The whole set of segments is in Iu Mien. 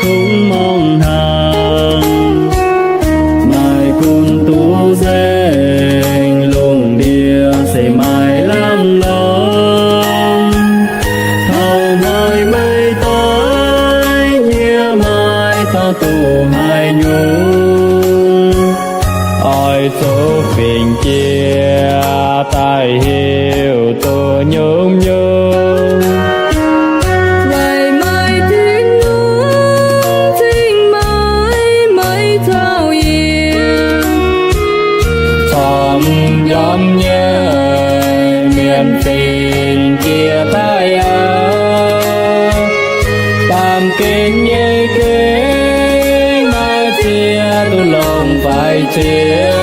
Kungx mongh hnangv, maaih gunv duqv nzengc, lungh ndiev se maaih lamh lorngx. Taux hnoi meih doix, yie maiv dungx duqv haaix nyungc. Oix zuqc fingx jiex daaih hiuv duqv nyungc-nyungc. Weic maaih Tin-Hungh cingx maaih meih taux yie. Corc m'njormh nyei mienh fingx jiex daaih aqv. Baamh gen nyei gengh maaih ziex duqv longc faix ziouc.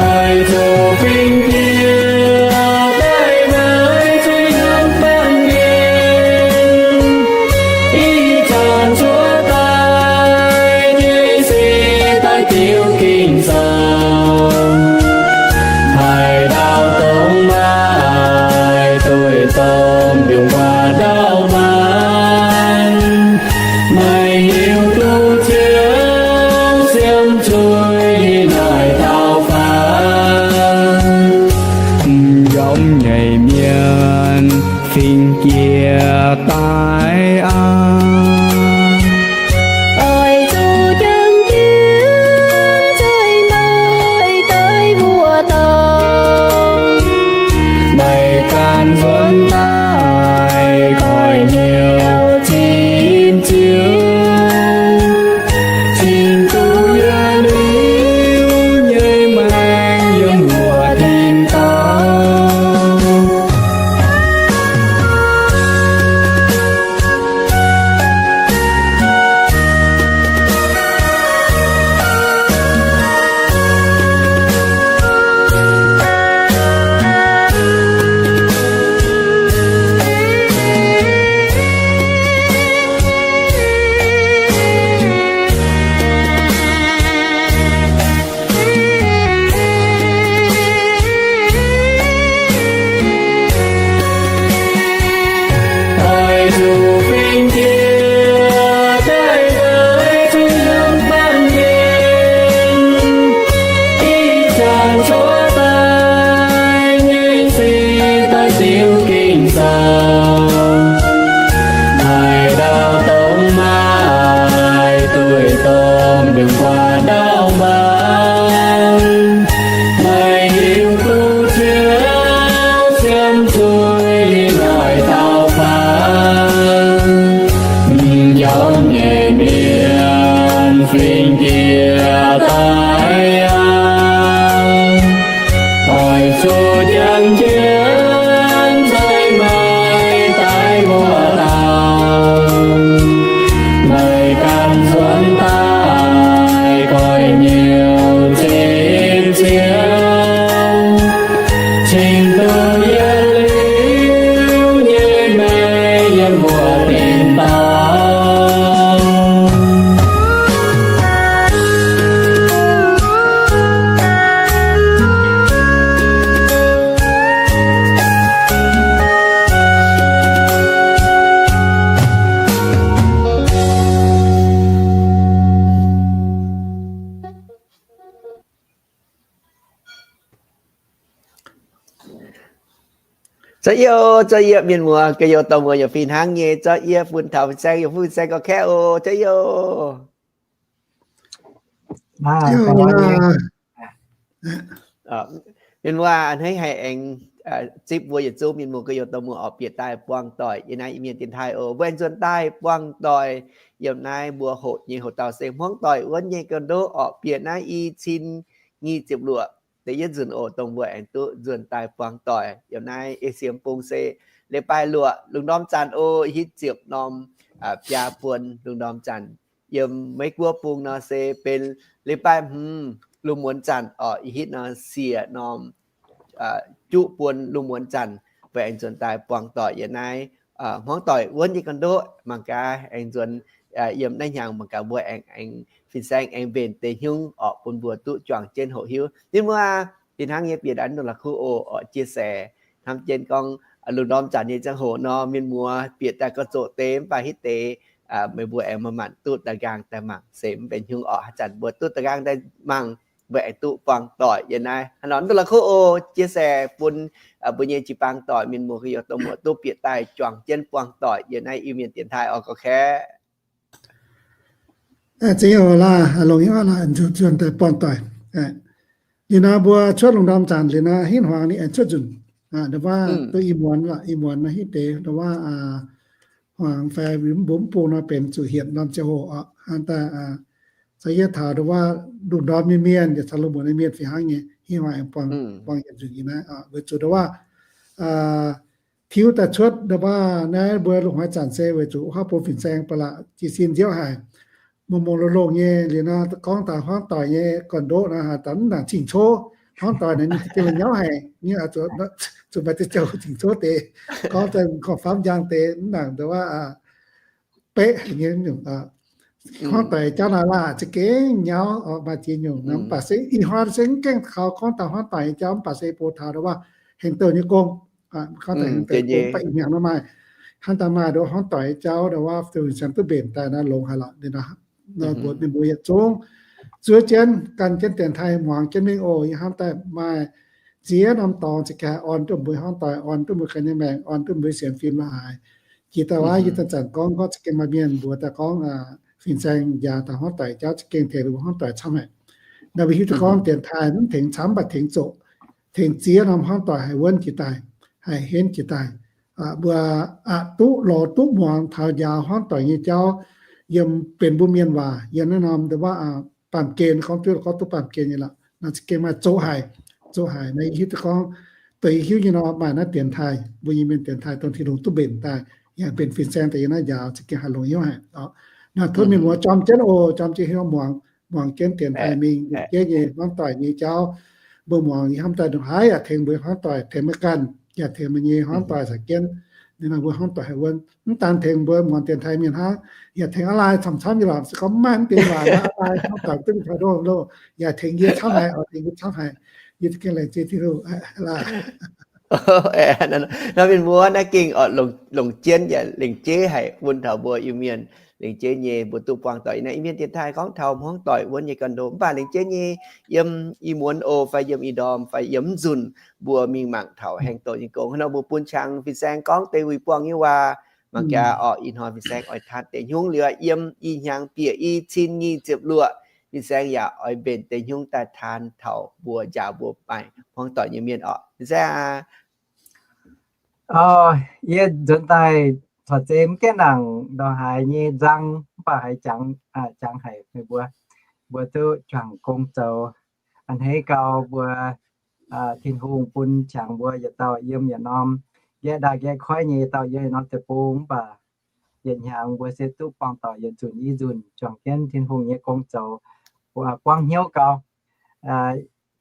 Oix zuqc fingx jiex daaih naaiv zuiz hnamv baamh mienh, ih zanc cuotv daaih nyei sic daaih diuc Ging-Sou. Haaix dauh dongh maaih duih domh mbiungc guaax ndau-mbaanh, meih hiuv duqv Ziouv siemv zuiz yiem naaic taux faanv. M'njormh nyei mienh fingx jiex daaih aqv. Oix zuqc jangx jienv nzengc meih daaih mbuox dauh, meih ganh nzuonx daaih koiv-hnyouv cin Ziouv, cingx duqv yietc liuz nyei maengc yiem wuov tin-dorngh. Oix zuqc fingx jiex daaih naaiv zuiz hnamv baamh mienh, ih zanc cuotv daaih nyei sic daaih diuc Ging-Sou. Haaix dauh dongh maaih duih domh mbiungc guaax ndau-mbaanh, meih hiuv duqv Ziouv siemv zuiz yiem naaic taux faanv. M'njormh nyei mienh fingx jiex daaih aqv. Oix zuqc jangx jienv nzengc meih daaih mbuox dauh, meih ganh nzuonx daaih koiv-hnyouv cin Ziouv, cingx duqv yietc liuz nyei maengc yiem wuov tin-dorngh. Zorqv yietv, zorqv yietv mienh muoz, ga'youz dorh muoz yaac fih hnangv nyei. Zorqv yietv bun taux fin-saeng, yaac bun fin-saeng gauh kaeqv oc. Zorqv yietv. Mienh muoz, a'hneiv haiz aengx zipv mbuo yietc zungv mienh muoz ga'youz dorh muoz orqc bieqc daaih buangh doic yiem naaiv Iu-Mienh dienx taaih oc. Mbuo aengx nzuonx daaih buangh doic yiem naaiv mbuo hoqc nyei hoc dauh se hmuangv doic wuonv nyei ga'ndopv orqc bieqc naaiv i cin nyic ziepc luoqc da'yietv nzunc oc, dongh mbuo aengx duqv nzuonx daaih buangh doic yiem naaiv ei siem bung se leiz-baaix luoqc lungh ndorm zanc oc, hitv ziepc norm biaa buon lungh ndorm zanc. Yiem Meiv Guoqv bung nor se benx leiz-baaix hmz lungh muonz zanc orqc, hitv nor siec norm juqv buon lungh muonz zanc, mbuo aengx nzuonx daaih buangh doic yiem naaiv hmuangv doic wuonv nyei ga'ndopv. Mangc gaax aengx nzuonx yiem naaiv hnyangx mangc gaax mbuo aengx, aengx fin-saeng aengx mbenc deix hnyouv orqc bun mbuo duqv juangc jienv hoqc hiuv. Ninh mbuo fih hnangv nyei bieqc daaih nor la'kuqv oc, orqc chia sẻ hnamv jienv gorngv lungh ndorm zanc nyei ziangh hoc nor mienh muoz bieqc daaih gauh zoqc deix mv baac hitv deix meih mbuo aengx manc-manc duqv daaih nqaang daaih mangc se mv benx hnyouv orqc. Haaix zanc mbuo duqv daaih nqaang daaih mangc, mbuo aengx duqv buangh doic yiem naaiv. Haaix nor duqv la'kuqv oc, chia sẻ bun mbuo nyei jiu-baang doic mienh muoz gu'nyuoz dongh muoz duqv bieqc daaih juangc jienv buangh doic yiem naaiv Iu-Mienh dienx taaih orqc, gorx-kaeqv. Zingh oc, longx hnyouv laaix nzuonx daaih buangh doic. Liuz nor mbuo cuotv lungh ndorm zanc liuz nor, hitv hmuangx ninh aengx cuotv nzunc. Ndongc wuov duqv ih muonz lorqc, ih muonz nor hitv deix ndongc wuov hmuangx fai mbuo mv bung nor benx zuqc hietc norm ziangh hoc oc. Hnangv daaih caux yie taux ndongc wuov lungh ndorm nyei mienh yaac caux lungh muonz nyei mienh fih hnangv nyei, hitv hmuangx aengx buangh yietc nzunc nyei naaiv oc. Weic zuqc ndongc wuov tiuv daaih cuotv ndongc wuov naaiv mbuo lungh hnoi zanc se weic zuqc wuov bung fin-saeng ba'laqc jiez sin nziouv haic, mongh mongh longh longh nyei. Liuz nor gorngv taux hmuangv doic nyei gorn-ndoqv nor, haaix dauh mv nangc cing-cov hmuangv doic naaic ninh za'gengh la'nyauv haic, zuqc maaih ziex joux cing-cov deix, gorngv daaih korv-famv njang deix mv nangc ndongc wuov beqv nyei nyungc. Hmuangv doic jauv naaic laah za'gengh nyauv oc, maaih ziex nyungc. Mv baac se ih hnoi se mv gaengh kaux gorngv taux hmuangv doic nyei jauv, mv baac se bun taux ndongc wuov hengx douh nyei gong. Gorngv taux hengx douh nyei gong baac ih hnyangx nor maaih, hnangv daaih maaih ndongc wuov hmuangv doic nyei jauv ndongc wuov fin-saeng duqv mbenc daaih nor longx haic lorqc. Ninh mbuo, ninh mbuo yietc zungv zuov jienv gan jienv dienx taaih muangx jienv mingh oc. Yie hnamv daaih maaih ziex norm dorngx za'gengh orn duqv mbuo hmuangv doic, orn duqv mbuo ganh nyei maengc, orn duqv mbuo sienx fim la'haaix. Jiex daaih wuov yie zanc-zanc gorngv, gorngv za'gengh maaih mienh mbuox daaih gorngv fin-saeng njaaux taux hmuangv doic jauv za'gengh tengx mbuo hmuangv doic camv haic. Naaiv mbuo hiuv duqv gorngv dienx taaih mv tengx camv, mv baac tengx zoqc, tengx ziex norm hmuangv doic haih wuonv jiex daaih, haih henv jiex daaih. Mbuo aqc duqv lorz duqv muangx taux njaaux hmuangv doic nyei jauv yiem benx mbuo mienh waac yiem naaiv norm ndongc wuov baamh gen, gorngv duqv, gorngv duqv baamh gen nyei lorqc. Naaiv za'gengh maaih zoqc haic, zoqc haic. Naaiv yie hiuv duqv gorngv, dongh yie hiuv nyei nor maaih naaiv dienx taaih, mbuo nyei mienh dienx taaih dongh Tin-Hungh duqv mbenc daaih yaac benx fin-saeng daaih yiem naaiv njaaux, za'gengh haih longx hnyouv haic. Naaiv tov mienh muoz jorm jienv oc, jorm jienv hnyouv muangx, muangx jienv dienx taaih mingh, longc jienv nyei hmuangv doic nyei jauv. Mbuo muangx yie hnamv daaih ndongc haaix yaac tengx mbuo hmuangv doic, tengx meih ganh yaac tengx meih nyei hmuangv doic caux jienv. Ninh nor mbuo hmuangv doic haih wuonv, mv daan tengx mbuo muangx dienx taaih mienh hnangv, yaac tengx a'laai camv-camv nyei lorqc. Se gorngv maiv mv deix waac nor, a'laai hmuangv doic duqv taux ndoh loh, yaac tengx yie camv haic oc, tengx yie camv haic. Yie za'gengh laengz zingh Tin-Hungh laaih. Nor mienh muoz naaiv gengh oc, longc jienv yaac lengc jeiv haic bun taux mbuo Iu-Mienh, lengc jeiv nyei mbuo duqv buangh doic naaiv Iu-Mienh dienx taaih gorngv taux hmuangv doic wuonv nyei ganh ndoqv. Mv baac lengc jeiv nyei yiem i muonz oc fai yiem i ndorm fai yiem mv nzunc mbuo mingh mangc taux hengx doqc nyei gong. Hnangv nor mbuo bun qangx fin-saeng gorngv deix wuic buangh nyei waac. Mangc gaax oc, ih hnoi fin-saeng oix taan deix hnyungv liuz, yiem ih hnyangx bieqc i cin nyic ziepc luoqc, fin-saeng yaac oix mbenc deix hnyungv daaih taan taux mbuo njaaux mbuo maaih hmuangv doic nyei mienh oc. Fin-saeng aac, yie nzuonx daaih corc zeiz mv gaengh nangc ndongc haaix nyei nzang, mv baac haiz jangx, jangx haic meih mbuo, mbuo duqv juangc gong zoux. A'hneiv gau mbuo Tin-Hungh bun qangx mbuo yietc dauh yiem yietc norm nqaeqv ndaaih nqaeqv koiv nyei yietc dauh yiem yietc norm deic-bung, mv baac yietc hnyangx mbuo se duqv buangh doic yietc nzunc i nzunc juangc jienv Tin-Hungh nyei gong zoux, buangv hnyouv gau.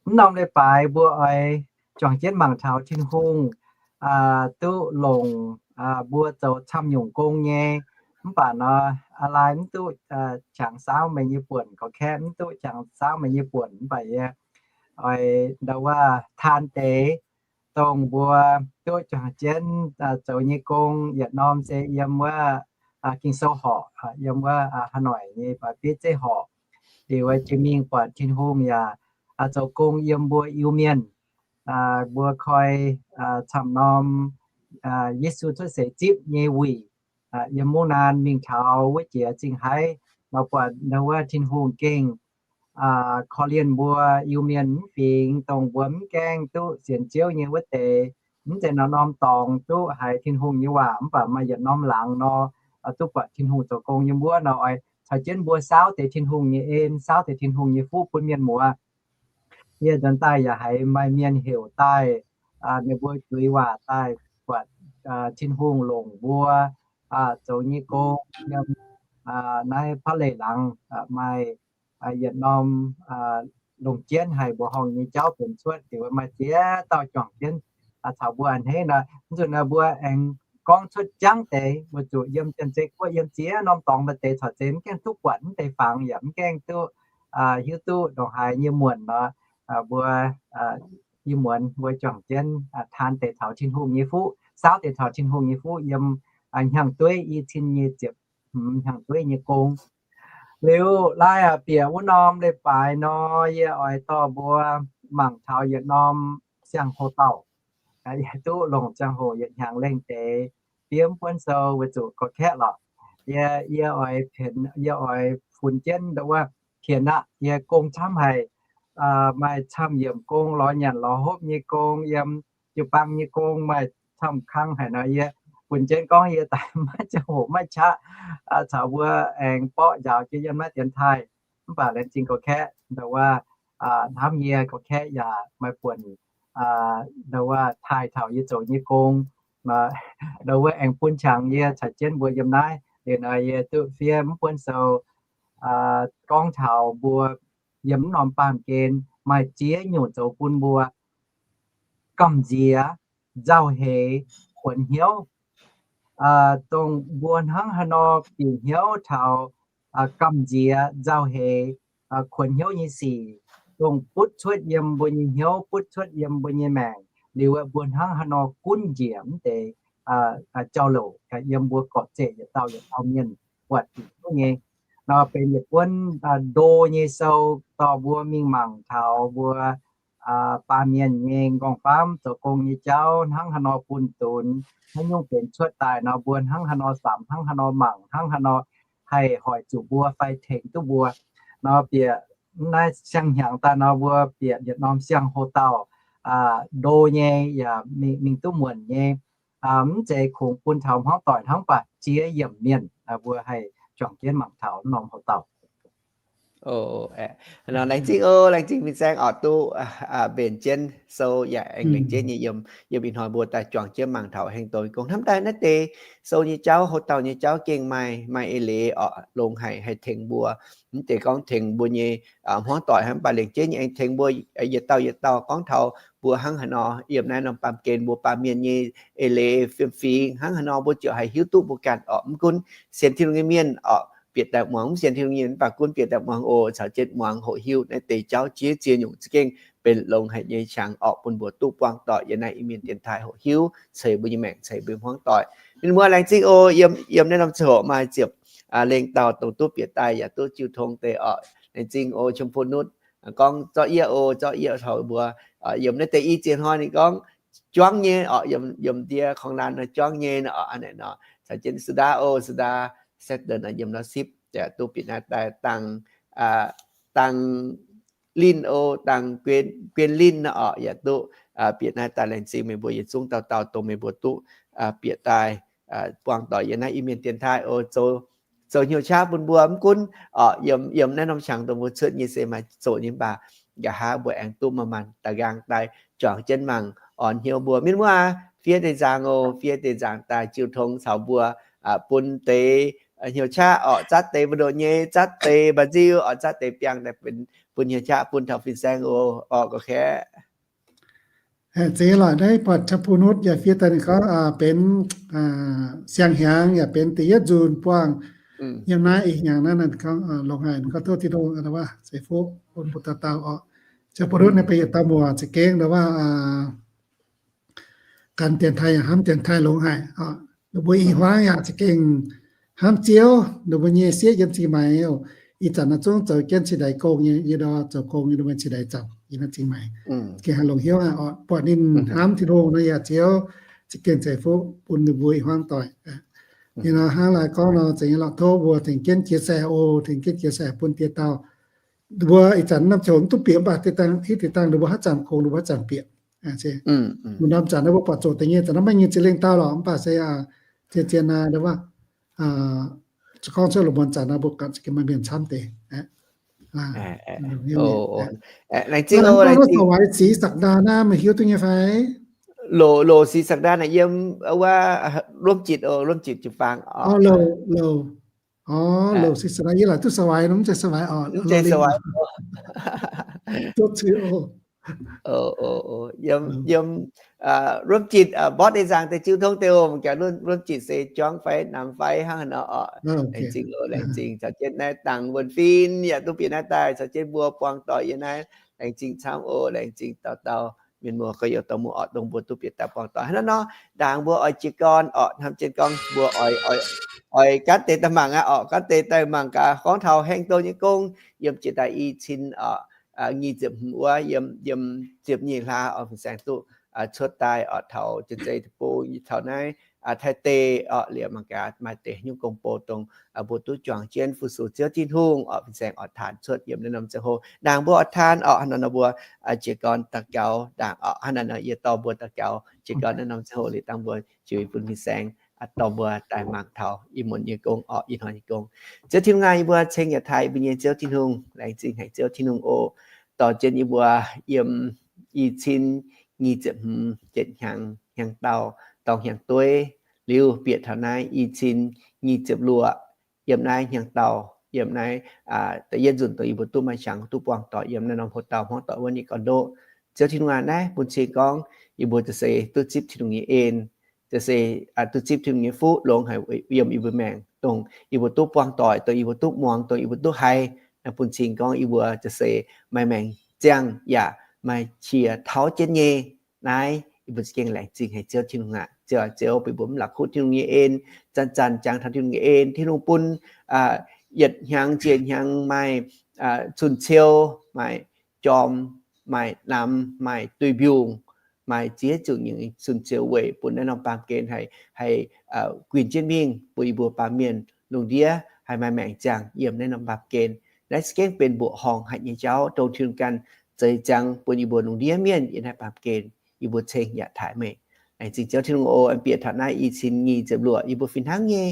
Mv norm leiz-baaix mbuo oix juangc jienv mangc taux Tin-Hungh duqv longc mbuo zoux camv nyungc gong nyei. Mv baac nor, a'laai mv duqv qangx saauv meih nyei buonc, gorqv-kaeqv mv duqv qangx saauv meih nyei buonc, mv baac yie oix ndau wuov taan deix dongh mbuo duqv juangc jienv zoux nyei gong yietc norm se yiem wuov Ging-Sou horqc, yiem wuov Hà Nội nyei Baptist Zeiv horqc. Liuz jiex mingh buatc Tin-Hungh yaac zoux gong yiem mbuo Iu-Mienh. Mbuo koi camv norm Yesu cuotv seix zipv nyei wuic, yiem Mungv Naan mingh taux wuov jiex Zingh Haiv, nor buatc ndau wuov Tin-Hungh gengh korv-lienh mbuo Iu-Mienh mv fingx, dongh mbuo mv gaengh duqv sienx Ziouv nyei wuov deix, mv zeiz norm-norm dorngx duqv haiz Tin-Hungh nyei waac, mv baac maaih yietc norm laangz nor, duqv buatc Tin-Hungh zoux gong nyei wuov nor, oix caux jienv mbuo saauv deix Tin-Hungh nyei en, saauv deix Tin-Hungh nyei fuqv bun mienh muoz. Yie nzuonx daaih yaac haiz maaih mienh heuc daaih, ninh mbuo juix waac daaih buatc Tin-Hungh longc mbuo zoux nyei gong yiem naaiv Pa'leic laangz maaih yietc norm longc jienv haic mbuoqc horngh nyei jauv benx cuotv, dingc maaih ziex dauh juangc jienv caux mbuo a'hneiv nor. Mv nzunc nor mbuo aengx gorngv cuotv jangv deix, weic zuqc yiem Janx-Zei Guoqv yiem ziex norm dorngx maaih deix corc zeiz mv gaengh duqv buatc, mv deix fangx yaac mv gaengh duqv hiuv duqv ndongc haaix nyei muonc nor, mbuo ih muonz mbuo juangc jienv taan deix taux Tin-Hungh nyei fuqv, saauv deix taux Tin-Hungh nyei fuqv yiem hnyangx-dueiv i cin nyic ziepc hmz hnyangx-dueiv nyei gong. Liuz laai aac bieqc wuov norm leiz-baaix nor, yie oix dorh mbuo mangc taux yietc norm siang-houx-daauh. Yie duqv longc ziangh hoc yietc hnyangx lengh deix fiev mv buonv sou weic zuqc gorx-kaeqv lorqc. Yie, yie oix, yie oix funx jienv ndongc wuov, pien aqv, yie gong camv haic, maaih camv yiemc gong, lorz nyanc lorz hopv nyei gong, yiem jiu-baang nyei gong maaih camv kang haic nor, yie funx jienv gorngv yie daaih maiv ziangh hoc maiv qaqv caux mbuo aengx borqv njaaux jienv yiem naaiv dienx taaih. Mv baac laengz zingh gorx-kaeqv ndongc wuov, hnamv yie gorx-kaeqv yaac maaih buonc ndongc wuov taaih taux yie zoux nyei gong, ndongc wuov aengx bun qangx yie caux jienv mbuo yiem naaiv. Liuz nor yie duqv fiev mv buonv sou gorngv taux mbuo yiem mv norm baamh gen maaih ziex nyungc zoux bun mbuo gamh nziex, nzauh heix, kuonx hnyouv. Dongh mbuo hnangv haaix nor bieqc hnyouv taux gamh nziex, nzauh heix, kuonx hnyouv nyei sic, dongh butv cuotv yiem mbuo nyei hnyouv, butv cuotv yiem mbuo nyei maengc, liuz mbuo hnangv haaix nor gunv njiec mv deix jauv-louc yiem mbuo gorqv-zeqc yietc dauh yietc dauh mienh buatc bieqc hnyouv nyei. Nor benx yietc buonv ndo nyei sou dorh mbuo mingh mangc taux mbuo baamh mienh nyei nqorngv-famv zoux gong nyei jauv hnangv haaix nor bun dunx, haaix nyungc benx cuotv daaih nor, mbuo hnangv haaix nor samx, hnangv haaix nor mangc, hnangv haaix nor haih hoic zuqc mbuo fai tengx duqv mbuo. Nor bieqc naaiv siang-hnyangx daaih nor, mbuo bieqc yietc norm siang-houx-daauh ndo nyei yaac mingh duqv muonc nyei. Mv zeiz kungx bun taux hmuangv doic hnangv, mv baac ziex yiemc mienh mbuo haih juangc jienv mangc taux norm houx-daauh. Laengz zingh oc, laengz zingh fin-saeng oc, duqv mbenc jienv sou yaac aengx lengc jeiv nyei yiem, yiem ih hnoi mbuo daaih juangc jienv mangc taux heng doz gong. Hnamv daaih naaiv deix sou nyei jauv, houx-daauh nyei jauv gengh maaih, maaih eix leiz oc, longx haic, haih tengx mbuo. Mv zeiz gorngv tengx mbuo nyei hmuangv doic hnangv, mv baac lengc jeiv nyei aengx tengx mbuo yietc dauh yietc dauh gorngv taux mbuo hnangv haaix nor yiem naaiv norm baamh gen, mbuo baamh mienh nyei eix leiz fiem-fingx hnangv haaix nor mbuo ziouc haih hiuv duqv mbuo ganh oc. Mv gunv sienx Tin-Hungh nyei mienh oc, bieqc daaih muangx, mv sienx Tin-Hungh nyei mienh mv baac gunv bieqc daaih muangx oc, caux jienv muangx hoqc hiuv naaiv deix jauv ziex ziex nyungc za'gengh benx longx haic nyei qangx oc, bun mbuo duqv buangh doic yiem naaiv Iu-Mienh dienx taaih hoqc hiuv ceix mbuo nyei maengc, ceix mbuo hmuangv doic. Mienh muoz, laengz zingh oc. Yiem, yiem naaiv norm ziangh hoc maaih ziepc lengh dauh dongh duqv bieqc daaih yaac duqv jiu tong deix oc. Laengz zingh oc, Chong Pho Nutv gorngv zorqv yie oc, zorqv yie taux mbuo yiem naaiv deix i ziex hnoi ninh gorngv juangv nyei oc, yiem ndiev korng laanh nor juangv nyei nor oc. Hnangv naaic nor caux jienv Sudaa oc, Sudaa Saturn yiem nor sipv, duqv bieqc naaiv daaih dangh, dangh linh oc, dangh guien linh nor oc, yaac duqv bieqc naaiv daaih. Laengz zingh meih mbuo yietc zungv dauh dauh dongh meih mbuo duqv bieqc daaih buangh doic yiem naaiv Iu-Mienh dienx taaih oc. Zoux, zoux hnyouv qaqv bun mbuo mv gunv oc, yiem, yiem naaiv norm qangx dongh mbuo cuotv nyei se maaih zoqc nyei mv baac nqa'haav mbuo aengx duqv maaih maanh da'nqaang daaih juangc jienv mangc, orn hnyouv mbuo. Mienh muoz aac, fiev deix nzangc oc, fiev deix nzangc daaih jiu tong caux mbuo, bun deix hnyouv qaqv oc, zatv deix mbu'ndongx nyei, zatv deix mba'nziu oc, zatv deix biangh daaih bun hnyouv qaqv bun taux fin-saeng oc, oc, gorqv-kaeqv. Zeiz lorqc, naaiv buatc Chong Pho Nutv yaac fiev daaih ninh gorngv benx siang-hnyangx yaac benx da'yietv nzunc buangh yiem naaiv ih hnyangx naaiv, ninh gorngv longx haic, ninh gorngv tov Tin-Hungh a'hneiv ceix fuqv bun mbuo dauh dauh oc. Chong Pho Nutv ninh benx yietc dauh muoc za'gengh ndau wuov gan dienx taaih yaac hnamv dienx taaih longx haic oc. Ninh mbuo ih hmuangv yaac za'gengh hnamv Ziouv, ninh mbuo nyei sieqv yiem Zingh Maix oc. Ih zanc naaiv zungv zoux jienv cingx ndaix gong nyei, yie ndau zoux gong nyei, ninh mbuo cingx ndaix zanc yiem naaiv Zingh Maix. Gengh haih longc hnyouv aqv oc. Buatc ninh hnamv Tin-Hungh nor yaac Ziouv za'gengh ceix fuqv bun ninh mbuo ih hmuangv doic. Ninh nor hnangv laai gorngv nor, za'gengh lorqc, tov mbuo tengx jienv chia sẻ oc, tengx jienv chia sẻ bun dieh dauh. Mbuo ih zanc norm ziangh hoc mv duqv bieqc, mv baac dieh dangh, hitv dieh dangh ninh mbuo haaix zanc kungx ninh mbuo haaix zanc bieqc. Mbuo norm zanc naaiv mbuo buatc zoqc deix nyei, zanc naaiv maiv nyei ziex lengh dauh lorqc, mv baac se zien-zien naaiv, gorngv cuotv lungh muonz zanc naaiv mbuo ganh za'gengh maaih mienh camv deix. Laengz zingh oc, laengz zingh. Sa'waaix Six Sac Ndaa naaiv meih hiuv duqv nyei fai? Loc, Loc Six Sac Ndaa naaiv yiem wuov Luomv Jitc oc, Luomv Jitc jiu-baang oc. Loc, Loc Six Sac Ndaa, yie laaic duqv Sa'waaix nor, mv zeiz Sa'waaix oc, mv zeiz Sa'waaix. Yiem, yiem Luomv Jitc, mborqv deix nzaangc deix jiu tong deix oc. Mangc gaax Luomv Jitc se juangv fai namx fai hnangv haaix nor oc. Laengz zingh oc, laengz zingh caux jienv naaiv dangh wuonh fin yaac duqv bieqc naaiv daaih caux jienv mbuo buangh doic yiem naaiv. Laengz zingh camv oc, laengz zingh dauh dauh mienh muoz gorx-youz dorh muoz orqc, dongh mbuo duqv bieqc daaih buangh doic hnangv naaiv nor. Ndaangc mbuo oix jiez gorn orqc, hnamv jienv gorngv mbuo oix, oix oix gaanv deix daaih mangc aqv orqc, gaanv deix daaih mangc gaax gorngv taux heng douh nyei gong yiem jiex daaih i cin nyic ziepc hmz wuov, yiem, yiem ziepc nyeic hlaax oix fin-saeng duqv cuotv daaih orqc, taux Janx-Zei deic-bung, taux naaiv Taiv deic orqc, liuz mangc gaax maaih deix nyungc gong-bou dongh mbuo duqv juangc jienv fu-sux Ziouv Tin-Hungh orqc, fin-saeng oix taanx cuotv yiem naaiv norm ziangh hoc. Ndaangc mbuo oix taanx orqc, hnangv naaiv nor mbuo jiez gorn daux gaux ndaangc orqc, hnangv naaiv nor yie dorh mbuo daux gaux jiez gorn naaiv norm ziangh hoc liuz dangh mbuo juix bun fin-saeng dorh mbuo daaih mangc taux ih muonz nyei gong orqc, ih hnoi nyei gong. Ziouv Tin-Hungh aac, yie mbuo ceng yaac taaih yie mbuo nyei Ziouv Tin-Hungh, laengz zingh haic Ziouv Tin-Hungh oc, dorh jienv yie mbuo yiem i cin nyic ziepc hmz yietc hnyangx hnyangx-daauh dorng hnyangx-dueiv, liuz bieqc taux naaiv i cin nyic ziepc luoqc yiem naaiv hnyangx-daauh, yiem naaiv da'yietv nzunc dongh yie mbuo duqv maaih qangx duqv buangh doic yiem naaiv norm hoc dauh hmuangv doic wuov nyei gorn-ndoqv. Ziouv Tin-Hungh aac, naaiv bun cing gorngv yie mbuo za'gengh duqv zipv Tin-Hungh nyei en, za'gengh duqv zipv Tin-Hungh nyei fuqv longx haic yiem yie mbuo maengc, dongh yie mbuo duqv buangh doic, dongh yie mbuo duqv muangx, dongh yie mbuo duqv haiz. Naaiv bun cing gorngv yie mbuo za'gengh maaih maengc ziangh yaac maaih qiex tauv jienv nyei. Naaiv yie mbuo za'gengh laengz zingh haic Ziouv Tin-Hungh aac. Ziouv, Ziouv, bun mbuo mv la'kuqv Tin-Hungh nyei en, zanc-zanc jangx taux Tin-Hungh nyei en. Tin-Hungh bun yietc hnyangx ziex hnyangx maaih cun-ciou, maaih jorm, maaih namx, maaih duih mbiungc, maaih ziex zuqc nyungc cun-ciou weic bun naaiv norm baamh gen haih, haih guinh jienv mingh bun yie mbuo baamh mienh lungh ndiev haih maaih maengc ziangh yiem naaiv norm baamh gen. Naaiv za'gengh benx mbuoqc horngh haic nyei jauv dongh Tin-Hungh ganh zeix ziangx bun yie mbuo lungh ndiev mienh yiem naaiv baamh gen. Yie mbuo ceng yaac taaih meih. Laengz zingh Ziouv Tin-Hungh oc, aengx bieqc taux naaiv i cin nyic ziepc luoqc yie mbuo fih hnangv nyei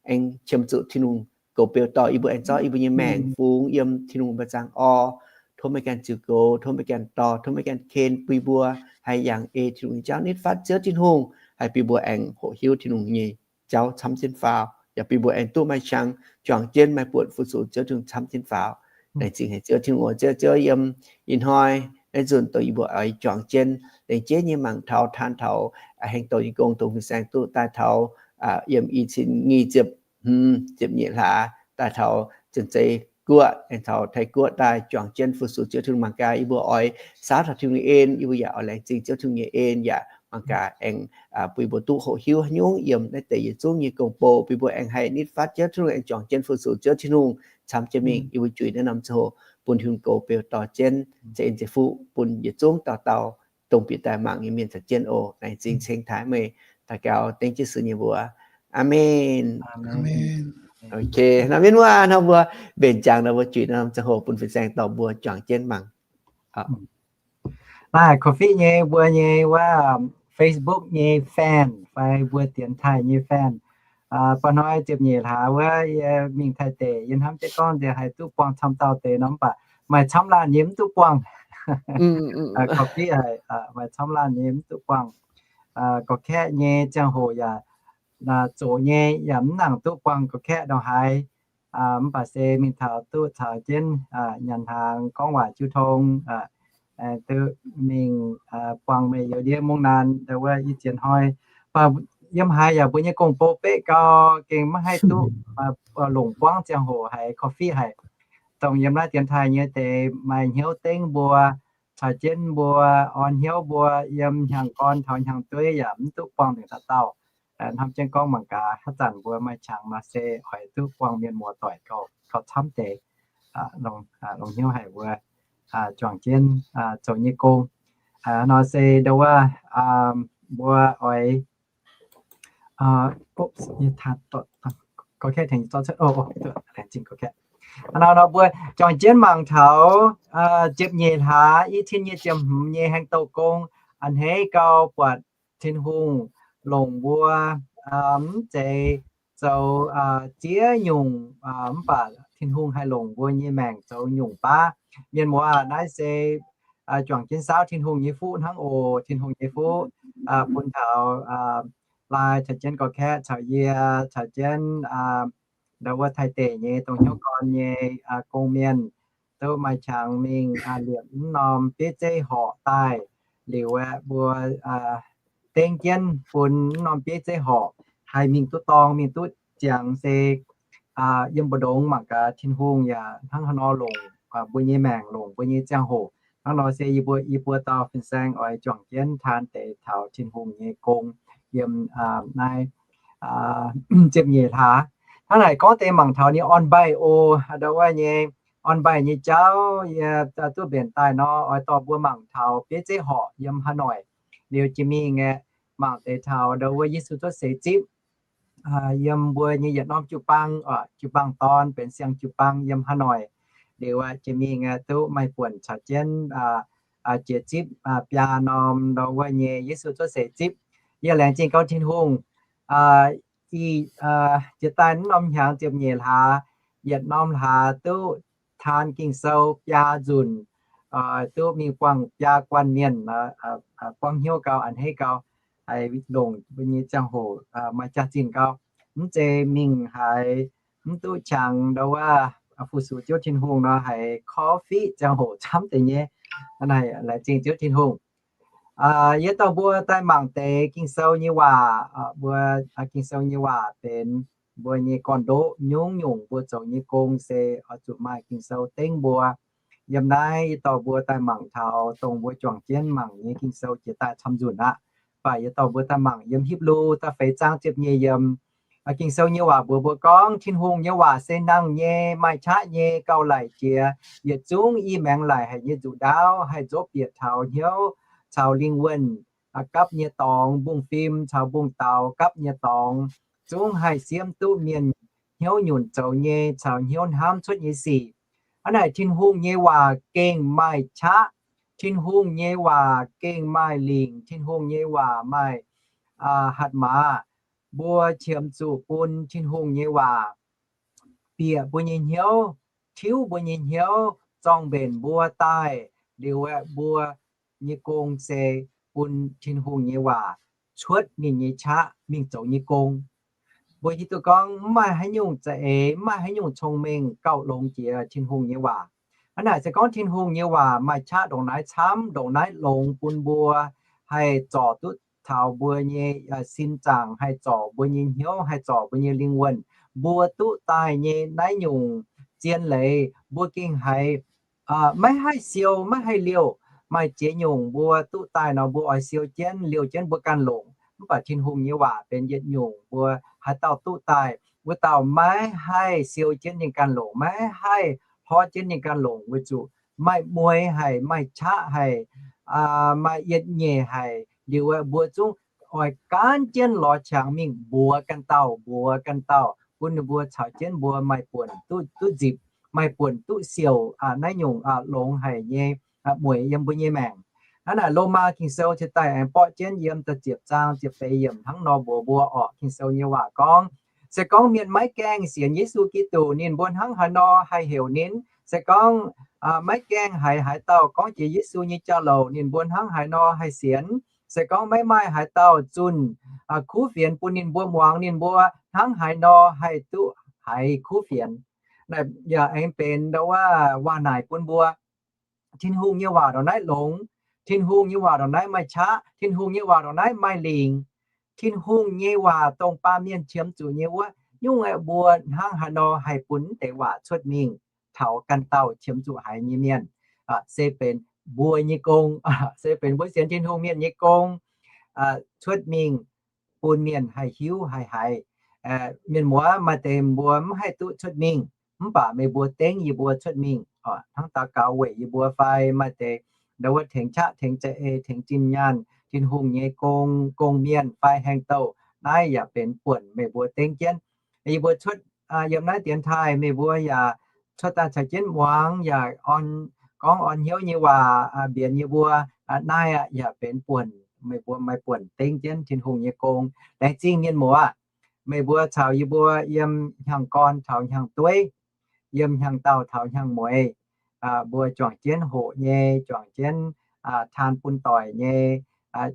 aengx qiemx zuqc Tin-Hungh goux beu dorh yie mbuo aengx zorqv yie mbuo nyei maengc fungx yiem Tin-Hungh mba'zang orv. Tov meih ganh ziux goux, tov meih ganh dorh, tov meih ganh ken bun yie mbuo haih yangh ei Tin-Hungh nyei jauv nitv fatv Ziouv Tin-Hungh, haih bun mbuo aengx hoqc hiuv Tin-Hungh nyei jauv camv jienv faaux, yaac bun mbuo aengx duqv maaih qangx juangc jienv maaih buonc fu-sux Ziouv Tin-Hungh camv jienv faaux. Laengz zingh haic Ziouv Tin-Hungh, Ziouv, Ziouv, yiem ih hnoi naaiv nzunc dongh yie mbuo oix juangc jienv lengc jeiv nyei mangc taux taan taux heng douh nyei gong dongh fin-saeng duqv daaih taux yiem i cin nyic ziepc hmz ziepc nyeic hlaax daaih taux Janx-Zei Guoqv aengx taux Taiv Guoqv daaih juangc jienv fu-sux Ziouv Tin-Hungh. Mangc gaax yie mbuo oix saauv taux Tin-Hungh nyei en, yie mbuo yaac oix laengz zingh Ziouv Tin-Hungh nyei en, yaac mangc gaax aengx bun yie mbuo duqv hoqc hiuv haaix nyungc yiem naaiv deix yietc zungv nyei gong-bou, bun yie mbuo aengx haih nitv fatv Ziouv Tin-Hungh, aengx juangc jienv fu-sux Ziouv Tin-Hungh camv jienv mingh. Yie mbuo juix naaiv norm ziangh hoc bun Tin-Hungh goux beu dorh jienv za'eix nziex fuqv bun yietc zungv dauh dauh dongh bieqc daaih mangc nyei mienh caux jienv oc. Laengz zingh ceng taaih meih, daux gaux dengv Yesu nyei mbuox. Aamen. Ok, nor mienh muoz, nor mbuo mbenc jangx nor mbuo juix naaiv norm ziangh hoc bun fin-saeng dorh mbuo juangc jienv mangc. Naaiv Coffee nyei mbuo nyei wuov Facebook nyei fan fai mbuo dienx taaih nyei fan. Ba'hnoi ziepc nyeic hlaax wuov yie mingh Taiv deic, yie hnamv jienv gorngv nziex haih duqv buangh camv dauh deix nor, mv baac maaih camv laanh nyei mv duqv buangh. Coffee haic, maaih camv laanh nyei mv duqv buangh. Gorx-kaeqv nyei ziangh hoc yaac zoqc nyei, yaac mv nangc duqv buangh gorx-kaeqv ndongc haaix. Mv baac se mingh taux duqv caux jienv nyanc hnaangx gorngv waac jiu tong, duqv mingh buangh meih youz ndiev mungv naanc ndau wuov i ziex hnoi. Mv baac yiem haaix yaac mbuo nyei gong-bou beqv gau, gengh maiv haih duqv longc buangv ziangh hoc haiz Coffee haic. Dongh yiem naaiv dienx taaih nyei deix maaih hnyouv dengv mbuo, caux jienv mbuo, orn hnyouv mbuo yiem hnyangx-gorn taux hnyangx-dueiv yaac mv duqv buangh nzengc dauh dauh. Hnamv jienv gorngv mangc gaax haaix zanc mbuo maaih qangx nor se oix duqv buangh mienh muoz-doic gauh, gauh camv deix. Longc hnyouv haic mbuo juangc jienv zoux nyei gong. Nor se ndau wuov mbuo oix Hnangv nor nor mbuo juangc jienv mangc taux ziepc nyeic hlaax i cin nyic ziepc hmz nyei haeng douh gong. A'hneiv gau buatc Tin-Hungh longc mbuo mv zeiz zoux ziex nyungc, mv baac Tin-Hungh haih longc mbuo nyei maengc zoux nyungc baav. Mienh muoz, naaiv se juangc jienv saauv Tin-Hungh nyei fuqv hnangv oc. Tin-Hungh nyei fuqv bun taux Lai caux jienv Gorx-Kaeqv caux yie caux jienv ndau wuov Taiv deic nyei dongh hnyouv gorn nyei gong mienh duqv maaih qangx mingh liepc mv norm bieiv zeiv horqc daaih. Liuz aeqv, mbuo dengv jienv bun mv norm bieiv zeiv horqc haih mingh duqv dorng, mingh duqv ziangx se yiem mbu'ndongx mangc gaax Tin-Hungh yaac hnangv haaix nor longc mbuo nyei maengc, longc mbuo nyei ziangh hoc. Hnangv nor se yie mbuo, yie mbuo dauh fin-saeng oix juangc jienv taan deix taux Tin-Hungh nyei gong yiem naaiv ziepc nyeic hlaax. Hnangv naaic gorngv deix mangc taux nyei on-mbaih oc, ndau wuov nyei on-mbaih nyei jauv yie duqv mbenc daaih nor, oix dorh mbuo mangc taux bieiv zeiv horc yiem haaix noic. Liuz jiex mingh aeqv, mangc deix taux ndau wuov Yesu cuotv seix zipv yiem mbuo nyei yietc norm jiu-baang, jiu-baang dorn benx siang jiu-baang yiem haaix noic. Liuz jiex mingh aeqv, duqv maaih buonc caux jienv jiex zipv biaa norm ndau wuov nyei Yesu cuotv seix zipv. Yie laengz zingh gau Tin-Hungh. Ih jiex daaih wuov norm hnyangx ziepc nyeic hlaax, yietc norm hlaax duqv taan Ging-Sou biaa nzunc, duqv mingh buangh biaa guanh mienh, buangv hnyouv gau, a'hneiv gau, haih longc mbuo nyei ziangh hoc maaih jaax-zinh gau. Mv zeiz mingh haiz mv duqv qangx ndau wuov fu-sux Ziouv Tin-Hungh nor, haiz korv fiqv ziangh hoc camv deix nyei. Naaiv laengz zingh Ziouv Tin-Hungh. Yie dorh mbuo daaih mangc deix Ging-Sou nyei waac. Mbuo Ging-Sou nyei waac benx mbuo nyei gorn-ndoqv. Nyungc-nyungc mbuo zoux nyei gong se oix zuqc maaih Ging-Sou dengv mbuo. Yiem naaiv yie dorh mbuo daaih mangc taux dongh mbuo juangc jienv mangc nyei Ging-Sou jiex daaih camv nzunc aqv. Mv baac yie dorh mbuo daaih mangc yiem Hipv^lu da'feix zaang ziepc nyeic yiemc. Ging-Sou nyei waac mbuox mbuo gorngv, Tin-Hungh nyei waac se nangh nyei, maaih qaqv nyei, gauh laic jiex yietc zungv i maengx laic haic nyei nzuqc ndaauv, haih nzopv bieqc taux hnyouv caux lingh wuonh gapv nyei dorngx, mbungv-fim caux mbungv-daaux gapv nyei dorngx, zungv haih siemv duqv mienh hnyouv nyunc zoux nyei caux hnyouv hnamv cuotv nyei sic. Hnangv naaic Tin-Hungh nyei waac gengh maaih qaqv. Tin-Hungh nyei waac gengh maaih lingc. Tin-Hungh nyei waac maaih hatc maaz. Mbuo qiemx zuqc bun Tin-Hungh nyei waac bieqc mbuo nyei hnyouv, tiuv mbuo nyei hnyouv, zorng mbenc mbuo daaih. Liuz aeqv, mbuo nyei gong se bun Tin-Hungh nyei waac cuotv ninh nyei qaqv mingh zoux nyei gong. Mbuo hiuv duqv gorngv mv maaih haaix nyungc za'eix, mv maaih haaix nyungc cong-mengh gauh longx jiex Tin-Hungh nyei waac. Hnangv naaic se gorngv Tin-Hungh nyei waac maaih qaqv ndongc naaiv camv, ndongc naaiv longx bun mbuo haih zorc duqv taux mbuo nyei sin zaangc, haih zorc mbuo nyei hnyouv, haih zorc mbuo nyei lingh wuonh, mbuo duqv daaih nyei naaiv nyungc zien leiz, mbuo gengh haiz maiv haih siou, maiv haih liouh. Maaih ziex nyungc mbuo duqv daaih nor, mbuo oix siou jienv, liouh jienv mbuo ganh longc. Mv baac Tin-Hungh nyei waac benx yietc nyungc mbuo haaix dauh duqv daaih, wuov dauh maiv haih siou jienv ninh ganh longc, maiv haih hlorv jienv ninh ganh longc, weic zuqc maaih mueix haic, maaih qaqv haic, maaih yietc nyeic haic. Liuz aeqv, mbuo zungv oix gaanv jienv lorz qangx mingh mbuox ganh dauh, mbuox ganh dauh, bun ninh mbuo caux jienv mbuo maaih buonc duqv, duqv nzipc, maaih buonc duqv siouc naaiv nyungc longx haic nyei mueix yiem mbuo nyei maengc. Hnangv naaic Lomaa Ging-Sou cingx daaih aengx borqv jienv yiem da'ziepc zaang ziepc feix yiemc hnangv nor mbuox mbuo orqc. Ging-Sou nyei waac gorngv, se gorngv mienh maiv gaengh sienx Yesu Giduc, ninh mbuo hnangv haaix nor haih heuc ninh? Se gorngv maiv gaengh haiz haaix dauh gorngv jiex Yesu nyei jauv-louc, ninh mbuo hnangv haaix nor haih sienx? Se gorngv maiv maaih haaix dauh zunh kuv fienx bun ninh mbuo muangx, ninh mbuo hnangv haaix nor haih duqv haiz kuv fienx? Naaiv yaac aengx benx ndau wuov waac naaic bun mbuo. Tin-Hungh nyei waac ndongc naaiv longx. Tin-Hungh nyei waac ndongc naaiv maaih qaqv. Tin-Hungh nyei waac ndongc naaiv maaih lingc. Tin-Hungh nyei waac dongh baamh mienh qiemx zuqc nyei wuov, nyungc aeqv, mbuo hnangv haaix nor haih bun deix waac cuotv mingh taux ganh dauh qiemx zuqc haiz nyei mienh, se benx mbuo nyei gong, se benx mbuo sienx Tin-Hungh mienh nyei gong, cuotv mingh bun mienh haih hiuv haih haiz. Mienh muoz, maaih deix mbuo mv haih duqv cuotv mingh, mv baac meih mbuo dengv yie mbuo cuotv mingh, hnangv daux gaux weic yie mbuo fai maaih deix ndau wuov tengx qaqv, tengx za'eix, tengx zinh nyaanh, Tin-Hungh nyei gong, gong-mienh fai haengh douh, naaiv yaac benx buonc meih mbuo dengv jienv. Yie mbuo cuotv yiem naaiv dienx taaih, meih mbuo yaac cuotv daaih caux jienv muangx, yaac gorngv orn hnyouv nyei waac mbienx yie mbuo. Naaiv aqv yaac benx buonc meih mbuo maaih buonc dengv jienv Tin-Hungh nyei gong. Laengz zingh mienh muoz, meih mbuo caux yie mbuo yiem hnyangx-gorn taux hnyangx-dueiv, yiem hnyangx-daauh taux hnyangx-mueiz, mbuo juangc jienv hoqc nyei, juangc jienv taan bun doic nyei,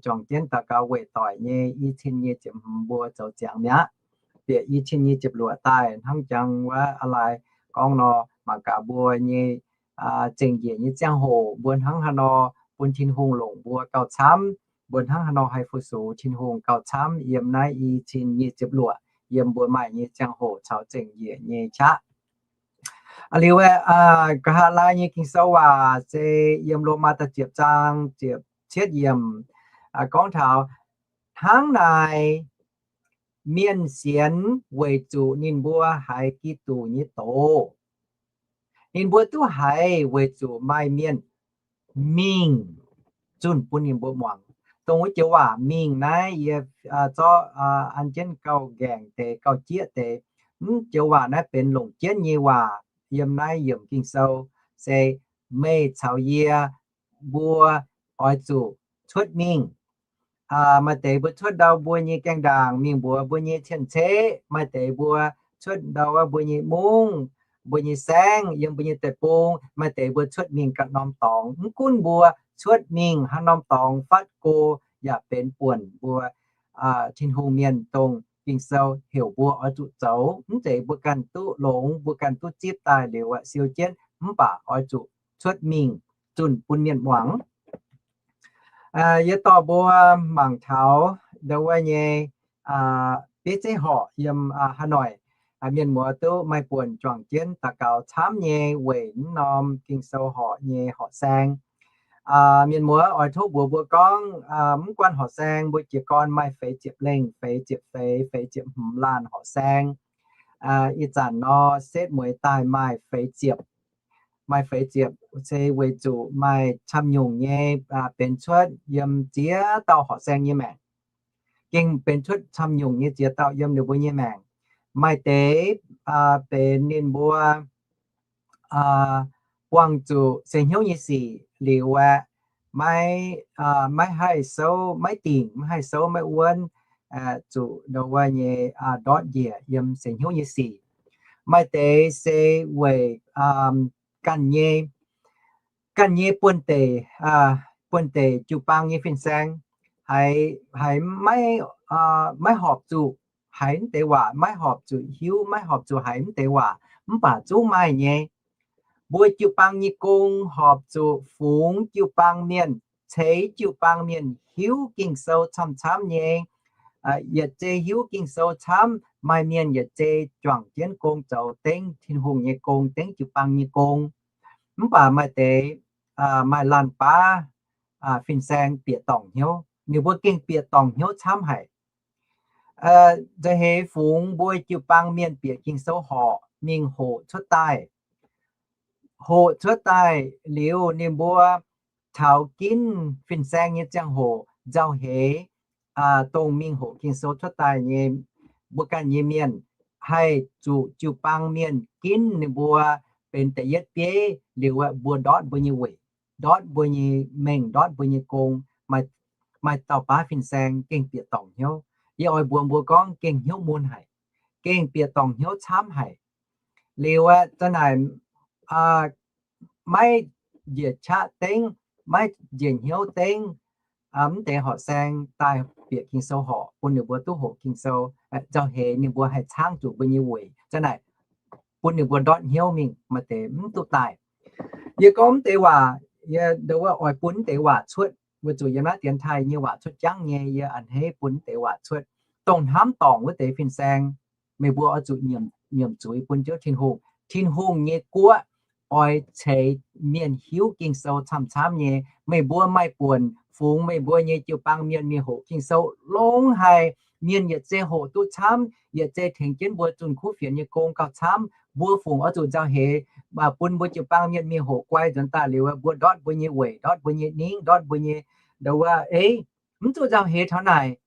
juangc jienv daux gaux weic doic nyei, i cin nyic ziepc hmz mbuo zoux ziangx mi'aqv. Bieqc i cin nyic ziepc luoqc daaih hnangv jangx wuov a'lais gorngv nor, mangc gaax mbuo nyei zengc njiec nyei ziangh hoc mbuo hnangv haaix nor bun Tin-Hungh longc mbuo gauh camv, mbuo hnangv haaix nor haih fu-sux Tin-Hungh gauh camv yiem naaiv i cin nyic ziepc luoqc, yiem mbuo maaih nyei ziangh hoc caux zengc njiec nyei qaqv. Liuz aeqv, nqa'haav laai nyei Ging-Sou waac se yiem Lomaa da'ziepc zaang ziepc cietv yiemc gorngv taux hnangv naaic, Mienh sienx weic zuqc ninh mbuo haiz Giduc nyei doz. Ninh mbuo duqv haiz weic zuqc maaih mienh mingh zunh bun ninh mbuo muangx. Dongh wuov joux waac mingh naaiv yie zorqv an jienv gauh nqaengc deix, gauh jieqv deix. Mv joux waac naaiv benx longc jienv nyei waac yiem naaiv yiemc Ging-Sou se meih caux yie mbuo oix zuqc cuotv mingh. Maaih deix mbuo cuotv ndau mbuo nyei gaengh ndaangc mingh mbuox mbuo nyei cien-ceqv, maaih deix mbuo cuotv ndau mbuo nyei mungv, mbuo nyei saengv, yiem mbuo nyei deic-bung, maaih deix mbuo cuotv mingh ganh norm dorngx. Mv gunv mbuo cuotv mingh haaix norm dorngx fatv go yaac benx buonc mbuo Tin-Hungh mienh dongh Ging-Sou heuc mbuo oix zuqc zoux. Mv zeiz mbuo ganh duqv longx, mbuo ganh duqv zipv daaih liuz aeqv, siou jienv, mv baac oix zuqc cuotv mingh zunh bun mienh muangx. Yie dorh mbuo mangc taux ndau wuov nyei bieiv zeiv horqc yiem Hà Nội, mienh muoz duqv maaih buonc juangc jienv daux gaux camv nyei weic mv norm Ging-Sou horqc nyei horqc saeng. Mienh muoz oix tov mbuox mbuo gorngv, mv guanh horqc saeng mbuo jiez gorn maaih feix ziepc lengh, feix ziepc feix, feix ziepc hmz laanh horqc saeng. Ih zanc nor setv mueiz daaih maaih feix ziepc. Maaih feix ziepc se weic zuqc maaih camv nyungc nyei benx cuotv yiem ziex dauh horqc saeng nyei maengc. Gengh benx cuotv camv nyungc nyei ziex dauh yiem ninh mbuo nyei maengc. Maaih deix benx ninh mbuo buangh zuqc seix hnyouv nyei sic liuz aeqv, maiv haih souv maiv dingc, maiv haih souv maiv wuonv, zuqc ndau wuov nyei ndortv njiec yiem seix hnyouv nyei sic. Maaih deix se weic ganh nyei, ganh nyei buonv-deic, buonv-deic jiu-baang nyei fin-saeng haiz, haiz maiv horpc zuqc haiz mv deix waac, maiv horpc zuqc hiuv, maiv horpc zuqc haiz mv deix waac, mv baac zungv maaih nyei. Mbuo jiu-baang nyei gong horpc zuqc fungx jiu-baang mienh, ceix jiu-baang mienh hiuv Ging-Sou camv-camv nyei. Yietc zei hiuv Ging-Sou camv, maaih mienh yietc zei juangc jienv gong zoux dengv Tin-Hungh nyei gong, dengv jiu-baang nyei gong. Mv baac maaih deix, maaih laanh baav fin-saeng bieqc dorngc hnyouv, ninh mbuo gengh bieqc dorngc hnyouv camv haic. Nzauh heix fungx mbuo jiu-baang mienh bieqc Ging-Sou horqc mingh hoqc cuotv daaih. Hoqc cuotv daaih liuz ninh mbuo taux ginv fin-saeng nyei ziangh hoc nzauh heix, dongh mingh hoqc Ging-Sou cuotv daaih nyei mbuo ganh nyei mienh haih zuqc jiu-baang mienh ginv ninh mbuo benx da'yietv bieiv liuz aeqv, mbuo ndortv mbuo nyei weic, ndortv mbuo nyei mengh, ndortv mbuo nyei gong. Maaih dauh baav fin-saeng gengh bieqc dorngc hnyouv. Yie oix mbuox mbuo gorngv gengh hnyouv mun haic, gengh bieqc dorngc hnyouv camv haic. Liuz aeqv, za'naaic maiv njiec qaqv dengv, maiv njiec hnyouv dengv, mv deix horqc saeng daaih bieqc Ging-Sou horqc bun ninh mbuo duqv hoqc Ging-Sou, nzauh heix ninh mbuo haih caangv zuqc mbuo nyei weic. Za'naaic bun ninh mbuo ndortv hnyouv mingh, maaih deix mv duqv daaih. Yie gorngv mv deix waac, yie ndau wuov oix bun mv deix waac cuotv, weic zuqc yiem naaiv dienx taaih nyei waac cuotv jangv nyei, yie a'hneiv bun mv deix waac cuotv, dongh hnamv dorngc wuov deix fin-saeng. Meih mbuo oix zuqc nyiemc zuiz bun Ziouv Tin-Hungh. Tin-Hungh nyei guoqv oix ceix mienh hiuv Ging-Sou camv-camv nyei. Meih mbuo maaih buonc fungx meih mbuo nyei jiu-baang mienh mingh hoqc Ging-Sou longx haic. Mienh yietc zei hoqc duqv camv, yietc zei tengx jienv mbuo zunh kuv fienx nyei gong gauh camv. Mbuo fungc oix zuqc nzauh heix bun mbuo jiu-baang mienh mingh hoqc guai nzuonx daaih liuz, mbuo ndortv mbuo nyei weic, ndortv mbuo nyei ningv, ndortv mbuo nyei ndau wuov, ei, mv zuqc nzauh heix taux naaic.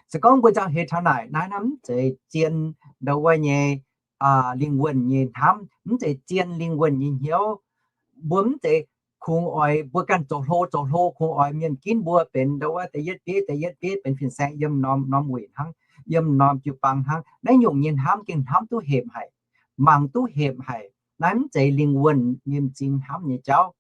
Se gorngv mbuo nzauh heix taux naaic, naaiv nor mv zeiz zien ndau wuov nyei lingh wuonh nyei hnamv, mv zeiz zien lingh wuonh nyei hnyouv. Mbuo mv zeiz kungx oix mbuo ganh zoux hlo zoux hlo, kungx oix mienh ginv mbuo benx ndau wuov da'yietv bieiv, da'yietv bieiv benx fin-saeng yiem norm, norm wuic hnangv, yiem norm jiu-baang hnangv. Naaiv nyungc nyei hnamv gengh hnamv duqv hepc haic, mangc duqv hepc haic. Naaiv mv zeiz lingh wuonh nyei m'zing hnamv nyei jauv.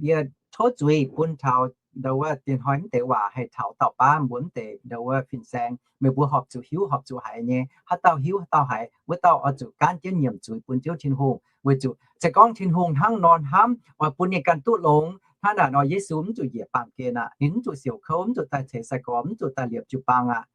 Yie tov zuiz bun taux ndau wuov diex hnoi mv deix waac haih taux dauh baav mbuo mv deix ndau wuov fin-saeng. Meih mbuo horpc zuqc hiuv, horpc zuqc haiz nyei. Haaix dauh hiuv, haaix dauh haiz, wuov dauh oix zuqc gaanv jienv nyiemc zuiz bun Ziouv Tin-Hungh. Weic zuqc se gorngv Tin-Hungh hnangv nor hnamv oix bun ninh ganh duqv longx hnangv naaic nor, Yesu mv zuqc njiec baamh gen aqv. Ninh mv zuqc siouc kouv, mv zuqc daaih ceix sai-gorx, mv zuqc daaih liepc jiu-baang aqv.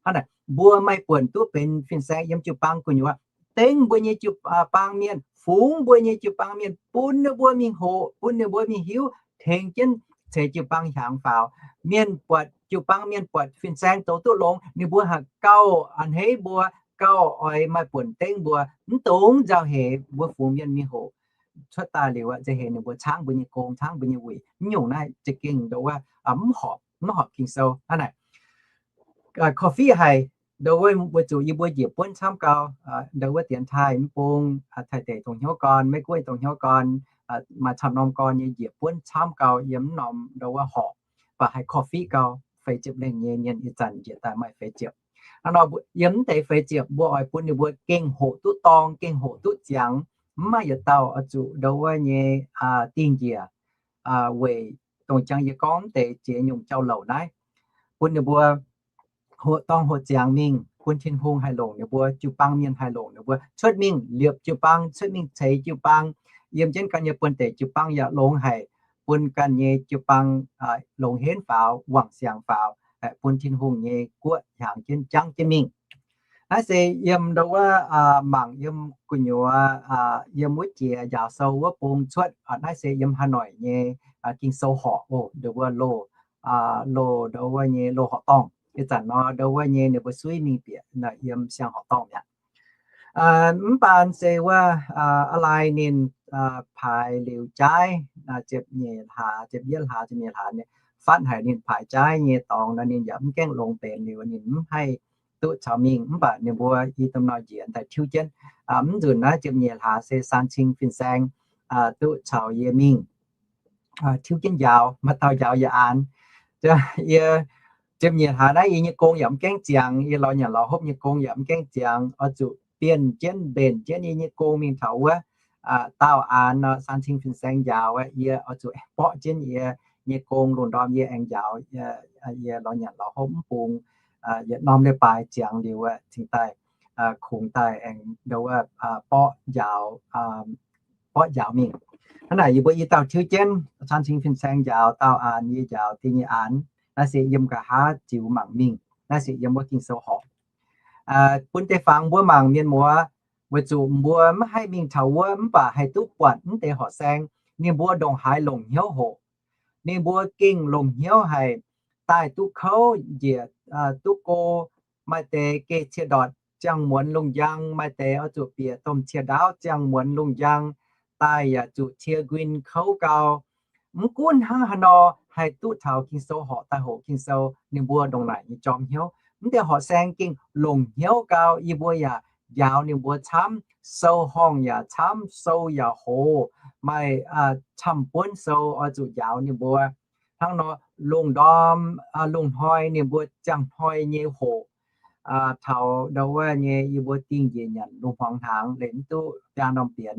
Hnangv naaic, mbuo maaih buonc duqv benx fin-saeng yiem jiu-baang gu'nyuoz, dengv mbuo nyei jiu-baang mienh, fungx mbuo nyei jiu-baang mienh, bun ninh mbuo mingh hoqc, bun ninh mbuo mingh hiuv, tengx jienv ceix jiu-baang hiaangx faaux. Mienh buatc jiu-baang, mienh buatc fin-saeng zoux duqv longx, ninh mbuo haih gauh a'hneiv mbuo, gauh oix maaih buonc dengv mbuo, mv dungx nzauh heix mbuo fungx mienh mingh hoqc. Cuotv daaih liuz nzauh heix ninh mbuo caangv mbuo nyei gong, caangv mbuo nyei wuic. Mv nyungc naaiv za'gengh ndongc wuov mv horpc, mv horpc Ging-Sou hnangv naaic. Korv-fiqv haic, ndongc wuov weic zuqc yie mbuo njiec buonv camv gau, ndongc wuov dienx taaih mv bung, Taiv deic dongh hnyouv gorn, Meiv Guoqv dongh hnyouv gorn, maaih camv norm gorn nyei njiec buonv camv gau yiem mv norm ndongc wuov horqc, baac haih korv-fiqv gau. Feix ziepc lengh nyei mienh ih zanc njiec daaih maaih feix ziepc. Hnangv nor yiem mv deix feix ziepc mbuo oix bun ninh mbuo gengh hoqc duqv dorng, gengh hoqc duqv ziangx, mv maaih yietc dauh oix zuqc ndongc wuov nyei dingh njiec weic dongh jangx yie gorngv mv deix ziex nyungc jauv-louc naaiv, bun ninh mbuo hoqc dorng hoqc ziangx mingh, bun Tin-Hungh haih longc ninh mbuo, jiu-baang mienh haih longc ninh mbuo cuotv mingh liepc jiu-baang, cuotv mingh ceix jiu-baang, yiem jienv ganh nyei buonv-deic jiu-baang yaac longx haic, bun ganh nyei jiu-baang longx henv faaux, wangc siangx faaux, bun Tin-Hungh nyei guoqv hiaangx jienv jangv jienv mingh. Naaiv se yiem ndongc wuov mangc yiem gu'nyuoz yiem wuov jiex njaaux sou wuov bung cuotv. Naaiv se yiem Hà Nội nyei Ging-Sou horqc oc, ndongc wuov loz, loz ndongc wuov nyei loz horqc dorngh. Ih zanc nor ndongc wuov nyei ninh mbuo suiv mingh bieqc yiem siang horqc dorngh mi'aqv. Mv baac se wuov a'lai ninh paaix liuz jaaiv ziepc nyeic hlaax, ziepc yietv hlaax, ziepc nyeic hlaax nyei, fatv haic ninh paaix jaaiv nyei dorngx nor ninh yaac mv gaengh longx benx liuz ninh mv haih duqv caux mingh. Mv baac ninh mbuo i domh nor njiec daaih tiuv jienv. Mv nzunc naaiv ziepc nyeic hlaax se Saan Cing fin-saeng duqv caux yie mingh tiuv jienv njaaux, maaih dauh njaaux yie aanx. Yie ziepc nyeic hlaax naaiv yie nyei gong yaac mv gaengh ziangx, yie lorz nyanc lorz hopv nyei gong yaac mv gaengh ziangx, oix zuqc bienh jienv mbenc jienv yie nyei gong mingh taux wuov. Dauh aanx nor Saan Cing fin-saeng njaaux, yie oix zuqc borqv jienv yie nyei gong lungh ndorm yie aengx njaaux yie lorz nyanc lorz hopv mv bung yietc norm leiz-baaix ziangx liuz cingx daaih kungx daaih aengx ndongc wuov borqv njaaux, borqv njaaux mingh. Hnangv naaic yie mbuo i dauh tiuv jienv, Saan Cing fin-saeng njaaux dauh aanx, yie njaaux da'nyeic aanx. Naaiv se yiem nqa'haav ziux mangc mingh. Naaiv se yiem wuov Ging-Sou horqc bun deix fangx mbuo mangc mienh muoz, weic zuqc mbuo mv haih mingh taux wuov mv baac haih duqv buatc mv deix horqc saeng, ninh mbuo ndongc haaix longc hnyouv hoqc. Ninh mbuo gengh longc hnyouv haic, daaih duqv kouv njiec duqv go. Maaih deix geh cie ndortc ziangh muonz lungh njang, maaih deix oix zuqc bieqc domh cie ndaauv ziangh muonz lungh njang, daaih yaac zuqc cie nquin kouv gau. Mv gunv hnangv haaix nor, haih duqv taux Ging-Sou horqc daaih hoqc Ging-Sou, ninh mbuo ndongc naaic nyei jorm hnyouv. Mv deix horqc saeng gengh longc hnyouv gau, yie mbuo yaac njaaux ninh mbuo camv, sou-horngh yaac camv, sou yaac hoz, maaih camv-buonv sou oix zuqc njaaux ninh mbuo. Hnangv nor, lungh ndorm, lungh hnoi ninh mbuo ziangh hnoi nyei hoqc, taux ndau wuov nyei yie mbuo dingh njiec nyanc lungh hmuangx hnaangx, leih mv duqv biaa norm bienx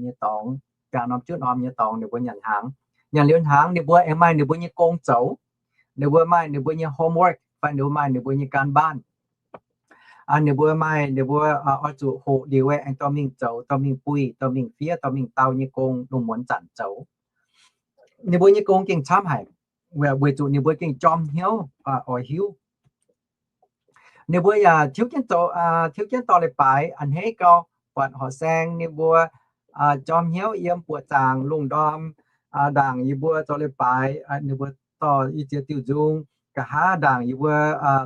nyei dorngx, biaa norm juqv norm nyei dorngx ninh mbuo nyanc hnaangx. Nyanc liuz hnaangx ninh mbuo aengx maaih ninh mbuo nyei gong zoux. Ninh mbuo maaih ninh mbuo nyei homework fai ninh mbuo maaih ninh mbuo nyei การบ้าน. Ninh mbuo maaih ninh mbuo oix zuqc hoqc liuz aengx dorh mingh zoux, dorh mingh buih, dorh mingh fiev, dorh mingh dau nyei gong lungh muonz zanc zoux. Ninh mbuo nyei gong gengh camv haic, weic zuqc ninh mbuo gengh jorm hnyouv oix hiuv. Ninh mbuo yaac tiuv jienv zoux, tiuv jienv dorh leiz-baaix a'hneiv gau, buatc horqc saeng ninh mbuo jorm hnyouv yiem buoqc zaangc lungh ndorm. Ndaangc yie mbuo zoux leiz-baaix, ninh mbuo dorh i ziex diuh nzung, nqa'haav ndaangc yie mbuo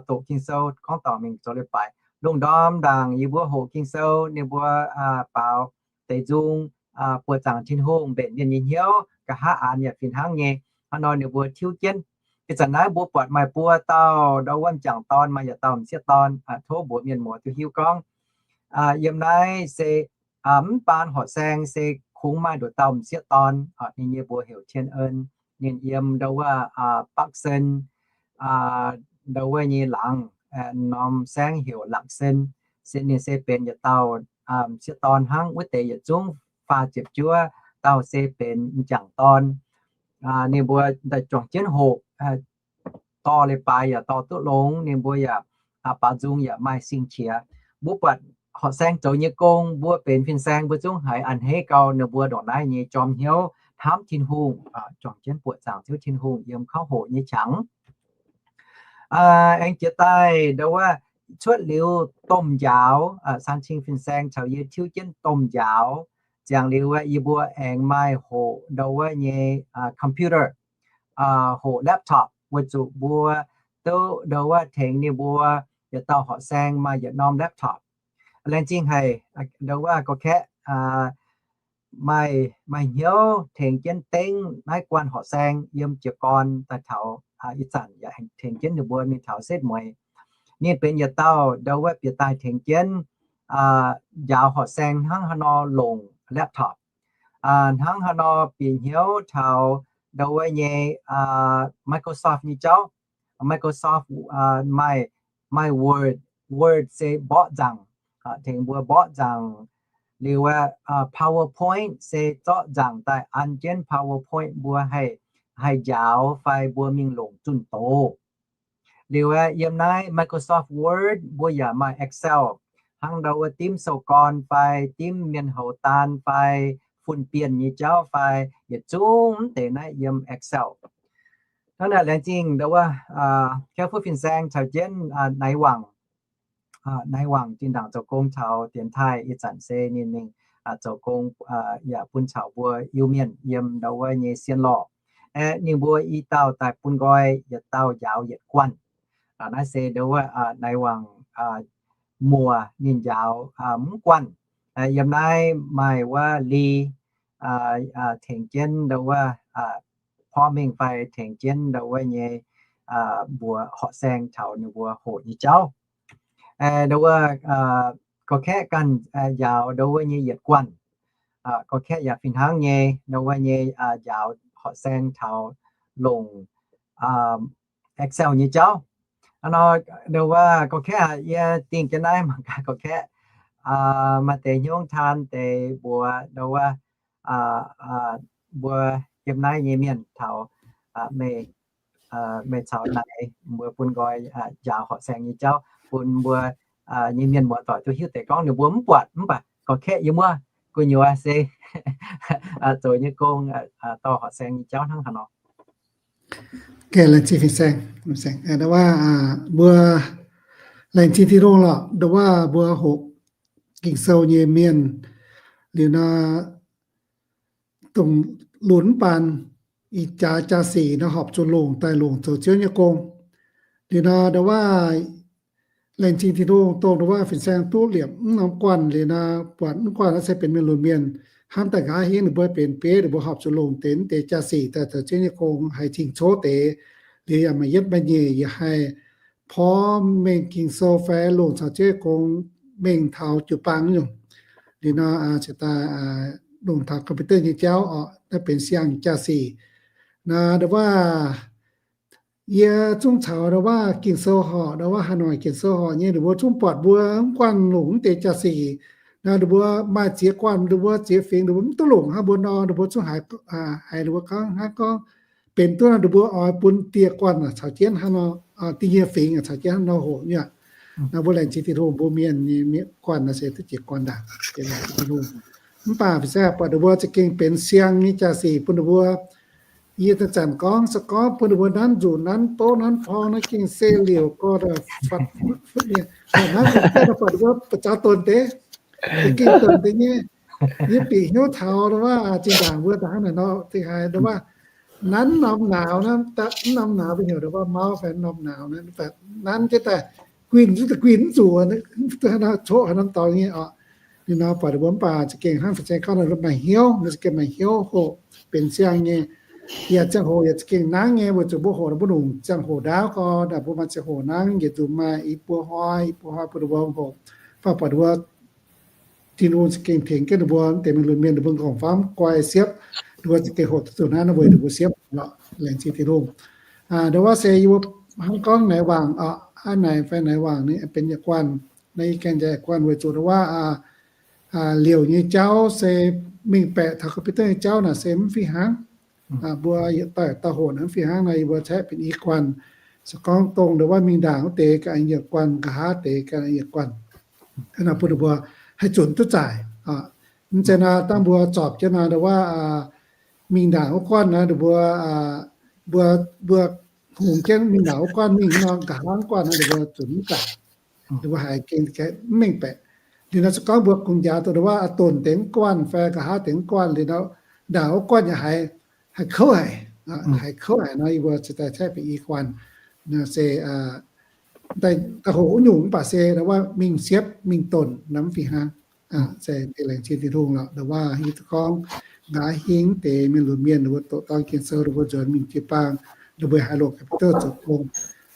doqc Ging-Sou gorngv dorngc mingh zoux leiz-baaix. Lungh ndorm ndaangc yie mbuo hoqc Ging-Sou, ninh mbuo baaux deix nzung, buoqc zaangc Tin-Hungh, mbenc mienh nyei hnyouv, nqa'haav aanx yaac fih hnangv nyei. Hnangv nor ninh mbuo tiuv jienv. Ih zanc naaiv mbuo buatc maaih buo dauh ndau wuov m'jangc dorn, maaih yietc dauh m'sieqv dorn, tov mbuox mienh muoz duqv hiuv gorngv, yiem naaiv se mv baan horqc saeng se kungx maaih nduqc dauh m'sieqv dorn, ninh nyei mbuox heuc Tien En. Ninh yiem ndau wuov Bắc Sơn, ndau wuov nyei laangz, norm saengv heuc Lạng Sơn. Se ninh se benx yietc dauh m'sieqv dorn hnangv. Wuov deix yietc zungv faah ziepc juov dauh se benx m'jangc dorn. Ninh mbuo daaih juangc jienv hoqc, dorh leiz-baaix yaac dorh duqv longx, ninh mbuo yaac baaux nzung yaac maaih sing-qiex. Mbuo buatc horqc saeng zoux nyei gong, mbuo benx fin-saeng mbuo zungv haiz a'hneiv gau ninh mbuo ndongc naaiv nyei jorm hnyouv hnamv Tin-Hungh, juangc jienv buoqc zaangc Ziouv Tin-Hungh yiem kouv hoqc nyei qangx. Aengx jiex daaih ndau wuov cuotv liuz domh njaaux, Saan Cing fin-saeng caux yie tiuv jienv domh njaaux. Ziangh liuz yie mbuo aengx maaih hoqc ndau wuov nyei computer. hoqc laptop weic zuqc mbuo duqv ndo wuov tengx ninh mbuo yietc dauh horqc saeng maaih yietc norm laptop. Laengz zingh haic ndo wuov gorx-kaeqv maaih, maaih hnyouv tengx jienv dengv naaiv guanh horqc saeng yiem jiez gorn daaih taux ih zanc yaac tengx jienv ninh mbuo mingh taux setv mueiz. Ninh benx yietc dauh ndo wuov bieqc daaih tengx jienv njaaux horqc saeng hnangv haaix nor longc laptop, hnangv haaix nor bieqc hnyouv taux ndo wuov nyei Microsoft nyei jauv. Microsoft maaih, maaih Word, Word se mborqv nzaangc, tengx mbuo mborqv nzaangc. Liuz aeqv, PowerPoint se zorqv nzaangc daaih an jienv PowerPoint mbuo haih, haih njaaux fai mbuo mingh longc zunh doz. Liuz aeqv, yiem naaiv Microsoft Word mbuo yaac maaih Excel, hnangv ndo wuov dimv sou gorn fai dimv mienh houz daan fai fun-bienh nyei jauv fai yietc zungv mv deix naaiv yiem Excel. Hnangv naaic laengz zingh ndo wuov Careful Fin-Saeng caux jienv Naix Wangc. Naix Wangc zinh ndaangc zoux gong taux dienx taaih ih zanc se ninh mingh zoux gong yaac bun caux mbuo Iu-Mienh yiem ndo wuov nyei sien lorh. Aeqv, ninh mbuo i dauh daaih bun nqoi yietc dauh njaaux yietc guanh. Naaiv se ndo wuov Naix Wangc muoz ninh njaaux mv guanh. Yiem naaiv maaih wuov Li tengx jienv ndo wuov porv mengh fai tengx jienv ndo wuov nyei mbuox horqc saeng taux ninh mbuo hoqc nyei jauv. Ndo wuov gorx-kaeqv ganh njaaux ndo wuov nyei yietc guanh. Gorx-kaeqv yaac fih hnangv nyei ndo wuov nyei njaaux horqc saeng taux longc Excel nyei jauv. Ndo wuov gorx-kaeqv aac, yie dingh jienv naaiv mangc gaax gorx-kaeqv maaih deix hnyouv taan deix mbuox ndo wuov mbuo yiem naaiv nyei mienh taux meih, meih caux naaic mbuo bun nqoi njaaux horqc saeng nyei jauv bun mbuo nyei mienh muoz-doic duqv hiuv deix gorngv ninh mbuo mv buatc mv baac gorx-kaeqv yie muoz gu'nyuoz se zoux nyei gong dorh horqc saeng nyei jauv hnangv haaix nor. Laengz zingh fin-saeng. Mbuo laengz zingh Tin-Hungh lorqc, ndo wuov mbuo hoqc Ging-Sou nyei mienh liuz nor, dongh lunx mv baan ih jaax jaa-sic nor horpc zuqc longc daaih longc zoux Ziouv nyei gong. Liuz nor ndo wuov laengz zingh Tin-Hungh dongh ndo wuov fin-saeng duqv liepc mv norm guanh liuz nor, buatc mv guanh naaiv se benx mienh lunx mienh hnamv daaih nqa'haav hingv ninh mbuo benx bieiv, ninh mbuo horpc zuqc longc deix mv deix jaa-sic daaih zoux Ziouv nyei gong haih cing-coqv deix. Liuz yaac maaih yietv maaih nyeic yaac haih porv mengh Ging-Sou fai longc caux Ziouv nyei gong mengh taux jiu-baang nyungc. Liuz nor cingx daaih longc taux computer nyei jauv oc, naaiv benx siang jaa-sic. Naaiv ndo wuov yie zungv caux ndo wuov Ging-Sou horqc, ndo wuov haaix noic Ging-Sou horqc nyei, ninh mbuo zungv buatc mbuo mv guanh longc mv deix jaa-sic. Naaiv ninh mbuo maaih ziex guanh, ninh mbuo ziex fingx ninh mbuo mv duqv longc hnangv mbuo nor, ninh mbuo zungv haiz, haiz ninh mbuo gorngv hnangv gorngv benx duqv nor ninh mbuo oix bun dieh guanh caux jienv hnangv nor, dieh nyei fingx caux jienv hnangv nor hoqc nyei. Naaiv mbuo laengz zingh Tin-Hungh, mbuo mienh nyei guanh naaiv se duqv ziex guanh ndaangc. Mv baac fin-saeng buatc ninh mbuo za'gengh benx siang nyei jaa-sic bun ninh mbuo. Yie zanc-zanc gorngv se gorngv bun ninh mbuo nanv nzuqc nanv doqv nanv porng naaiv gengh se liouc gorx, hnangv buatc ninh mbuo ba'zaux donc deix, za'gengh donc deix nyei. Yie bieqc hnyouv taux wuov zinh ndaangc mbuo daaih hnangv naaic nor, zingh haiz wuov nanv norm nauz, nanv norm nauz mbuo heuc wuov mouth fai norm nauz, nanv jienv daaih guinh, guinh mv zuqc, coqv haaix norm dorngx nyei oc. Ninh nor buatc ninh mbuo mv baac za'gengh hnangv fin-saeng gorngv maaih hnyouv, ninh za'gengh maaih hnyouv hoqc benx siang nyei. Yaac ziangh hoc yaac za'gengh nangv nyei, weic zuqc mbuo hoqc mbuo longc ziangh hoc ndaauv gorx, mbuo maaih ziangh hoc nangv yietc nzunc maaih i buo hnoi, i buo hnoi bun ninh mbuo hoqc. Fai buatc ninh mbuo Tin-Hungh za'gengh tengx jienv ninh mbuo deix mienh lunx mienh, ninh mbuo nqorngv famv guai siepv, ninh mbuo za'gengh hoqc duqv zuqc naaiv weic ninh mbuo siepv. Laengz zingh Tin-Hungh. Ndo wuov se yie mbuo hnangv gorngv naaiv wangc, aa naaic fai naaiv wangc ni benx yietc guanh, naaiv yie ganh jaa yietc guanh weic zuqc ndo wuov liouc nyei jauv se mingh baeqc taux computer nyei jauv naaic se mv fih hnangv. Mbuo yietc dauh dauh hoqc naaic mv fih hnangv nor, yie mbuo caeqv benx i guanh. Se gorngv dongh ndo wuov mingh ndaangc wuov deix ganh yietc guanh, nqa'haav deix ganh yietc guanh. Hnangv naaic bun ninh mbuo haih zunc duqv zaaic. Mv zeiz nor dangh mbuo zorpc jienv nor ndo wuov mingh ndaangc wuov guanh nor, ninh mbuo, mbuo, mbuo hungx jienv mingh ndaangc wuov guanh mingh nor, nqa'haav guanh nor ninh mbuo zunc mv zaaic. Ninh mbuo haiz gengh mv mengh baeqc. Liuz nor se gorngv mbuo kungx njaaux dongh ndo wuov donx deix mv guanh fai nqa'haav deix mv guanh liuz nor, ndaangc wuov guanh yaac haiz, haiz kouv haic. Haiz kouv haic nor, yie mbuo ziouc daaih caeqv bieqc i guanh. Se daaih hoqc wuov nyungc mv baac se ndau wuov mingh siepv mingh donc naaiv mv fih hnangv. Se laengz zingh Tin-Hungh lorqc, ndau wuov hiuv duqv gorngv nqa'haav hingv deix mienh lunx mienh ninh mbuo doqc dorng Ging-Sou, ninh mbuo nzuonx mingh jiu-baang, ninh mbuo haih longc computer zoux gong.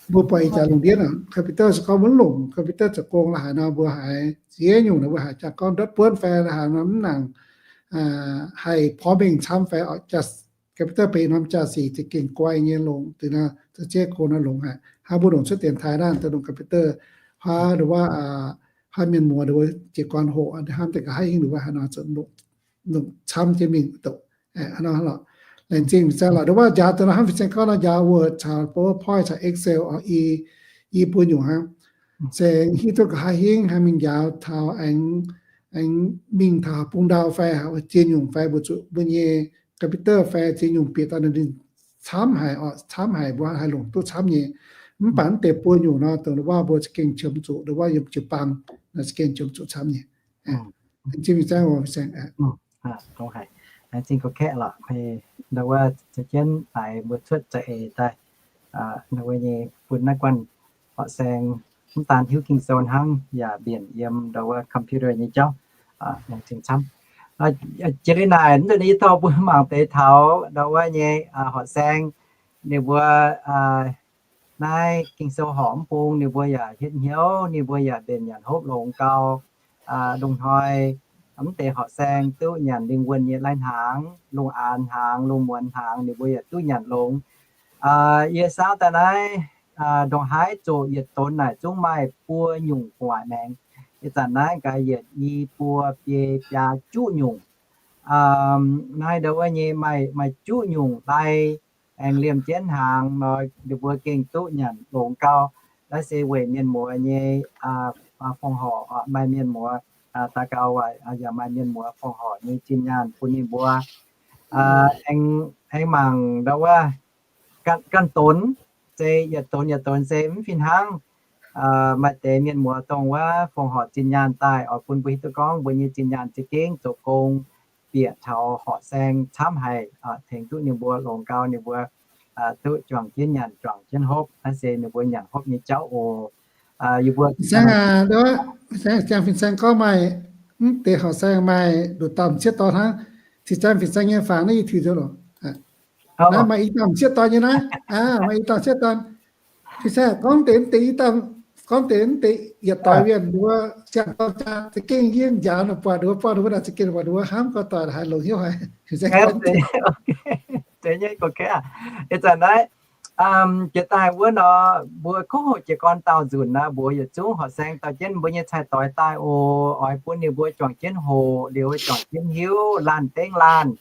Mbuo buatc ih jaax lungh ndiev computer se gorngv mbuo mv longc computer zoux gong la'haaix nor, mbuo haiz ziex nyungc nor mbuo haiz jangx gorngv ndortv buonv fai la'haaix nor mv nangc haih porv mengh camv fai, computer benx norm jaa-sic za'gengh guai nyei longc, deix nor za'gengh gong nor longx haic. Hnangv mbuo longc cuotv dienx taaih naaiv deix longc computer, hnangv ndau wuov, hnangv mienh muoz ndau wuov jiez gorn hoqc hnamv deix nqa'haav hingv ndau wuov haaix nor zoux longc camv jienv mingh doqc. Laengz zingh fin-saeng lorqc, ndau wuov njaaux deix nor hnamv fin-saeng gorngv nor njaaux Word caux PowerPoint caux Excel oc, i buo nyungc hnangv. Se hiuv duqv nqa'haav hingv haih mingh njaaux taux aengx, aengx mingh taux bung ndau fai ziex nyungc fai mbuo zuqc mbuo nyei computer fai ziex nyungc bieqc daaih ninh camv haic oc, camv haic mbuo haih longc duqv camv nyei. Mv baac mv deix buo nyungc nor dongh ndau wuov mbuo za'gengh qiemx zuqc, ndau wuov yiem jiu-baang nor za'gengh qiemx zuqc camv nyei. Laengz zingh fin-saeng oc, fin-saeng. Laengz zingh gorx-kaeqv lorqc, ndau wuov caux jienv haiz mbuo cuotv za'eix daaih, ndau wuov nyei bun naaiv guanh horqc-saeng mv daan hiuv Ging-Sou hnangv yaac mbienc yiem ndau wuov computer nyei jauv. Laengz zingh camv. Jiex liuz naaic mv deix yie dorh mbuo mangc deix taux ndau wuov nyei horqc-saeng ninh mbuo naaiv Ging-Sou horqc mv bung ninh mbuo yaac hietv hnyouv, ninh mbuo yaac mbenc nyanc hopv longx gau. Lungh hnoi mv deix horqc-saeng duqv nyanc lingh wuonh nyei lai-hnaangx, lungh aanx hnaangx, lungh muonz hnaangx ninh mbuo yaac duqv nyanc longx. Yie saauv daaih naaiv ndongc haaix zoqc yietc donx naaic zungv maaih buo nyungc gu'nguaaic maengx. Ih zanc naaiv gaax yietc i buo biei biaa juqv nyungc. Naaiv ndau wuov nyei maaih, maaih juqv nyungc lai, aengx liemh jienv hnaangx nor ninh mbuo gengh duqv nyanc longx gau. Naaiv se weic mienh muoz nyei fongc horc, maaih mienh muoz daux gaux waaic yaac maaih mienh muoz fongc horc nyei zinh nyaanh bun ninh mbuo. Aengx, aengx mangc ndau wuov ganh donx, se yietc donx yietc donx se mv fih hnangv. Maaih deix mienh muoz dongh wuov fongc horc zinh nyaanh daaih oix bun mbuo hiuv duqv gorngv mbuo nyei zinh nyaanh za'gengh zoux gong bieqc taux horqc-saeng camv haic, tengx duqv ninh mbuo longx gau, ninh mbuo duqv juangc jienv nyanc juangc jienv hopv. Naaiv se ninh mbuo nyanc hopv nyei jauv oc. Yie mbuo fin-saeng, fin-saeng gorngv maaih mv deix horqc-saeng maaih nduqc dauh m'sieqv dorn hnangv. Cingx zanc fin-saeng nyei fangx naaiv yie tuix nzengc loc. Naaiv maaih i dauh m'sieqv dorn nyei naaiv. Maaih i dauh m'sieqv dorn. Fin-saeng gorngv deix, deix i dauh, gorngv deix, deix yietc doix wienh nduov siang-dorn jaa za'gengh yiem njaaux ninh buatc nduov, buatc nduov naaic za'gengh buatc nduov hnamv gorx-doic haaix longx hnyouv haic. Fin-saeng gorngv deix. Deix nyei gorx-kaeqv aac. Ih zanc naaiv jiex daaih wuov nor, mbuo kungx hoqc jiez gorn dauh nzunc naaiv, mbuox yietc zungv horqc-saeng dorh jienv mbuo nyei cai-doix daaih oc. Oix bun ninh mbuo juangc jienv hoqc liuz juangc jienv hiuv laanh dengv laanh,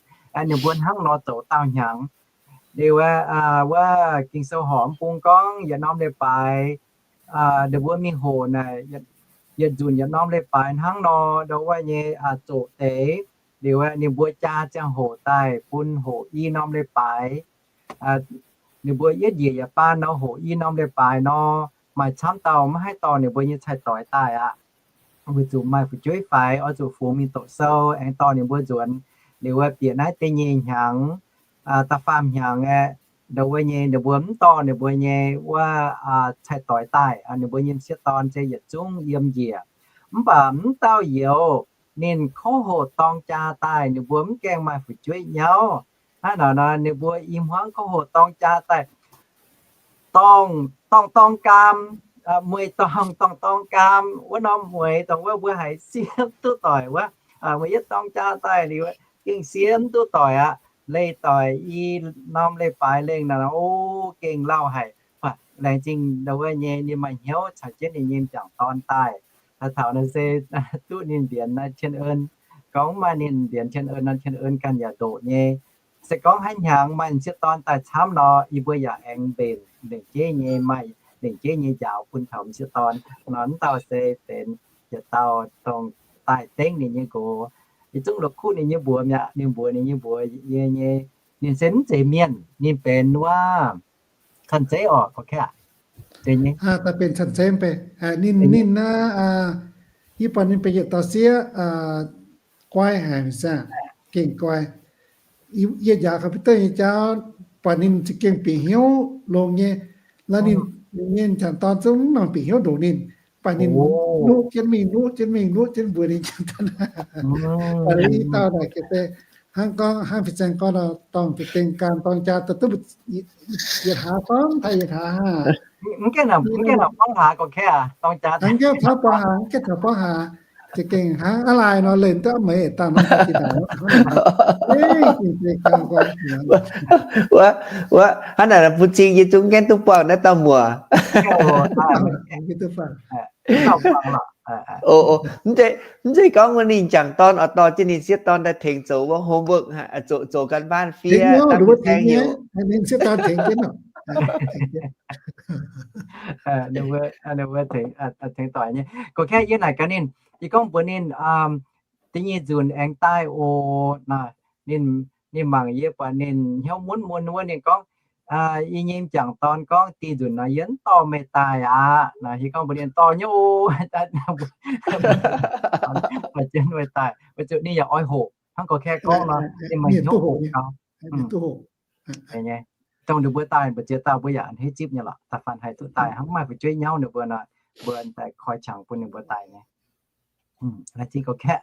ninh mbuo hnangv nor zoux daauh hnyangx. Liuz wuov Ging-Sou horpc mv bung gorngv yietc norm leiz-baaix ninh mbuo mingh hoqc naaic, yietc nzunc yietc norm leiz-baaix hnangv nor, ndau wuov nyei zoqc deix. Liuz ninh mbuo jaa ziangh hoc daaih bun hoqc i norm leiz-baaix. Ninh mbuo yietv njiec yietc baan nor hoqc i norm leiz-baaix nor, maaih camv dauh maiv haih dorh ninh mbuo nyei cai-doix daaih aqv. Weic zuqc maaih fu'jueiv faix oix zuqc fungx mingh doqc sou aengx dorh ninh mbuo nzuonx. Liuz wuov bieqc naaiv da'nyeic hnyangx, da'faam hnyangx aeqv, ndau wuov nyei ninh mbuo mv dorh ninh mbuo nyei wuov cai-doix daaih, ninh mbuo nyei m'sieqv dorn se yietc zungv yiem njiec. Mv baac mv dauh youz ninh kouv hoqc dorng jaa daaih, ninh mbuo mv gaengh maaih fu'jueiv nyauv. Hnangv naaic nor ninh mbuo i hmuangv kouv hoqc dorng jaa daaih, dorng, dorng dorng gaam, mueiz dorng, dorng dorng gaam, wuov norm mueiz dongh wuov mbuo haiz sie mv duqv doic wuov, mueiz yietv dorng jaa daaih liuz gengh sie mv duqv doic aqv. Leih doic i norm leiz-baaix lengh naaic, o, gengh lauh haic. Laengz zingh ndau wuov nyei ninh maaih hnyouv caux jienv ninh nyei m'jangc dorn daaih. Taux naaiv se duqv ninh mbienx naaiv cien en. Gorngv mv maaih ninh mbienx cien en nor, cien en ganh yaac ndoqc nyei. Se gorngv haaix hnyangx maaih m'sieqv dorn daaih camv nor, yie mbuo yaac aengx mbenc lengc jeiv nyei, maaih lengc jeiv nyei njaaux bun taux m'sieqv dorn nor. Mv dauh se benx yietc dauh dongh daaih dengv ninh nyei nqox. Yietc zungv la'kuqv ninh nyei mbuox mi'aqv. Ninh mbuox ninh nyei mbuox yie nyei, ninh se mv zeiz mienh, ninh benx wuov canh zeiv oc, gorqv-kaeqv aac. Daaih benx canh zeiv mv bei. Ninh, ninh naaiv, yie buatc ninh benx yietc dauh sieqv guai haic, gengh guai. Yie njaaux computer nyei jauv, buatc ninh za'gengh bieqc hnyouv longx nyei. Lorqc ninh, ninh nyei m'jangc dorn zungv mv nangc bieqc hnyouv ndongc ninh, baac ninh nuqv jienv mingh, nuqv jienv mingh, nuqv jienv mbuox ninh m'jangc dorn. Ih dauh naaic ga'sie hnangv gorngv, hnangv fin-saeng gorngv nor, dorng za'gengh gan dorng jaa daaih duqv yietc hlaax fai yietc hlaax aqv. Mv gaengh buangv hlaax, mv gaengh taux buangv hlaax, mv gaengh taux buangv hlaax, za'gengh hnangv aav laai nor leih duqv maiv dangh nor. Wuov, wuov, hnangv naaic bun cing yie zungv gaengh duqv buangh naaiv dauh muoc. Mv zeiz gorngv ninh m'jangc dorn oix dorh jienv ninh sieqv dorn daaih tengx zoux wuov homework, zoux, zoux การบ้าน fiev, ninh sieqv dorn tengx jienv. Tengx doic nyei. Gorqv-kaeqv yie naaic gaax ninh, yie gorngv mbuox ninh, da'nyeic nzunc aengx daaih oc. Ninh, ninh mangc yie buatc ninh hnyouv munv mun wuov, ninh gorngv, yie nyei m'jangc dorn gorngv, da'nyeic nzunc nor yie mv dorh meih daaih aqv. Yie gorngv mbuox ninh dorh nyei oc. Jienv meih daaih, weic zuqc ninh yaac oix hoqc hnangv gorqv-kaeqv gorngv nor, ninh maaih hnyouv hoqc gau. Dongh ninh mbuo daaih mbu'ziex dauh mbuo yaac a'hneiv zipv nyei lorqc. Da'faanh haih duqv daaih hnangv maaih fu'jueiv nyauv ninh mbuo nor, mbuo daaih koi qangx bun ninh mbuo daaih nyei. Laengz zingh gorqv-kaeqv.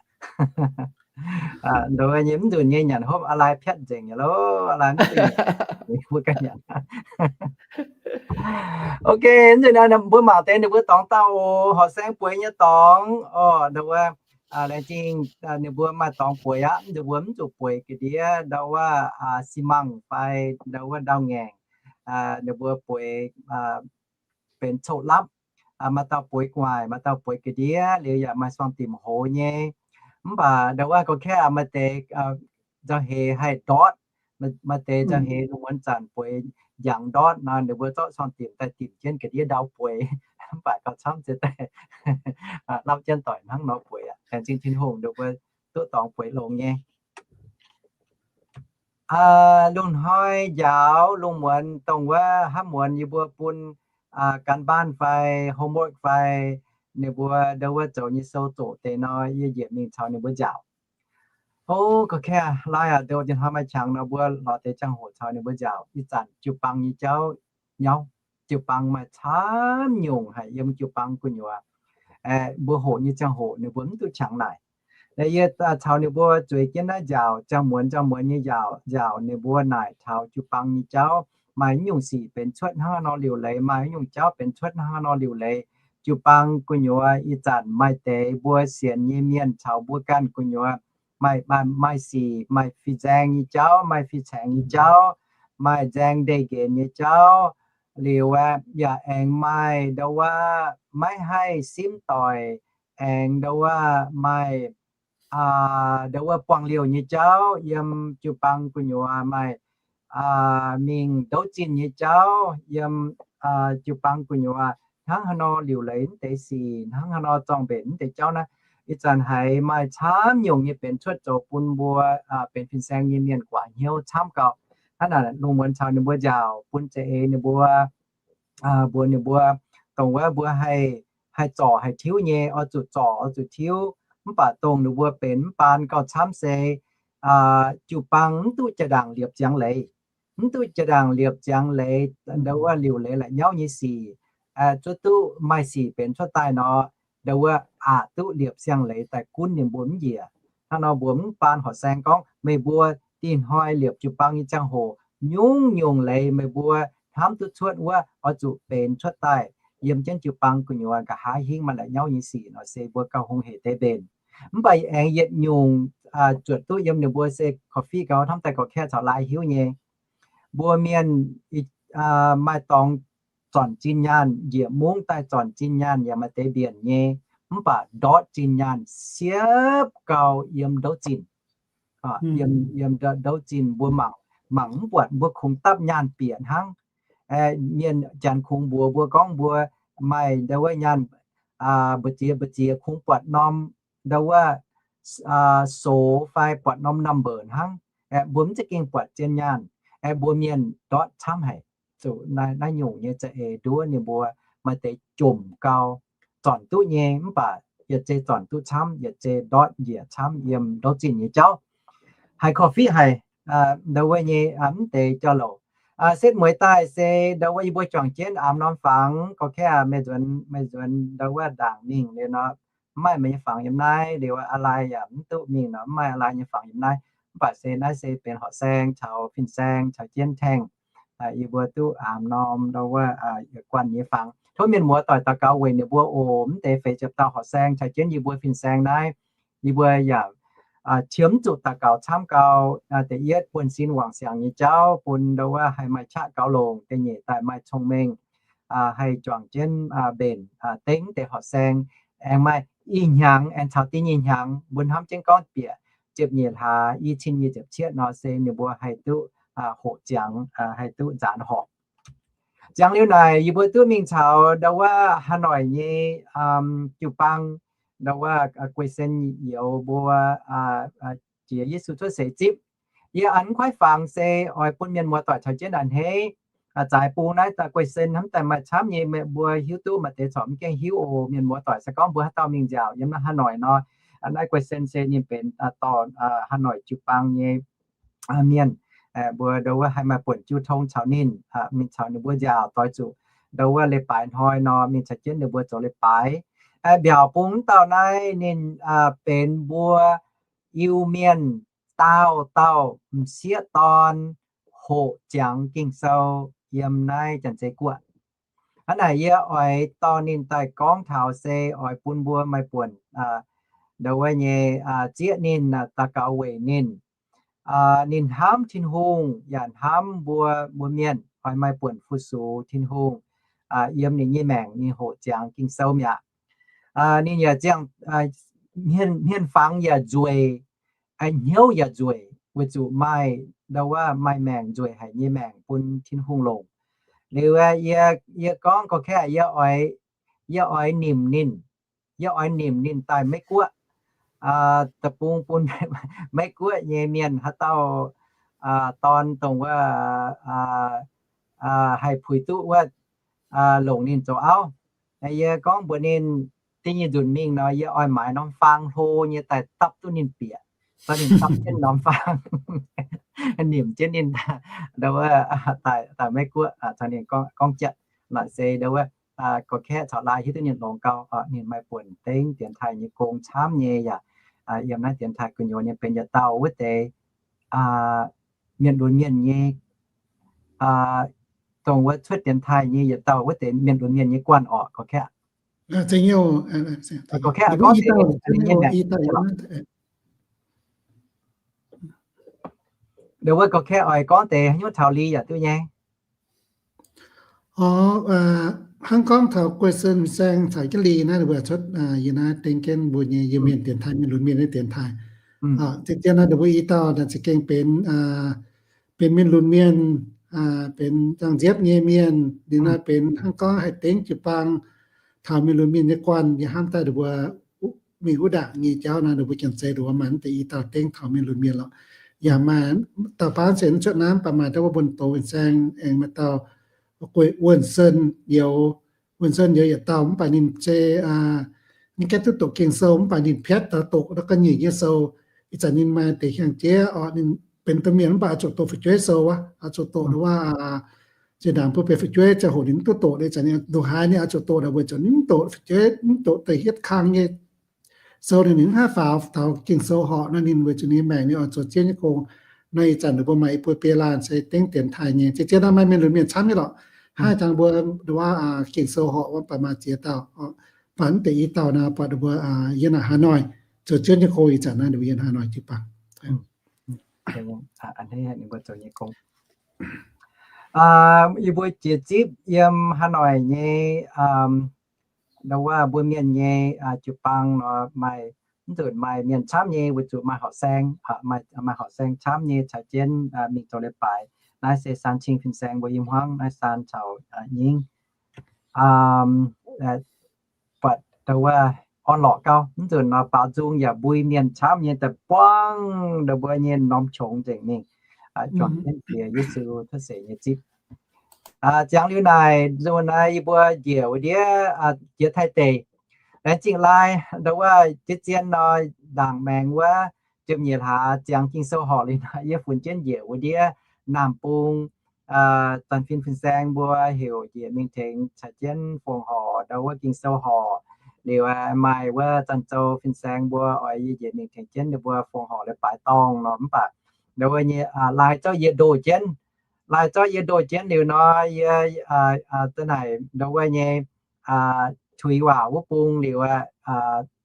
Ndoh nyei mv nzunc nyei nyanc hopv aav lai piatv nzengc nyei loh, aav lai mv duqv nyanc, mbuo ganh nyanc. Ok, mv nzunc mbuo mangc deix ninh mbuo dorngx dauh oc, horqc saeng bueix nyei dorngx oc. Ndoh wuov, laengz zingh ninh mbuo maaih dorngx bueix aqv. Mv nzunc mbuo mv zuqc bueix ga'ndiev ndoh wuov xi mangc fai ndoh wuov ndau-ngaengc. Ninh mbuo bueix benx coqv lapv, maaih dauh bueix gu'nguaaic, maaih dauh bueix ga'ndiev liuz yaac maaih suang dimc hoz nyei. Mv baac ndoh wuov gorqv-kaeqv maaih deix nzauh heix haih ndortv, maaih deix nzauh heix lungh muonz zanc bueix njangx ndortv nor, ninh mbuo zorqv suang dimc daaih dimc jienv ga'ndiev ndau bueix. Mv baac gauh camv ziex daaih lapv jienv doic hnangv nor bueix aqv. Laengz zingh Tin-Hungh ninh mbuo duqv dorngx bueix longx nyei. Lungh hnoi njaaux lungh muonz dongh wuov hnamv muonz yie mbuo bun การบ้าน fai homework fai ninh mbuo ndoh wuov zoux nyei sou zoqc deix nor, yie njiec mingh caux ninh mbuo njaaux. O, gorqv-kaeqv, laai aac, ndoh wuov deix hnoi maaih qangx nor mbuo lorz deix ziangh hoc caux ninh mbuo njaaux. Ih zanc jiu-baang nyei jauv nyauv, jiu-baang maaih camv nyungc haic yiem jiu-baang gu'nyuoz. Mbuo hoqc nyei ziangh hoc ninh mbuo mv duqv qangx naaic. Yie caux ninh mbuo zueiz jienv naaiv njaaux, ziangh muonz ziangh muonz nyei njaaux, njaaux ninh mbuo naaic taux jiu-baang nyei jauv maaih haaix nyungc sic benx cuotv hnangv haaix nor liuc leiz, maaih haaix nyungc jauv benx cuotv hnangv haaix nor liuc leiz. Jiu-baang gu'nyuoz ih zanc maaih deix mbuo sienx nyei mienh caux mbuo ganh gu'nyuoz maaih, maaih sic, maaih fih nzaeng nyei jauv, maaih fih caengx nyei jauv, maaih nzaeng ndeic nqenx nyei jauv. Liuz aeqv, yaac aengx maaih ndoh wuov maiv haih simv doic, aengx ndoh wuov maaih ndoh wuov buangh liouh nyei jauv yiem jiu-baang gu'nyuoz, maaih mingh ndouv zinh nyei jauv yiem jiu-baang gu'nyuoz. Hnangv haaix nor liuc leiz mv deix sic, hnangv haaix nor zorng-mbenc mv deix jauv naaiv, ih zanc haiz maaih camv nyungc nyei benx cuotv zoux bun mbuo benx fin-saeng nyei mienh guaax hnyouv camv gau. Hnangv naaic lungh muonz caux ninh mbuo njaaux bun za'eix ninh mbuo, mbuox ninh mbuo, dongh wuov mbuo haih, haih zorc haih tiuv nyei, oix zuqc zorc oix zuqc tiuv. Mv baac dongh ninh mbuo benx mv baan gauh camv se jiu-baang mv duqv jaa-ndaangc liepc ziangx leiz. Mv duqv jaa-ndaangc liepc ziangx leiz, ndoh wuov liuc leiz la'nyauv nyei sic, zuov duqv maaih sic benx cuotv daaih nor, ndoh wuov aqc duqv liepc ziangx leiz daaih gunv ninh mbuo mv njiec. Hnangv nor mbuo mv baan horqc saeng gorngv meih mbuo dinh hnoi liepc jiu-baang nyei ziangh hoc, nyungc-nyungc leiz meih mbuo hnamv duqv cuotv wuov oix zuqc benx cuotv daaih yiem jienv jiu-baang gu'nyuoz. Nqa'haav hingv maaih la'nyauv nyei sic nor se mbuo gauh hungh hec deix mbenc. Mv baac aengx yietc nyungc zuotc duqv yiem ninh mbuo se korv-fiqv gau hnamv daaih gorqv-kaeqv caux laai hiuv nyei. Mbuo mienh maaih dorngx zornc zinh nyaanh, njiec mungv daaih zornc zinh nyaanh yaac maaih deix mbienc nyei. Mv baac ndortv zinh nyaanh siepv gau yiem ndouv zinh. Yiem, yiem ndouv zinh mbuo mangc, mangc mv buatc, mbuo kungx dapv nyaanh bieqc hnangv. Mienh janx kungx mbuox mbuo gorngv mbuo maaih ndau wuov nyaanh mbu'ziex mbu'ziex kungx buatc norm ndau wuov sox fai buatc norm number hnangv. Mbuo mv za'gengh buatc zien nyaanh. Mbuo mienh ndortv camv haic. Zuqc naaiv nyungc nyei za'eix nduov ninh mbuo maaih deix jomc gau, zornc duqv nyei mv baac yietc zei zornc duqv camv, yietc zei ndortv njiec camv yiem ndouv zinh nyei jauv. Haiz korv-fiqv haic. Ndau wuov nyei mv deix jauv-louc Setv mueiz daaih se ndau wuov yie mbuo juangc jienv aamx norm fangx, gorx-kaeqv, meih nzuonx, meih nzuonx ndau wuov ndaangc mingh liuz nor, mv maaih meih nyei fangx yiem naaiv liuz, a'lai yaac mv duqv mingh nor, mv maaih a'lai nyei fangx yiem naaiv. Mv baac se naaiv se benx horqc saeng caux fin-saeng caux jienv tengx yie mbuo duqv aamx norm ndau wuov guanh nyei fangx. Tov mienh muoz doic daux gaux weic ninh mbuo oc. Mv deix feix ziepc dauh horqc saeng caux jienv yie mbuo fin-saeng naaiv, yie mbuo yaac qiemx zuqc daux gaux camv gau. Da'yietv, buonv-sin wangc siangx nyei jauv bun ndau wuov haih maaih qaqv gaux longc. Da'nyeic, daaih maaih cong-mengh, haih juangc jienv mbenc dengv deix horqc saeng, aengx maaih ih hnyangx aengx caux da'nyeic hnyangx, mbuo hnamv jienv gorngv bieqc ziepc nyeic hlaax i cin nyic ziepc cietv nor se ninh mbuo haih duqv hoqc ziangx, haih duqv nzaanx horqc. Ziangx liuz naaic, yie mbuo duqv mingh caux ndau wuov Hanoic nyei jiu-baang, ndau wuov Guei Sen youz mbuo jiex Yesu cuotv seix zipv. Yie a'hneiv kuaaiv fangx se oix bun mienh muoz doic caux jienv a'hneiv. Zaaix bung naaiv daaih Guei Sen hnamv daaih maaih camv nyei, meih mbuo hiuv duqv maaih deix corc mv gaengh hiuv oc. Mienh muoz doic se gorngv mbuo haaix dauh mingh nziaauc yiem naaiv Hanoic nor, naaiv Guei Sen se ninh benx dorh Hanoic jiu-baang nyei mienh. Mbuo ndau wuov haih maaih buonc jiu tong caux ninh, mingh caux ninh mbuo nziaauc, doix zuqc ndau wuov leiz-baaix hnoi nor mingh caux jienv ninh mbuo zoux leiz-baaix. Mbiaauc bung wuov dauh naaiv ninh benx mbuo Iu-Mienh daauh dauh m'sieqv dorn hoqc ziangx Ging-Sou yiem naaiv Janx-Zei Guoqv. Hnangv naaic yie oix dorh ninh daaih gorngv taux se oix bun mbuo maaih buonc ndau wuov nyei zieqv ninh, daux gaux weic ninh. Ninh hnamv Tin-Hungh yaac hnamv mbuo, mbuo mienh oix maaih buonc fu-sux Tin-Hungh yiem ninh nyei maengc ninh hoqc ziangx Ging-Sou mi'aqv. Ninh yaac ziangh hmien-fangx yaac nzueic, hnyouv yaac nzueic, weic zuqc maaih ndau wuov maaih maengc nzueic haic nyei maengc bun Tin-Hungh longc. Liuz yie, yie gorngv gorx-kaeqv, yie oix nimc ninh, yie oix nimc ninh daaih Meiv Guoqv. Da'bung bun Meiv Guoqv nyei mienh haaix dauh dorn dongh wuov haih puix duqv wuov longc ninh zoux auv. Yie gorngv mbuox ninh, da'nyeic nzunc mingh nor yie oix maaiz norm faang hlo nyei daaih dapv duqv ninh bieqc, zorqv ninh dapv jienv norm faang, nimc jienv ninh ndau wuov daaih Meiv Guoqv caux ninh gorngv jatv. Naaic se ndau wuov gorx-kaeqv caux laai hiuv duqv ninh longx gau, ninh maaih buonc dengv dienx taaih nyei gong camv nyei yaac yiem naaiv dienx taaih gu'nyuoz ninh benx yietc dauh wuov deix mienh lunx mienh nyei, dongh wuov cuotv dienx taaih nyei yietc dauh wuov deix mienh lunx mienh nyei guanh orqc, gorx-kaeqv. Gorx-kaeqv gorngv deix, ndau wuov gorx-kaeqv oix gorngv deix haaix nyungc taux li yaac duqv nyei. Hnangv gorngv taux Guei Sen Saeng caux Jienv Li naaiv, ninh mbuo cuotv yie naaiv dengv jienv mbuo nyei Iu-Mienh dienx taaih, mienh lunx mienh nyei dienx taaih. Zien-zien naaiv ninh mbuo i dauh naaic za'gengh benx, benx mienh lunx mienh, benx nzangc-nziepv nyei mienh. Ninh naaiv benx hnangv gorngv haih dengv jiu-baang taux mienh lunx mienh nyei guanh. Yie hnamv daaih ninh mbuo mingh wuov ndaangc nyei jauv naaiv, ninh mbuo janx-zei ninh mbuo maaih mv deix i dauh dengv taux mienh lunx mienh lorqc. Yaac maaih dauh baav se cuotv naaiv mv baac maaih deix wuov mbuo doz fin-saeng aengx maaih dauh Guei Wuonh Sen Youz. Wuonh Sen Youz yietc dauh mv baac ninh se ninh gaengh duqv doqc Ging-Sou mv baac ninh piatv taux doqc ga'nyiec nyei sou. Ih zanc ninh maaih deix hiaang-jeiv orqc, ninh benx domh mienh mv baac oix zuqc doqc fu'jueiv sou wuov, oix zuqc doqc wuov zinh ndaangc mbuo benx fu'jueiv ziangh hoc ninh mv duqv doqc. Ih zanc ninh ndongc haaix ninh oix zuqc doqc naaic weic zuqc ninh mv doqc fu'jueiv, mv doqc deix hietv kang nyei sou, ninh mv haih faaux taux Ging-Sou horqc nor, ninh weic zuqc ninh nyei maengc ninh oix zoux zieqv nyei gong. Nor ih zanc ninh mbuo maaih i buo biei laanh se dengv dienx taaih nyei. Zien-zien naaiv maaih mienh lunx mienh camv nyei lorqc. Hnangv jangx mbuo wuov Ging-Sou horqc wuov baac maaih ziex dauh, baac mv deix i dauh naaiv buatc ninh mbuo yiem naaic Hà Nội zoux zieqv nyei gong. Ih zanc naaiv ninh mbuo yiem Hà Nội jiu-baang. Yie mbuo jiex zipv yiem Hà Nội nyei, ndau wuov mbuo mienh nyei jiu-baang nor maaih, mv nzunc maaih mienh camv nyei weic zuqc maaih horqc saeng, maaih horqc saeng camv nyei caux jienv mingh zoux leiz-baaix. Naaiv se Saan Cing fin-saeng mbuo i hmuangv naaiv Saan caux Nyingv buatc ndau wuov orn-lorqc gau. Mv nzunc nor baaux nzung yaac mbui mienh camv nyei daaih buangv ndau mbuo nyei norm qongx nzengc mingh, juangc jienv jiex Yesu cuotv seix nyei zipv. Ziangx liuz naaic, nzunc naaiv yie mbuo njiec wuov ndiev, jiex Taiv deic, laengz zingh laai, ndau wuov jiex zien nor, ndaangc maengx wuov ziepc nyeic hlaax ziangx Ging-Sou horqc liuz nor, yie funx jienv njiec wuov ndiev Naamh Bung, zanc fin fin-saeng mbuo heuc njiec mingh tengx caux jienv fongc horc ndau wuov Ging-Sou horc. Liuz maaih wuov zanc zou fin-saeng mbuo oix yie njiec mingh tengx jienv ninh mbuo fongc horc leiz-baaix dorngh nor. Mv baac ndau wuov nyei lai zorqv yie ndoh jienv, lai zorqv yie ndoh jienv liuz nor, yie za'naaic ndau wuov nyei tuix waac wuov bung liuz,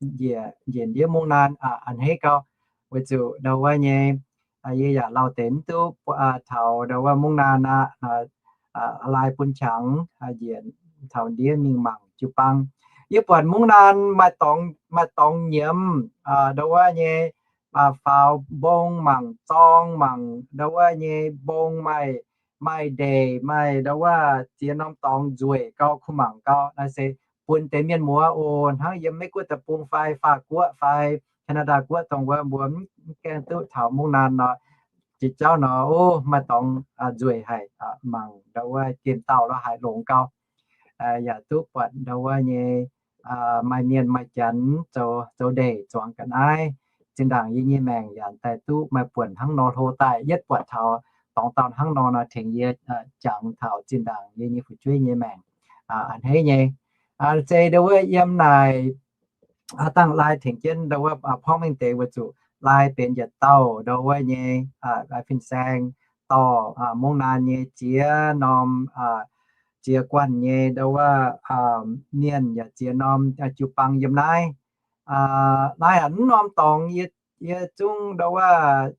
njiec ndiev mungv naan a'hneiv gau. Weic zuqc ndau wuov nyei yie yaac lauh deix mv duqv taux ndau wuov mungv naan aqv. Lai bun qangx njiec taux ndiev mingh mangc jiu-baang. Yie buatc mungv naan maaih dorngx, maaih dorngx nyiemz ndau wuov nyei faaux mbong mangc zorng mangc ndau wuov nyei mbong maaih, maaih ndeic, maaih ndau wuov ziex norm dorngx nzueic gau, kuh mangc gau. Naaiv se bun deix mienh muoz oc, hnangv yiem Meiv Guoqv deic-bung fai Faav Guoqv fai Canada Guoqv dongh wuov mbuo mv gaengh duqv taux mungv naan nor, jiex jauv nor, o, maaih dorngx nzueic haic, mangc ndau wuov gemh dauh lo haic longx gau. Yaac duqv buatc ndau wuov nyei maaih mienh maaih janx zoux, zoux ndeic zuangx ga'naaiv. Zinh ndaangc yie nyei maengc yaac daaih duqv maaih buonc hnangv nor hlo daaih. Yietv buatc taux dorngx dauh hnangv nor nor tengx yie jangx taux zinh ndaangc yie nyei fu'jueiv nyei maengc a'hneiv nyei. Se ndau wuov yiem naaic dangh lai tengx jienv ndau wuov porv mengh deix weic zuqc lai benx yietc dauh ndau wuov nyei fin-saeng dorh mungv naan nyei ziex norm, ziex guanh nyei ndau wuov mienh yaac ziex norm jiu-baang yiem naaiv. Naaiv aac, mv norm dorngx yie zungv ndau wuov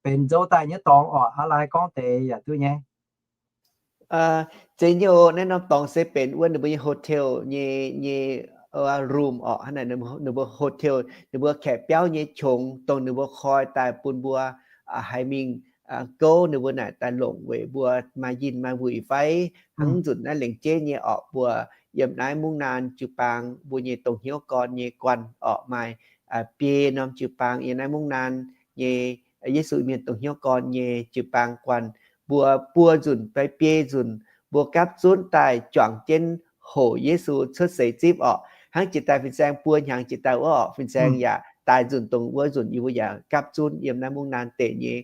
benx nzou daaih nyei dorngx orqc? Aa, lai gorngv deix yaac duqv nyei. Zeiz nyei oc. Naaiv norm dorngx se benx wuov ninh mbuo nyei hotel nyei, nyei room orqc. Hnangv naaic ninh mbuo hotel, ninh mbuo kaeqv biauv nyei qongx dongh ninh mbuo koi daaih bun mbuo haiz mingh gouv ninh mbuo naaic daaih longc weic mbuo maaih yinh maaih wuic fai hnangv nzunc naaiv lengc jeiv nyei orqc. Mbuo yiem naaiv mungv naan jiu-baang mbuo nyei dongh hnyouv gorn nyei guanh orqc, maaih biei norm jiu-baang yiem naaiv mungv naan nyei Yesu Mienh dongh hnyouv gorn nyei jiu-baang guanh. Mbuo buo nzunc fai biei nzunc mbuo gapv zunv daaih juangc jienv hoqc Yesu cuotv seix zipv orqc. Hnangv jiex daaih fin-saeng buo hnyangx jiex daaih wuov orqc, fin-saeng yaac daaih nzunc dongh wuov nzunc yie mbuo yaac gapv zunv yiem naaiv mungv naan deic nyei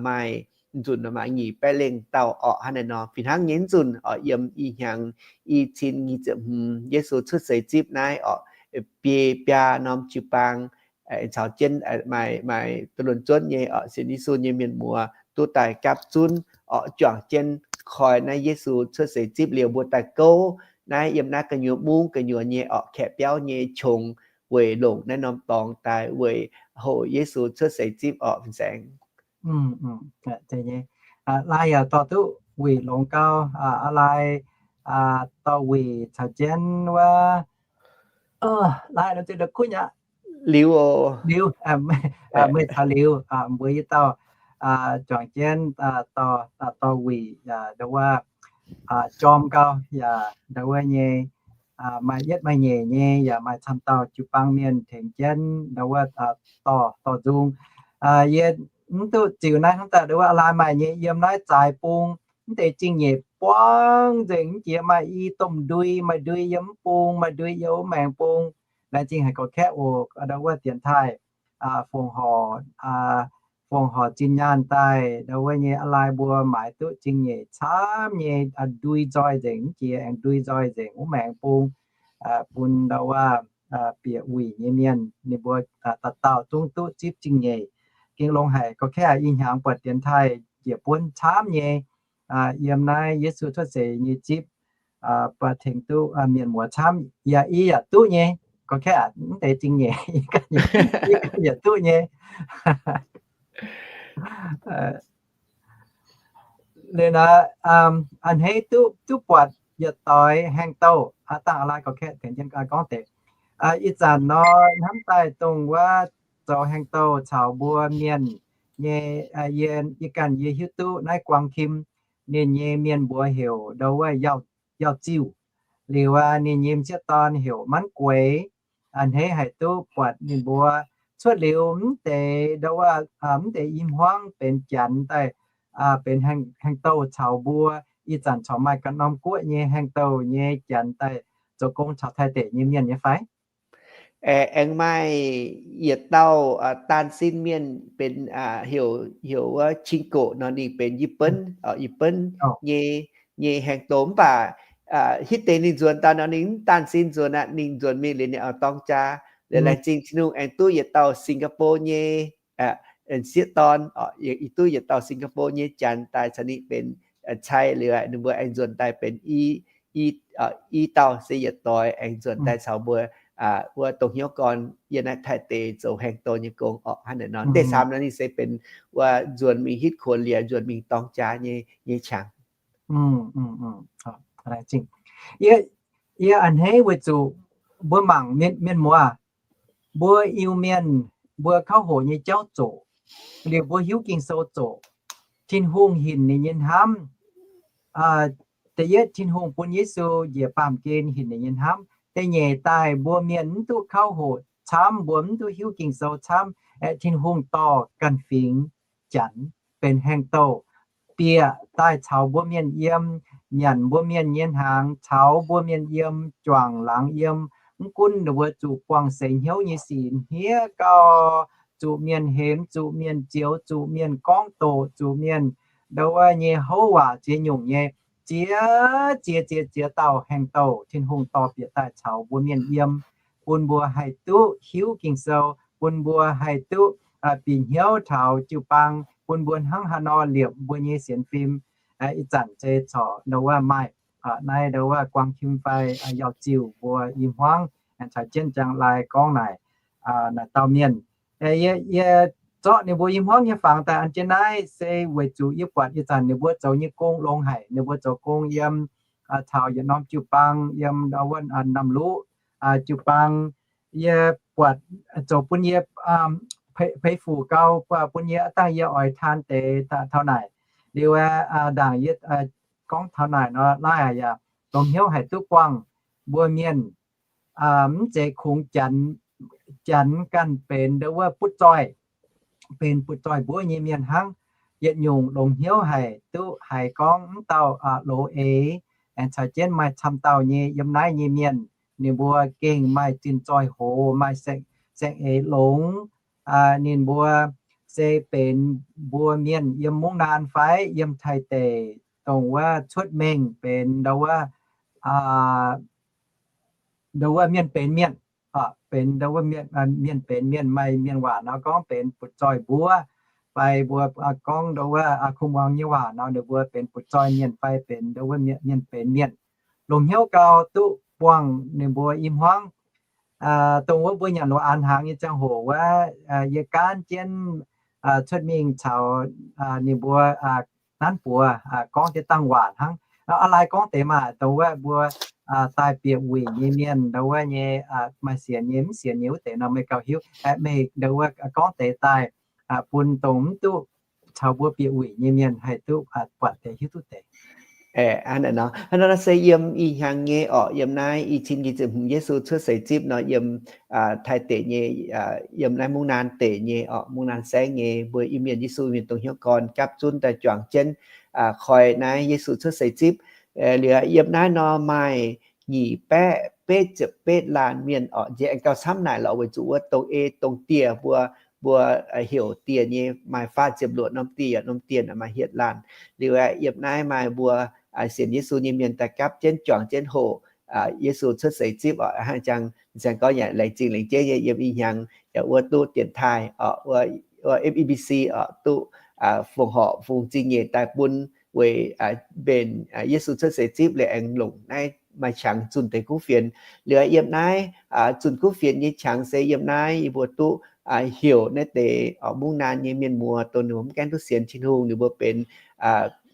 maaih nzunc maaih nyic baeqv lengh dauh orqc. Hnangv naaiv nor fih hnangv nyei nzunc orqc, yiem i hnyangx i cin nyic ziepc hmz Yesu cuotv seix zipv naaiv orqc, biei biaa norm jiu-baang caux jienv maaih, maaih duqv luonx zuonv nyei orqc, sienx Yesu nyei mienh muoz duqv daaih gapv zunv orqc, juangc jienv koi naaiv Yesu cuotv seix zipv liuz mbuo daaih gouv naaiv yiem naaiv gu'nyuoz mungv gu'nyuoz nyei orqc, kaeqv biauv nyei qongx weic longc naaiv norm dorngx daaih weic hoqc Yesu cuotv seix zipv orqc, fin-saeng. Lai yaac dorh duqv wuic longx gau. Aa, lai dorh wuic caux jienv wuov, lai nor zinh kuv nyei aqv. Liuz, liuz, meih caux liuz mbuo yietc dauh juangc jienv dorh wuic ndau wuov jorm gau, yaac ndau wuov nyei maaih yietv maaih nyeic nyei, yaac maaih camv dauh jiu-baang mienh tengx jienv ndau wuov dorh, dorh nzung. Yie mv duqv ziux naaiv hnangv daaih ndau wuov aa lai maaih nyei yiem naaiv zaaix bung, mv deix zingh nyeic buangv nzengc mv jiex, maaih i domh ndui, maaih ndui yiem mv bung, maaih ndui yiem wuov maengx bung. Laengz zingh haic gorqv-kaeqv oc, ndau wuov dienx taaih fongc horc, fongc horc zinh nyaanh daaih ndau wuov nyei aa lai mbuo maaiz duqv zingh nyeic camv nyei ndui nzoih nzengc mv jiex, aengx ndui nzoih nzengc wuov maengx bung, bun ndau wuov bieqc wuic nyei mienh ninh mbuo dauh dauh zungv duqv zipv zingh nyeic. Gengh longx haic gorqv-kaeqv, i hnyangx buatc dienx taaih njiec buonv camv nyei yiem naaiv Yesu cuotv seix nyei zipv, buatc tengx duqv mienh muoz camv. Yaac i yaac duqv nyei, gorqv-kaeqv, mv deix zingh nyeic, i yaac duqv nyei. Liuz nor, a'hneiv duqv, duqv buatc yietc doix haengh douh, dangh aa lai gorqv-kaeqv tengx jienv gorngv deix. Ih zanc nor hnamv daaih dongh wuov zoux haengh douh caux mbuo mienh nyei, yie, yie ganh yie hiuv duqv naaiv Guang Kim, ninh nyei mienh mbuox heuc ndau wuov Yauh Ziuh. Liuz ninh nyei m'sieqv dorn heuc Manv Gueix. A'hneiv haic duqv buatc ninh mbuo cuotv liuz mv deix ndau wuov, mv deix i hmuangv benx janx daaih, benx haengh douh caux mbuo. Ih zanc corc maaih ganh norm guoqv nyei haengh douh nyei janx daaih zoux gong caux Taiv deic nyei mienh nyei fai? Aengx maaih yietc dauh daanh sin mienh benx heuc, heuc wuov Cing Goqc nor, ninh benx Yietc Benv, Yietc Benv nyei, nyei haengh doz. Mv baac hitv deix ninh nzuonx daaih nor, ninh mv daanh sin nzuonx aqv. Ninh nzuonx mingh liuz ninh auv-dorng jaa. Liuz laengz zingh Tin-Hungh aengx duqv yietc dauh Singapore nyei sieqv dorn, duqv yietc dauh Singapore nyei janx daaih caux ninh benx cai. Liuz ninh mbuo aengx nzuonx daaih benx i, i dauh se yietc doix aengx nzuonx daaih caux mbuo wuov dongh hnyouv gorn yiem naaiv Taiv deic zoux haengh doz nyei gong orqc. Hnangv naaiv nor, deix camv nor ninh se benx wuov nzuonx mingh hitv kuonx liuz nzuonx mingh dorng jaa nyei, nyei qangx. Yie a'hneiv weic zuqc mbuo mangc mienh muoz, mbuo Iu-Mienh, mbuo kauv hoqc nyei jauv zoqc, liuz mbuo hiuv Ging-Sou zoqc, Tin-Hungh hinc ninh nyei hnamv. Da'yietv, Tin-Hungh bun Yesu njiec baamh gen hinc ninh nyei hnamv. Da'nyeic daaih, mbuo mienh mv duqv kauv hoqc camv, mbuo mv duqv hiuv Ging-Sou camv, aeqv, Tin-Hungh dorh ganh fingx Janx benx haengh douz, bieqc daaih caux mbuo mienh yiem, nyanc mbuo mienh nyei hnaangx, caux mbuo mienh yiem, juangc laangz yiem. Mv gunv ninh mbuo zuqc buangh seix hnyouv nyei sic hniev gau, zuqc mienh hemx, zuqc mienh zioux, zuqc mienh gorngv doqc, zuqc mienh ndau wuov nyei houv waac ziex nyungc nyei, ziex, ziex, ziex, ziex dauh haengh douz Tin-Hungh dorh bieqc daaih caux mbuo mienh yiem, bun mbuo haih duqv hiuv Ging-Sou, bun mbuo haih duqv bieqc hnyouv taux jiu-baang, bun mbuo hnangv haaix nor liepc mbuo nyei sienx fim. Ih zanc se corc ndau wuov maaih naaiv ndau wuov guang kim fai yaac ziux mbuo i hmuangv caux jienv jangx lai gorngv naaic, naaic dauh mienh. Yie, yie zorqv ninh mbuo i hmuangv nyei fangx daaih an jienv naaiv se weic zuqc yie buatc ih zanc ninh mbuo zoux nyei gong longx haic. Ninh mbuo zoux gong yiem taux yietc norm jiu-baang, yiem ndau wuov Namluqv jiu-baang. Yie buatc zoux bun yie peix fuc gau, bun yie dangh yie oix taan deix taux naaic. Liuz ndaangc yie gorngv taux naaic nor, laaih yaac longx hnyouv haic duqv buangh mbuo mienh, mv zeiz kungx Janx, Janx ganh benx ndau wuov butv zoih, benx butv zoih mbuov nyei mienh hnangv. Yietc nyungc longx hnyouv haic duqv haiz gorngv mv dauh loz-eix aengx caux jienv maaih camv dauh nyei yiem naaiv nyei mienh, ninh mbuo gengh maaih zinh zoih hoz, maaih saeng-eix longx. Ninh mbuo se benx mbuo mienh yiem Mungv Naan fai yiem Taiv deic dongh wuov cuotv mengh benx ndau wuov, ndau wuov mienh benx mienh, benx ndau wuov mienh benx mienh, maaih mienh waac nor gorngv benx butv zoih mbuov, fai mbuo gorngv ndau wuov kuv muangx nyei waac nor ninh mbuo benx butv zoih mienh fai benx ndau wuov mienh benx mienh. Longx hnyouv gau duqv buangh ninh mbuo i hmuangv. Dongh wuov mbuo nyanc loz-aanx hnaangx nyei ziangh hoc wuov, yie gaanv jienv cuotv mingh caux ninh mbuo nanv buoz gorngv jienv dangh waac hnangv. Aa lai gorngv deix maah, dongh wuov mbuo daaih bieqc wuic nyei mienh, ndau wuov nyei maaih sienx nyei mv sienx nyei wuov deix nor meih gauh hiuv. Meih ndau wuov gorngv deix daaih bun dongh mv duqv caux mbuo bieqc wuic nyei mienh haih duqv buatc deix hiuv duqv deix. Hnangv naaiv nor se yiem ih hnyangx nyei orqc, yiem naaiv i cin nyic ziepc hmz Yesu cuotv seix zipv nor, yiem Taiv deic nyei, yiem naaiv Mungv Naan deic nyei orqc, Mungv Naan saengv nyei mbuo Iu-Mienh, Yesu Iu-Mienh dongh hnyouv gorn gapv zunv daaih juangc jienv koi naaiv Yesu cuotv seix zipv. Liuz yiem naaiv nor maaih nyic baeqv betv ziepc betv laanh mienh orqc. Nziex aengx gauh camv naaic lorqc, weic zuqc wuov dongh ei dongh dieh mbuo, mbuo heuc dieh nyei maaih faah ziepc luoqc norm dieh, norm dieh naaic maaih hietc laanh. Liuz aeqv, yiem naaiv maaih mbuo sienx Yesu nyei mienh daaih gapv jienv juangc jienv hoqc Yesu cuotv seix zipv orqc. Hnangv jangx, jangx gorngv yaac laengz zingh laengz jeiv nyei yiem ih hnyangx yaac wuov duqv dienx taaih orqc, wuov F E B C orqc, duqv fongc horc fungx zingh nyeic daaih bun weic mbenc Yesu cuotv seix zipv liuz aengx longc naaiv maaih qangx zunh deix kuv fienx. Liuz yiem naaiv zunh kuv fienx nyei qangx se yiem naaiv yie mbuo duqv heuc naaiv deix Mungv Naan nyei mienh muoz, dongh ninh mbuo mv gaengh duqv sienx Tin-Hungh, ninh mbuo benx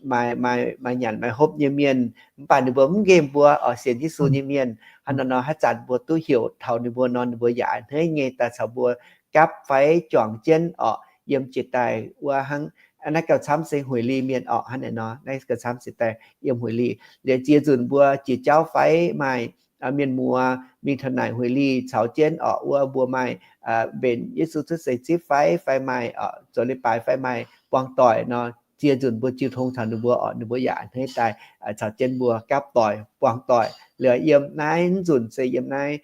maaih, maaih, maaih nyanc maaih hopv nyei mienh, mv baac ninh mbuo mv nqemh mbuo oix sienx Yesu nyei mienh. Hnangv nor nor haaix zanc mbuo duqv heuc taux ninh mbuo nor, ninh mbuo yaac a'hneiv nyei daaih caux mbuo gapv fai juangc jienv orqc, yiem jiex daaih wuov hnangv. Naaiv gauh camv se Hueic Li mienh orqc. Hnangv naaiv nor naaiv gauh camv se daaih yiem Hueic Li. Liuz ziex nzunc mbuo jiex jauv fai maaih mienh muoz mingh taux naaic Hueic Li caux jienv orqc, wuov mbuo maaih mbenc Yesu cuotv seix zipv fai, fai maaih zoux leiz-baaix fai maaih buang doic nor, ziex nzunc mbuo jiu tong caux ninh mbuo orqc, ninh mbuo yaac a'hneiv daaih caux jienv mbuo gapv doic buang doic. Liuz yiem naaiv nzunc se yiem naaiv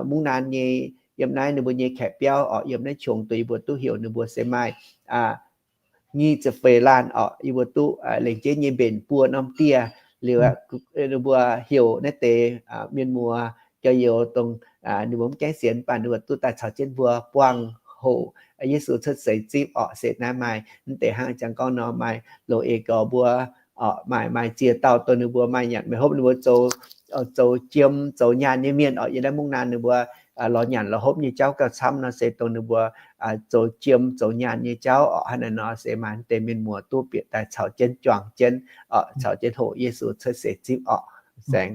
mungv naan nyei, yiem naaiv ninh mbuo nyei kaeqv biauv orqc, yiem naaiv qongx duqv yie mbuo duqv heuc ninh mbuo se maaih nyic ziepc feix laanh orqc, yie mbuo duqv lengc jeiv nyei mbenc buo norm dieh liuz, ninh mbuo heuc naaiv deix mienh muoz gorx-youz dongh ninh mbuo mv gaengh sienx, mv baac ninh mbuo duqv daaih caux jienv mbuo buangh hoqc Yesu cuotv seix zipv orqc. Se naaiv maaih mv deix hnangv jangx gorngv nor, maaih loz-eix gorx mbuo orqc, maaih, maaih ziex dauh dongh ninh mbuo maaih nyanc meih hopv, ninh mbuo zoux, zoux jiem zoux nyaanh nyei mienh orqc. Yiem naaiv mungv naan ninh mbuo lorz nyanc lorz hopv nyei jauv gauh camv nor, se dongh ninh mbuo zoux jiem zoux nyaanh nyei jauv orqc. Hnangv naaiv nor se maaih mv deix mienh muoz duqv bieqc daaih caux jienv juangc jienv orqc, caux jienv hoqc Yesu cuotv seix zipv orqc. Saeng,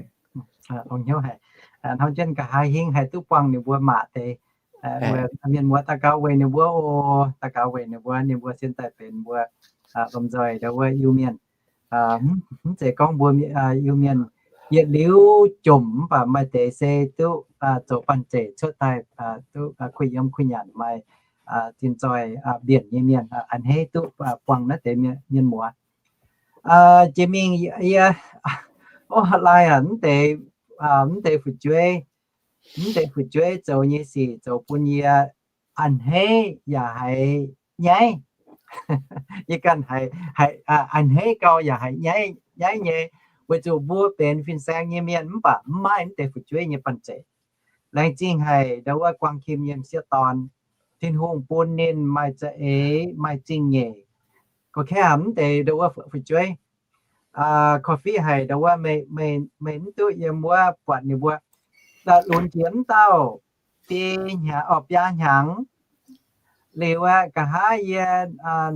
hnangv jienv nqa'haav hingv haih duqv buangh ninh mbuo maac deix mienh muoz. Daux gaux weic ninh mbuo oc. Daux gaux weic ninh mbuo, ninh mbuo sin daaih benx mbuo lomh nzoih ndau wuov Iu-Mienh. Mv zeiz gorngv mbuo Iu-Mienh yietc liuz jomc, mv baac maaih deix se duqv zoux banh zeic cuotv daaih, duqv kuh yiem kuh nyanc, maaih zinh zoih mbienc nyei mienh, a'hneiv duqv buangh naaiv deix mienh muoz. Jiex mingh yie, o, lai aac, mv deix, mv deix fu'jueiv, mv deix fu'jueiv zoux nyei sic zoux bun yie a'hneiv yaac haiz nyaiv. Yie ganh haiz, haiz a'hneiv gau yaac haiz nyaiv, nyaiv nyei, weic zuqc mbuo benx fin-saeng nyei mienh mv baac mv maaih mv deix fu'jueiv nyei banh zeic. Laengz zingh haic ndau wuov Guaang Kim nyei m'sieqv dorn, Tin-Hungh bun ninh maaih za'eix, maaih zingh nyeic. Gorqv-kaeqv mv deix ndau wuov fu'jueiv, korv-fiqv haic ndau wuov, meih, meih mv duqv yiem wuov buatc ninh mbuo lunx jiex mv dauh biei hnyangx, orqc, biaa hnyangx. Liuz aqv, nqa'haav yie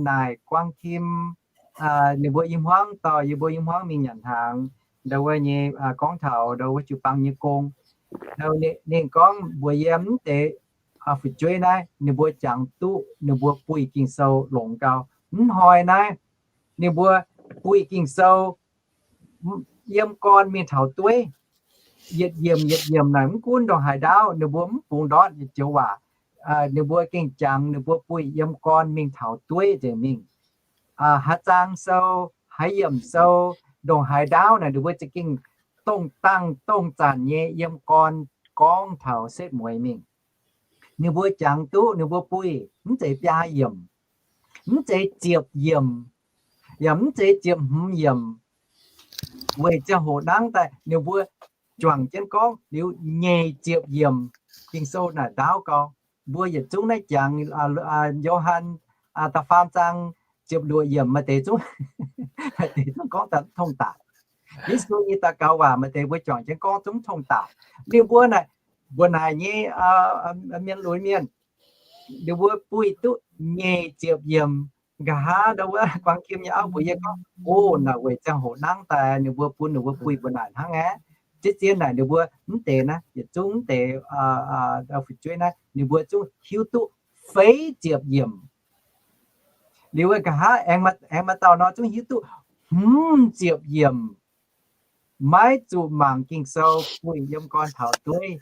naaic Guaang Kim, ninh mbuo i hmuangv dorh yie mbuo i hmuangv mingh nyanc hnaangx, ndau wuov nyei gorngv taux ndau wuov jiu-baang nyei gong. Ninh gorngv mbuox yie mv deix fu'jueiv naaiv ninh mbuo jangx duqv ninh mbuo buih Ging-Sou longx gau. Mv hnoi naaiv ninh mbuo buih Ging-Sou yiem gorn mingh taux dueiv, yietc yiemc yietc yiemc naaic, mv gunv ndongc haaix ndaauv ninh mbuo mv bungx ndortv joux waac. Ninh mbuo gengh jangx ninh mbuo buih yiem gorn mingh taux dueiv nzengc mingh. Haaix zaang sou, haaix yiemc sou, ndongc haaix ndaauv naaic ninh mbuo za'gengh dongh dangh dongh zanc nyei yiem gorn gorngv taux setv mueiz mingh. Ninh mbuo jangx duqv ninh mbuo buih mv zeiz biaa yiemc, mv zeiz ziepc yiemc, yaac mv zeiz ziepc hmz yiemc. Weic ziangh hoc nangv daaih ninh mbuo juangc jienv gorngv liuz nyeic ziepc yiemc Ging-Sou naaic ndaauv gau. Mbuo yietc zungv naaiv jangx Yo^han da'faam zaang ziepc luoqc yiemc, maaih deix zungv, maaih deix zungv gorngv daaih mv tong daic. Yesu nyei daux gaux waac maaih deix mbuo juangc jienv gorngv zungv mv tong daic. Ninh mbuo naaic, mbuo naaic nyei mienh lunx mienh, ninh mbuo buih duqv nyeic ziepc yiemc. Nqa'haav ndau wuov Guaang Kim nyei auv mbuox yie gorngv, o, naaic weic ziangh hoc nangv daaih ninh mbuo bun ninh mbuo buih mbuo naaic hnangv aqv. Zien-zien naaic ninh mbuo mv deix naaiv yietc zungv mv deix fu'jueiv naaiv ninh mbuo zungv hiuv duqv feix ziepc yiemc. Liuz nqa'haav aengx maaih dauh nor zungv hiuv duqv hmz ziepc yiemc. Maiv zuqc mangc Ging-Sou buih yiem gorn taux dueiv,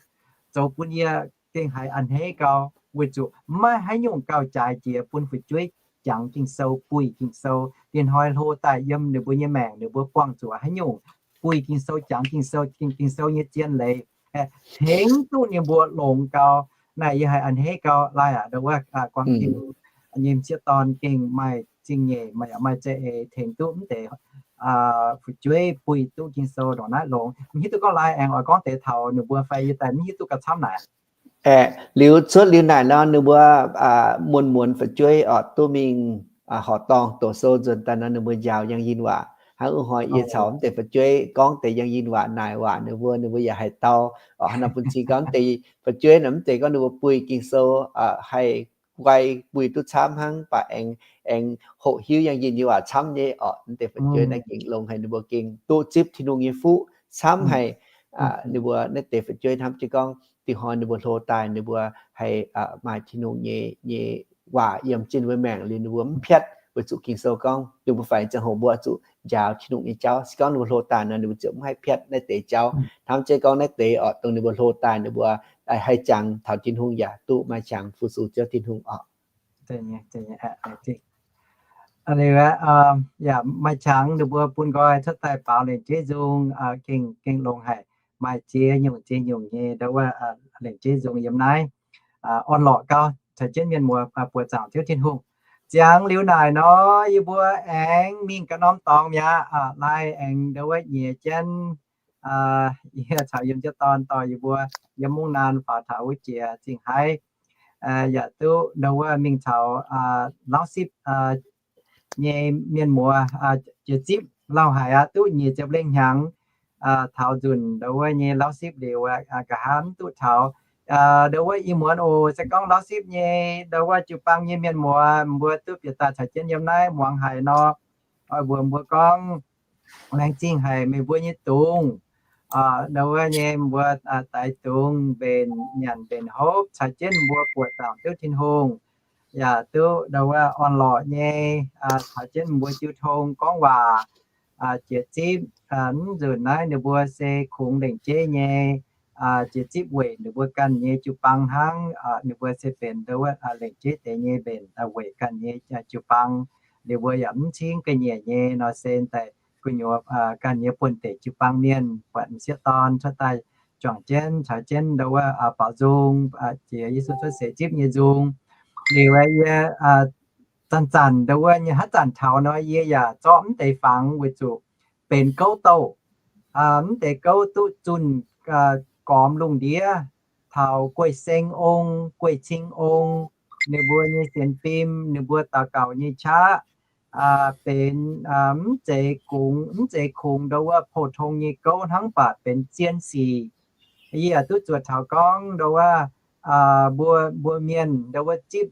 zoux bun yie gengh haiz a'hneiv gau, weic zuqc maiv haaix nyungc gauh jaaix jiex bun fu'jueiv jangx Ging-Sou, buih Ging-Sou. Diex hnoi hlo daaih yiem ninh mbuo nyei maengc, ninh mbuo buangh zuqc haaix nyungc buih Ging-Sou, jangx Ging-Sou, Ging-Sou nyei zien leiz, tengx duqv ninh mbuo longx gau. Naaic yie haiz a'hneiv gau. Lai aac, ndau wuov Guaang Kim nyei m'sieqv dorn gengh maaih zingh nyeic, maaih, maaih za'eix tengx duqv mv deix fu'jueiv buih duqv Ging-Sou ndongc naaiv longx. Mv hiuv duqv gorngv lai aengx oix gorngv deix taux ninh mbuo fai yie daaih mv hiuv duqv gauh camv naaic. Aeqv, liuz cuotv liuz naaic nor ninh mbuo muonz-muonz fu'jueiv orqc duqv mingh horqc dorngh doqc sou nzuonx daaih nor ninh mbuo njaaux Yangh Yinh waac. Hnangv wuov hnoi yie caux mv deix fu'jueiv gorngv deix Yangh Yinh waac naaic waac ninh mbuo, ninh mbuo yaac haih dau. Orqc hnangv nor bun cing gorngv mv deix fu'jueiv naaic mv zeiz gorngv ninh mbuo buih Ging-Sou haih guai buih duqv camv hnangv, mv baac aengx, aengx hoqc hiuv Yangh Yinh nyei waac camv nyei orqc. Mv deix fu'jueiv naaiv gengh longx haic, ninh mbuo gengh duqv zipv Tin-Hungh nyei fuqv camv haic. Ninh mbuo naaiv deix fu'jueiv hnamv jienv gorngv diex hnoi ninh mbuo hlo daaih ninh mbuo haih maaih Tin-Hungh nyei, nyei waac yiem jienv ninh mbuo maengc liuz ninh mbuo mv piatv, weic zuqc Ging-Sou gorngv ninh mbuo faix ziangh hoc mbuo zuqc njaaux Tin-Hungh nyei jauv. Se gorngv ninh mbuo hlo daaih nor ninh mbuo ziouc mv haih piatv naaiv deix jauv. Hnamv jienv gorngv naaiv deix orqc dongh ninh mbuo hlo daaih ninh mbuo haih jangx taux Tin-Hungh yaac duqv maaih qangx fu-sux Ziouv Tin-Hungh orqc. Liuz, yaac maaih qangx ninh mbuo bun nqoi cuotv daaih baaux lengc jeiv nzung, gengh, gengh longx haic. maaih ziex nyungc ziex nyungc nyei ndo wuov lengc jeiv nzung yiem naaiv orn-lorqc gau caux jienv mienh muoz buoqc zaangc Ziouv Tin-Hungh. Ziangx liuz naaic nor, yie mbuo aengx mingh ganh norm dorngx mi'aqv. Laai aengx ndo wuov nyiex jienv yie caux yiem jienv dorn dorh yie mbuo yiem mungv naan faaux taux wuov jiex Zingh Haiv, yaac duqv ndo wuov mingh caux Lauv Sipv nyei mienh muoz jiex zipv lauh haic aqv, duqv nyic ziepc lengh hnyangx taux nzunc ndo wuov nyei Lauv Sipv liuz, nqa'haav mv duqv taux ndo wuov ih muonz oc. Se gorngv Lauv Sipv nyei ndo wuov jiu-baang nyei mienh muoz mbuo duqv bieqc daaih caux jienv yiem naaiv muangx haic nor, oix mbuox mbuo gorngv, laengz zingh haic meih mbuo nyei dungz ndo wuov nyei mbuo daix dungz mbenc nyanc mbenc hopv caux jienv mbuo buoqc zaangc Ziouv Tin-Hungh, yaac duqv ndo wuov orn-lorqc nyei caux jienv mbuo jiu tong gorngv waac jiex zipv. Mv nzunc naaiv ninh mbuo se kungx lengc jeiv nyei jiex zipv weic ninh mbuo ganh nyei jiu-baang hnangv. Ninh mbuo se benx ndo wuov lengc jeiv deix nyei mbenc weic ganh nyei jiu-baang. Ninh mbuo yaac mv cingv ga'nyiec nyei nor se daaih gu'nyuoz ganh nyei buonv-deic jiu-baang mienh buatc m'sieqv dorn cuotv daaih juangc jienv caux jienv ndo wuov baaux nzung, jiex Yesu cuotv seix zipv nyei nzung. Liuz yie zanc-zanc ndo wuov nyei haaix zanc taux nor yie yaac zorqv mv deix fangx weic zuqc benx gouv douh. Mv deix gouv duqv zunh gormx lungh ndiev taux Guei Seng Ong, Guei Cing Ong, ninh mbuo nyei sienx fim, ninh mbuo daux gaux nyei qaqv, benx mv zeiz kungx, mv zeiz kungx ndo wuov pou-tong nyei gouv hnangv, mv baac benx zien sic. Yie yaac duqv zuotc taux gorngv ndo wuov mbuo, mbuo mienh ndo wuov zipv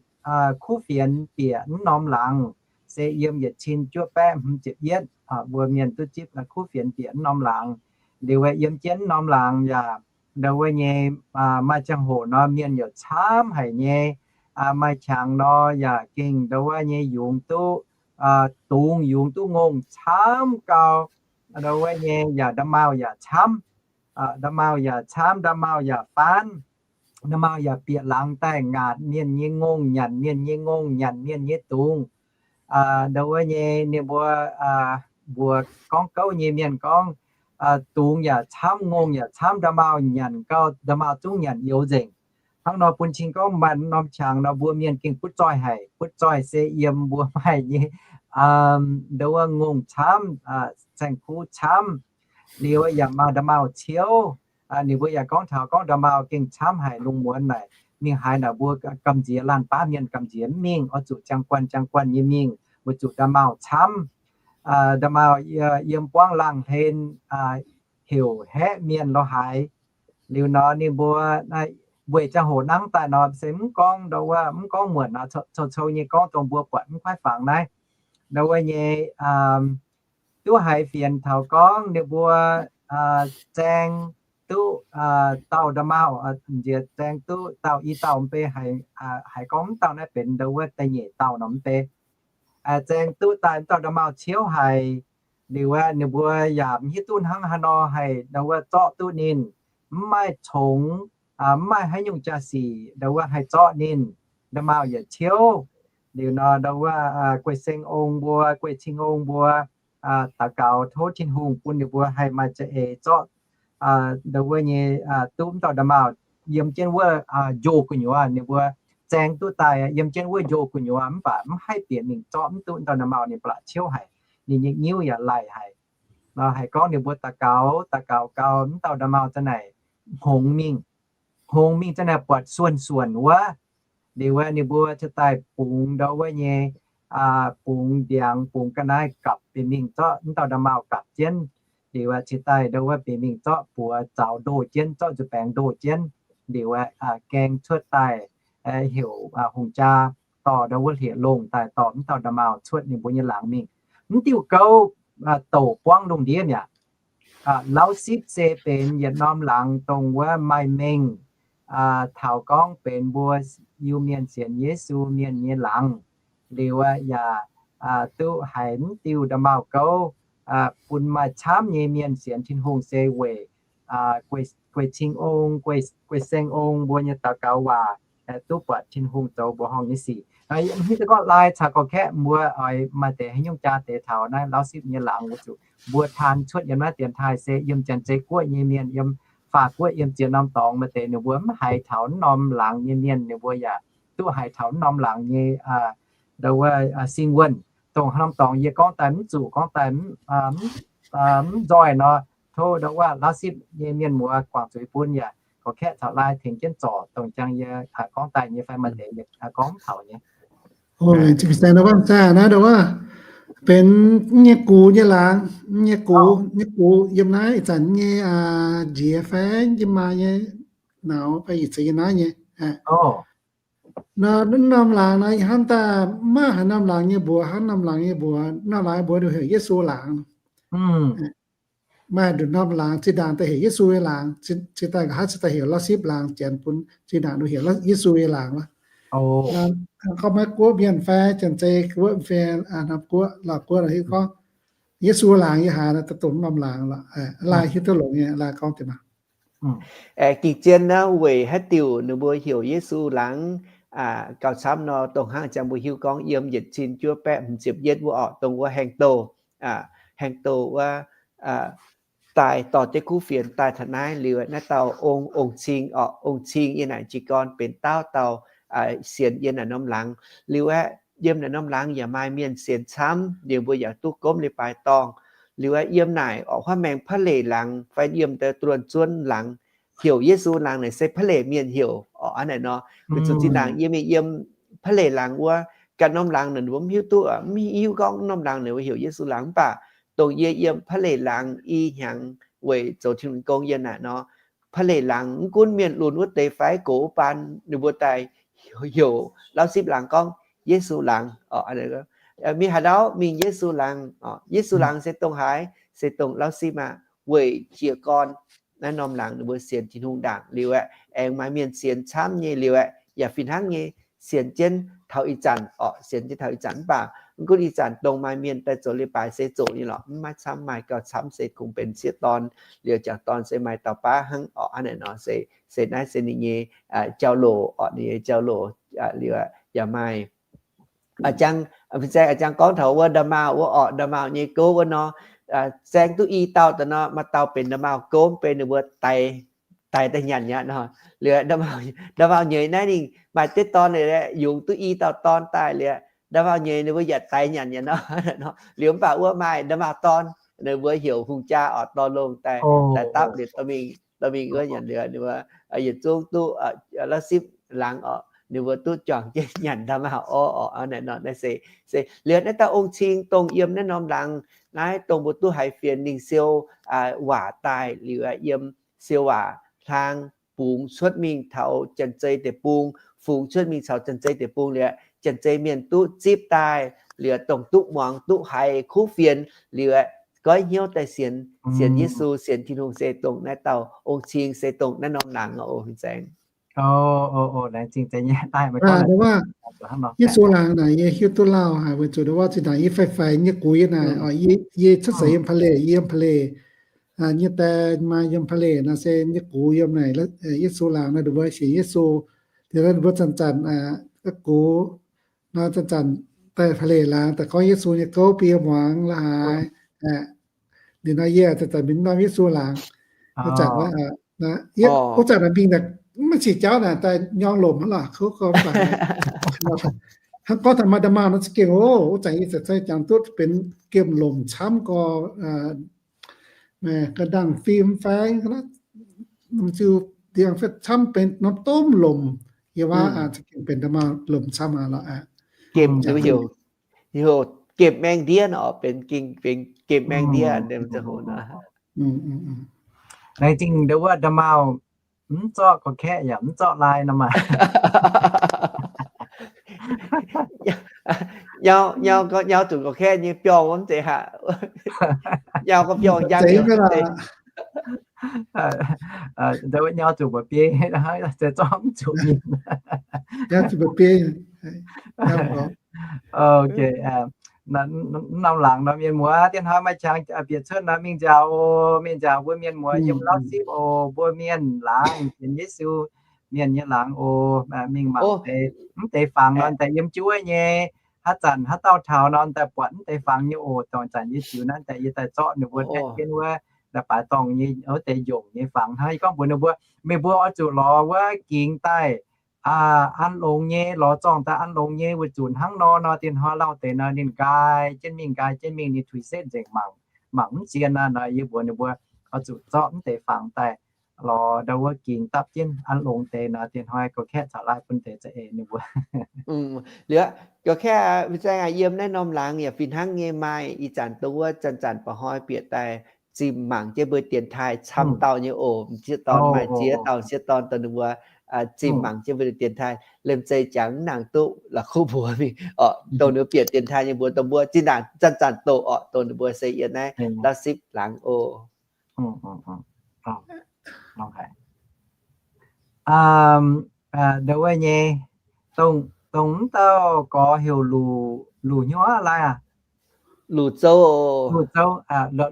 kuv fienx bieqc mv norm laangz, se yiem yietc cin juov baeqv hmz ziepc yietv, mbuo mienh duqv zipv kuv fienx bieqc mv norm laangz. Liuz yiem jienv mv norm laangz yaac ndo wuov nyei maaih ziangh hoc nor mienh yaac camv haic nyei. Maaih qangx nor yaac gengh ndo wuov nyei yungz duqv, dungz yungz duqv ngongh camv gau. Ndo wuov nyei yaac nda'maauh yaac camv, nda'maauh yaac camv, nda'maauh yaac faanv, nda'maauh yaac bieqc laangz daaih ngaatc mienh nyei ngongh, nyanc mienh nyei ngongh, nyanc mienh nyei dungz. Ndo wuov nyei ninh mbuo mbuox gorngv gouv nyei mienh gorngv, dungz yaac camv, ngongh yaac camv, nda'maauh nyanc gau, nda'maauh zungv nyanc youz nzengc. Hnangv nor bun cing gorngv maaih norm qangx nor mbuo mienh gengh butv zoih haic. Butv zoih se yiem mbuo maaih nyei ndo wuov ngongh camv, saeng-kuv camv, liuz yaac maaih nda'maauh ciouv. Ninh mbuo yaac gorngv taux gorngv nda'maauh gengh camv haic, lungh muonz naaic mingh haaix naaic mbuo gamh nziex laanh baav mienh gamh nziex mv mingh, oix zuqc ziangh guanh ziangh guanh nyei mingh weic zuqc nda'maauh camv. Nda'maauh yiem buangv laangh hlen heuc haeqv mienh lo haaix. Liuz nor ninh mbuo weic ziangh hoc nangv daaih nor se mv gorngv ndo wuov, mv gorngv muonc nor, cou-cou nyei gorngv dongh mbuo buatc mv kuaaiv fangx naaiv. Ndo wuov nyei duqv haiz fienx taux gorngv ninh mbuo zaeng duqv dauh nda'maauh, nziex zaeng duqv dauh, i dauh mv bei haiz gorngv mv dauh naaiv benx ndo wuov da'nyeic dauh nor mv bei. Zaeng duqv daaih mv dauh nda'maauh ciouv haic. Liuz aeqv, ninh mbuo yaac mv hiuv duqv hnangv haaix nor haih ndo wuov zorqv duqv ninh, mv maaih congx, mv maaih haaix nyungc jaa-sic ndo wuov haih zorqv ninh. Nda'maauh yietc ciouv. Liuz nor ndo wuov Guei Seng Ong mbuo, Guei Cing Ong mbuo daux gaux tov Tin-Hungh bun ninh mbuo haih maaih za'eix zorqv ndo wuov nyei duqv mv dauh nda'maauh yiem jienv wuov njoh gu'nyuoz. Ninh mbuo zaeng duqv daaih yiem jienv wuov njoh gu'nyuoz mv baac mv haih bieqc mingh zorqv mv duqv mv dauh nda'maauh, ninh ba'laqc ciouv haic, ninh nyei nyiuv yaac laih haic. Nor haih gorngv ninh mbuo daux gaux, daux gaux gau, mv dauh nda'maauh za'naaic hngongx mingh, hngongx mingh za'naaic buatc suonh suonc wuov. Liuz aeqv, ninh mbuo cingx daaih bungx ndo wuov nyei, bungx ndiangx, bungx ga'naaiv gapv bieqc mingh zorqv mv dauh nda'maauh gapv jienv. Liuz aeqv, cingx daaih ndo wuov bieqc mingh zorqv buoz zaux ndoh jienv, zorqv nzuih baengx ndoh jienv. Liuz aeqv, gaeng cuotv daaih heuc hungh jaa dorh ndo wuov hlieqv-longh daaih dorh mv dauh nda'maauh cuotv ninh mbuo nyei laangz mingh. Mv diuh gouv douc buangv lungh ndiev mi'aqv. Lauv Sipv se benx yietc norm laangz dongh wuov maaih mengh taux gorngv benx mbuo Iu-Mienh sienx Yesu mienh nyei laangz. Liuz aeqv, yaac duqv haiz mv diuh nda'maauh gouv bun maaih camv nyei mienh sienx Tin-Hungh se weic Guei Cing Ong, Guei Seng Ong mbuo nyei daux gaux waac duqv buatc Tin-Hungh zoux mbuoqc horngh nyei sic. Hiuv duqv gorngv laai caux gorx-kaeqv mbuo oix maaih deix haaix nyungc jaa deix taux naaiv Lauv Sipv nyei laangz weic zuqc mbuo taan cuotv yiem naaiv dienx taaih se yiem Janx-Zei Guoqv nyei mienh, yiem faah guoqv yiem ziex norm dorngx, maaih deix ninh mbuo mv haiz taux naaiv norm laangz nyei mienh, ninh mbuo yaac duqv haiz taux naaiv norm laangz nyei, aa, ndau wuov, aa, sing wuonh, dongh haaix norm dorngx yie gorngv daaih mv zuqc, gorngv daaih mv, aa, mv, aa, mv nzoih nor, tov ndau wuov Laauv Sipv nyei mienh muoz guangc zuiz bun yaac gorx-kaeqv caux laai tengx jienv zorc dongh jangx yie, aa, gorngv daaih nyei fai maaih deix, aa, gorngv mv taux nyei. Aa, zinh saeng ndau wuov, zaah naaiv ndau wuov, benx nyei gux nyei laangz, nyei gux, nyei gux yiem naaiv ih zanc nyei, aa, njiec fai yiem maa nyei nauz fai ih zanc nyei naaiv nyei. Nor, naaiv norm laangz nor, ih hnangv daaih maiv maaih haaix norm laangz nyei mbuox, hnangv norm laangz nyei mbuox, norm laangz mbuox ninh heuc Yesu laangz. Maaih nduqc norm laangz, zinh ndaangc daaih heuc Yesu nyei laangz, zinh daaih nqa'haav zinh daaih heuc Laauv Sipv laangz, janx bun zinh ndaangc ninh heuc Yesu nyei laangz wuov. Gorngv Meiv Guoqv mienh fai Janx-Zei Guoqv fai, aa, Norm Guoqv, Laauv Guoqv hiuv gorngv Yesu laangz yiem haaix, dongh norm laangz lorqc. Laai hiuv duqv longx nyei, laai gorngv deix maah. Aengx ging zien naaiv weic haaix diuc ninh mbuo heuc Yesu laangz, aa, gauh camv nor, dongh hnangv jangx mbuo hiuv gorngv yiem yietc cin juov baeqv hmz ziepc yietv wuov orqc, dongh wuov Haeng Douh, aa, Haeng Douh wuov, aa, daaih dorh jienv kuv fienx daaih taux naaiv liuz, naaiv dauh ong, ong-cing orqc, ong-cing yiem naaic jiez gorn benx dauh dauh, aa, sienx yiem naaic norm laangz. Liuz aeqv, yiem naaic norm laangz yaac maaih mienh sienx camv, liuz mbuo yaac duqv gomv leiz-baaix dorngh. Liuz aeqv, yiem naaic orqc, huaav maengx Pa'leic laangz fai yiem deix Duonh Zuonv laangz heuc Yesu laangz naaic se Pa'leic mienh heuc orqc. Hnangv naaic nor, weic zuqc zinh ndaangc yie mingh yiem Pa'leic laangz wuov, ganh norm laangz naaic mbuo mv hiuv duqv, mv hiuv gorngv norm laangz naaic mbuo heuc Yesu laangz. Mv baac dongh yie yiem Pa'leic laangz i hnyangx weic zoux Tin-Hungh gong yiem naaic nor, Pa'leic laangz mv gunv mienh lunx wuov deix fai gox wuov baan, ninh mbuo daaih heuc Laauv Sipv laangz gorngv Yesu laangz. Mingh haaix ndau mingh Yesu laangz. Yesu laangz se dongh haaix? Se dongh Laauv Sipv aqv. Weic jiez gorn naaiv norm laangz ninh mbuo sienx Tin-Hungh ndaangc liuz aeqv, aengx maaih mienh sienx camv nyei liuz aeqv, yaac fih hnangv nyei sienx jienv taux ih zanc orqc, sienx jienv taux ih zanc. Mv baac mv gunv ih zanc dongh maaih mienh daaih zoux leiz-baaix se zoqc nyei lorqc, mv maaih camv, maaih gauh camv se kungx benx sieqv dorn, liuz jangc dorn se maaih dauh baav hnangv orqc. Hnangv naaic nor se, se naaiv se ninh nyei jauv-louc orqc, ninh nyei jauv-louc. Liuz yaac maaih a'jang, fin-saeng a'jang gorngv taux wuov nda'maauh wuov orqc, nda'maauh nyei gouv wuov nor, saeng duqv i dauh daaih nor, maaih dauh benx nda'maauh gouv, benx ninh mbuo daix, daix daaih nyanc aqv nor. Liuz nda'maauh nyeiz naaiv ninh maaih deix dorn liuz, yungz duqv i dauh dorn daaih liuz, nda'maauh nyeiz ninh mbuo yaac daix nyanc aqv nor. Liuz mv baac wuov maaih nda'maauh dorn, ninh mbuo heuc hungh jaa orqc, dorh longh daaih, daaih dapv liuz dorh mingh, dorh mingh wuov nyanc liuz, ninh mbuo yietc zungv duqv, Laauv Sipv laangz orqc, ninh mbuo duqv juangc jienv nyanc nda'maauh orqc. Naaiv nor naaiv se, se liuz naaiv dauh ong-cing dongh yiem naaiv norm laangz naaiv dongh mbuo duqv haiz fienx ninh siou waac daaih liuz, yiem siou waac hlang bungx cuotv mingh taux Janx-Zei Deic-Bung, fungx cuotv mingh taux Janx-Zei Deic-Bung liuz, Janx-Zei Mienh duqv zipv daaih liuz, dongh duqv muangx duqv haiz kuv fienx liuz, goiv hnyouv daaih sienx, sienx Yesu, sienx Tin-Hungh se dongh naaiv dauh ong-cing, se dongh naaiv norm laangz oc, fin-saeng. Yesu laangz naaic yie hiuv duqv lauh haic, weic zuqc ndau wuov zinh ndaangc yie faix-faix nyei gux yie naaic, yie cuotv seix yiem Pa'leic, yie yiem Pa'leic nyei die maaih yiem Pa'leic nor se nyei gux yiem naaic Yesu laangz nor, ninh mbuo sienx Yesu. Liuz nor ninh mbuo zanc-zanc gux nor zanc-zanc daaih Pa'leic laangz daaih gorngv Yesu nyei gouv bun yie muangx la'haaix. Liuz nor yie zanc-zanc mingh norm Yesu laangz. Wuov zanc, wuov zanc mingh maiv cingx jauv naaic daaih nyorng lomc hnangv lorqc, kouv gormx daaih. Hnangv gorngv taux maaih nda'maauh nor za'gengh oc, wuov zanc yie zanc-zanc jangx duqv benx gemh lomc camv gorx, ga'ndangh fim fai ziux ndiangx fai camv benx norm domh lomc. Yie waac za'gengh benx nda'maauh lomc camv aqv lorqc. Gemh, heuc gemh maeng ndiev nor, benx gengh benx gemh maeng ndiev. Laengz zingh ndau wuov nda'maauh mv zorqv gorqv-kaeqv yaac mv zorqv laai nor maah. Nyau, nyau zuqc gorqv-kaeqv nyei biorngh wuov mv zeiz haic. Nyau gorngv biorngh njang zeiz. Ndau wuov nyau zuqc mba'biei, se zorqv mv zuqc mingh. Norm laangz nor mienh muoz, dien hnoi maaih qangx bieqc cuotv nor mingh nziaauc oc. Mingh nziaauc mbuo mienh muoz yiem Laauv Sipv oc. Mbuo mienh laangz sienx Yesu mienh nyei laangz oc. Mingh mangc deix, mv deix fangx nor daaih yiem juov nyei. Haaix zanc haaix dauh taux nor daaih buatc mv deix fangx nyei oc. Dorngc zanc yie ziux naaiv daaih yie daaih zorqv ninh mbuo daaih jienv wuov leiz-baaix dorngh nyei wuov deix njongc nyei fangx hnangv. Yie gorngv mbuox ninh mbuo, meih mbuo oix zuqc lorz wuov gingx daaih an longx nyei, lorz zorngh daaih an longx nyei, weic zuqc hnangv nor nor diex hnoi lauh deix nor ninh nqaai jienv mingh, nqaai jienv mingh, ninh tuix setv nzengc, mangc, mangc mv zien nor. Yie mbuox ninh mbuo oix zuqc zorqv mv deix fangx daaih lorz ndau wuov gingx dapv jienv an longx deix nor diex hnoi gorx-kaeqv caux laai bun deix za'eix ninh mbuo. Liuz, gorx-kaeqv, fin-saeng aac, yiem naaiv norm laangz yaac fih hnangv nyei, maaih ih zanc dongh wuov zanc-zanc ba'hnoi bieqc daaih zimh mangc jienv mbuo dienx taaih camv dauh nyei oc. M'sieqv dorn maaih ziex dauh m'sieqv dorn dongh ninh mbuo zimh mangc jienv mbuo dienx taaih, liemh zeih jangx mv nangc duqv la'kuqv mbuox mingh oc. Dongh ninh mbuo bieqc dienx taaih nyei mbuox dongh mbuo zinh ndaangc zanc-zanc doqc oc, dongh ninh mbuo se yiem naaiv Lauv Sipv laangz oc. Ndau wuov nyei, dongh mv dauh gorx heuc Luc, Luc hnyouv aqv, Laai aac. Luc Zouv, Luc Zouv,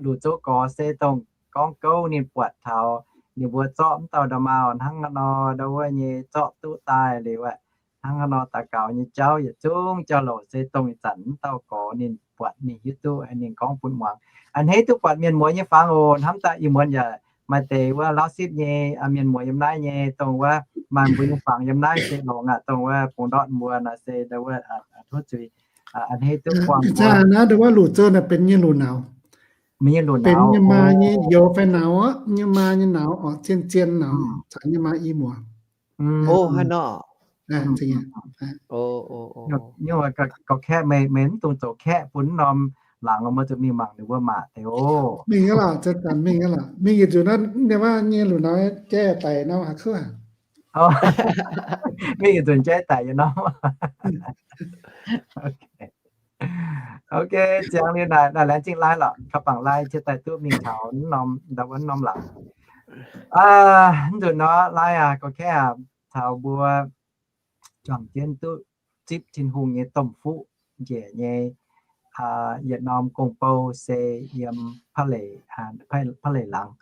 Luc Zouv gorx se dongh gorngv gouv ninh buatc taux ninh mbuo zorqv mv dauh nda'maauh hnangv haaix nor ndau wuov nyei zorqv duqv daaih liuz aqv, hnangv haaix nor daux gaux nyei jauv yietc zungv jauv-louc se dongh ih zanc mv dauh gorx ninh buatc ninh hiuv duqv, ninh gorngv bun muangx. A'hneiv duqv buatc mienh muoz nyei fangx oc. Hnamv daaih ih muonz yaac maaih deix wuov Lauv Sipv nyei mienh muoz yiem naaiv nyei, dongh wuov maaih mbuo nyei fangx yiem naaiv se longx aqv, dongh wuov bungx ndortv mbuo nor se ndau wuov tov zuiz. A'hneiv duqv buangh mbuo. Naaiv ndau wuov Luc Zouv naaic benx nyei luc nauz. Benx nyei maa nyei youz fai nauz aqv, nyei maa nyei nauz oc, zien-zien nauz, caux nyei maa i muoz. Ov, haaix nor? Gorx-kaeqv, meih mv dungx zoux kaeqv bun norm laangz, meih zuqc mingh mangc ninh mbuo maac deix oc. Mingh aqv lorqc, zanc-zanc mingh aqv lorqc. Mingh yietc nzunc naaiv, ninh mbuo nyei luc nauz jaiv daic nor, haaix kuv? Mingh yietc nzunc jaiv daic nyei nor. Ok, ziangx liuz naaic, naaic laengz zingh Laai lorqc, kaux bangc Laai cie daaih duqv mingh taux norm, ndau wuov norm laangz. Mv nzunc nor Laai aac, gorx-kaeqv aac, taux mbuo juangc jienv duqv zipv Tin-Hungh nyei domh fuqv njiec nyei yietc norm gong-bou se yiem Pa'leic, Pa'leic laangz.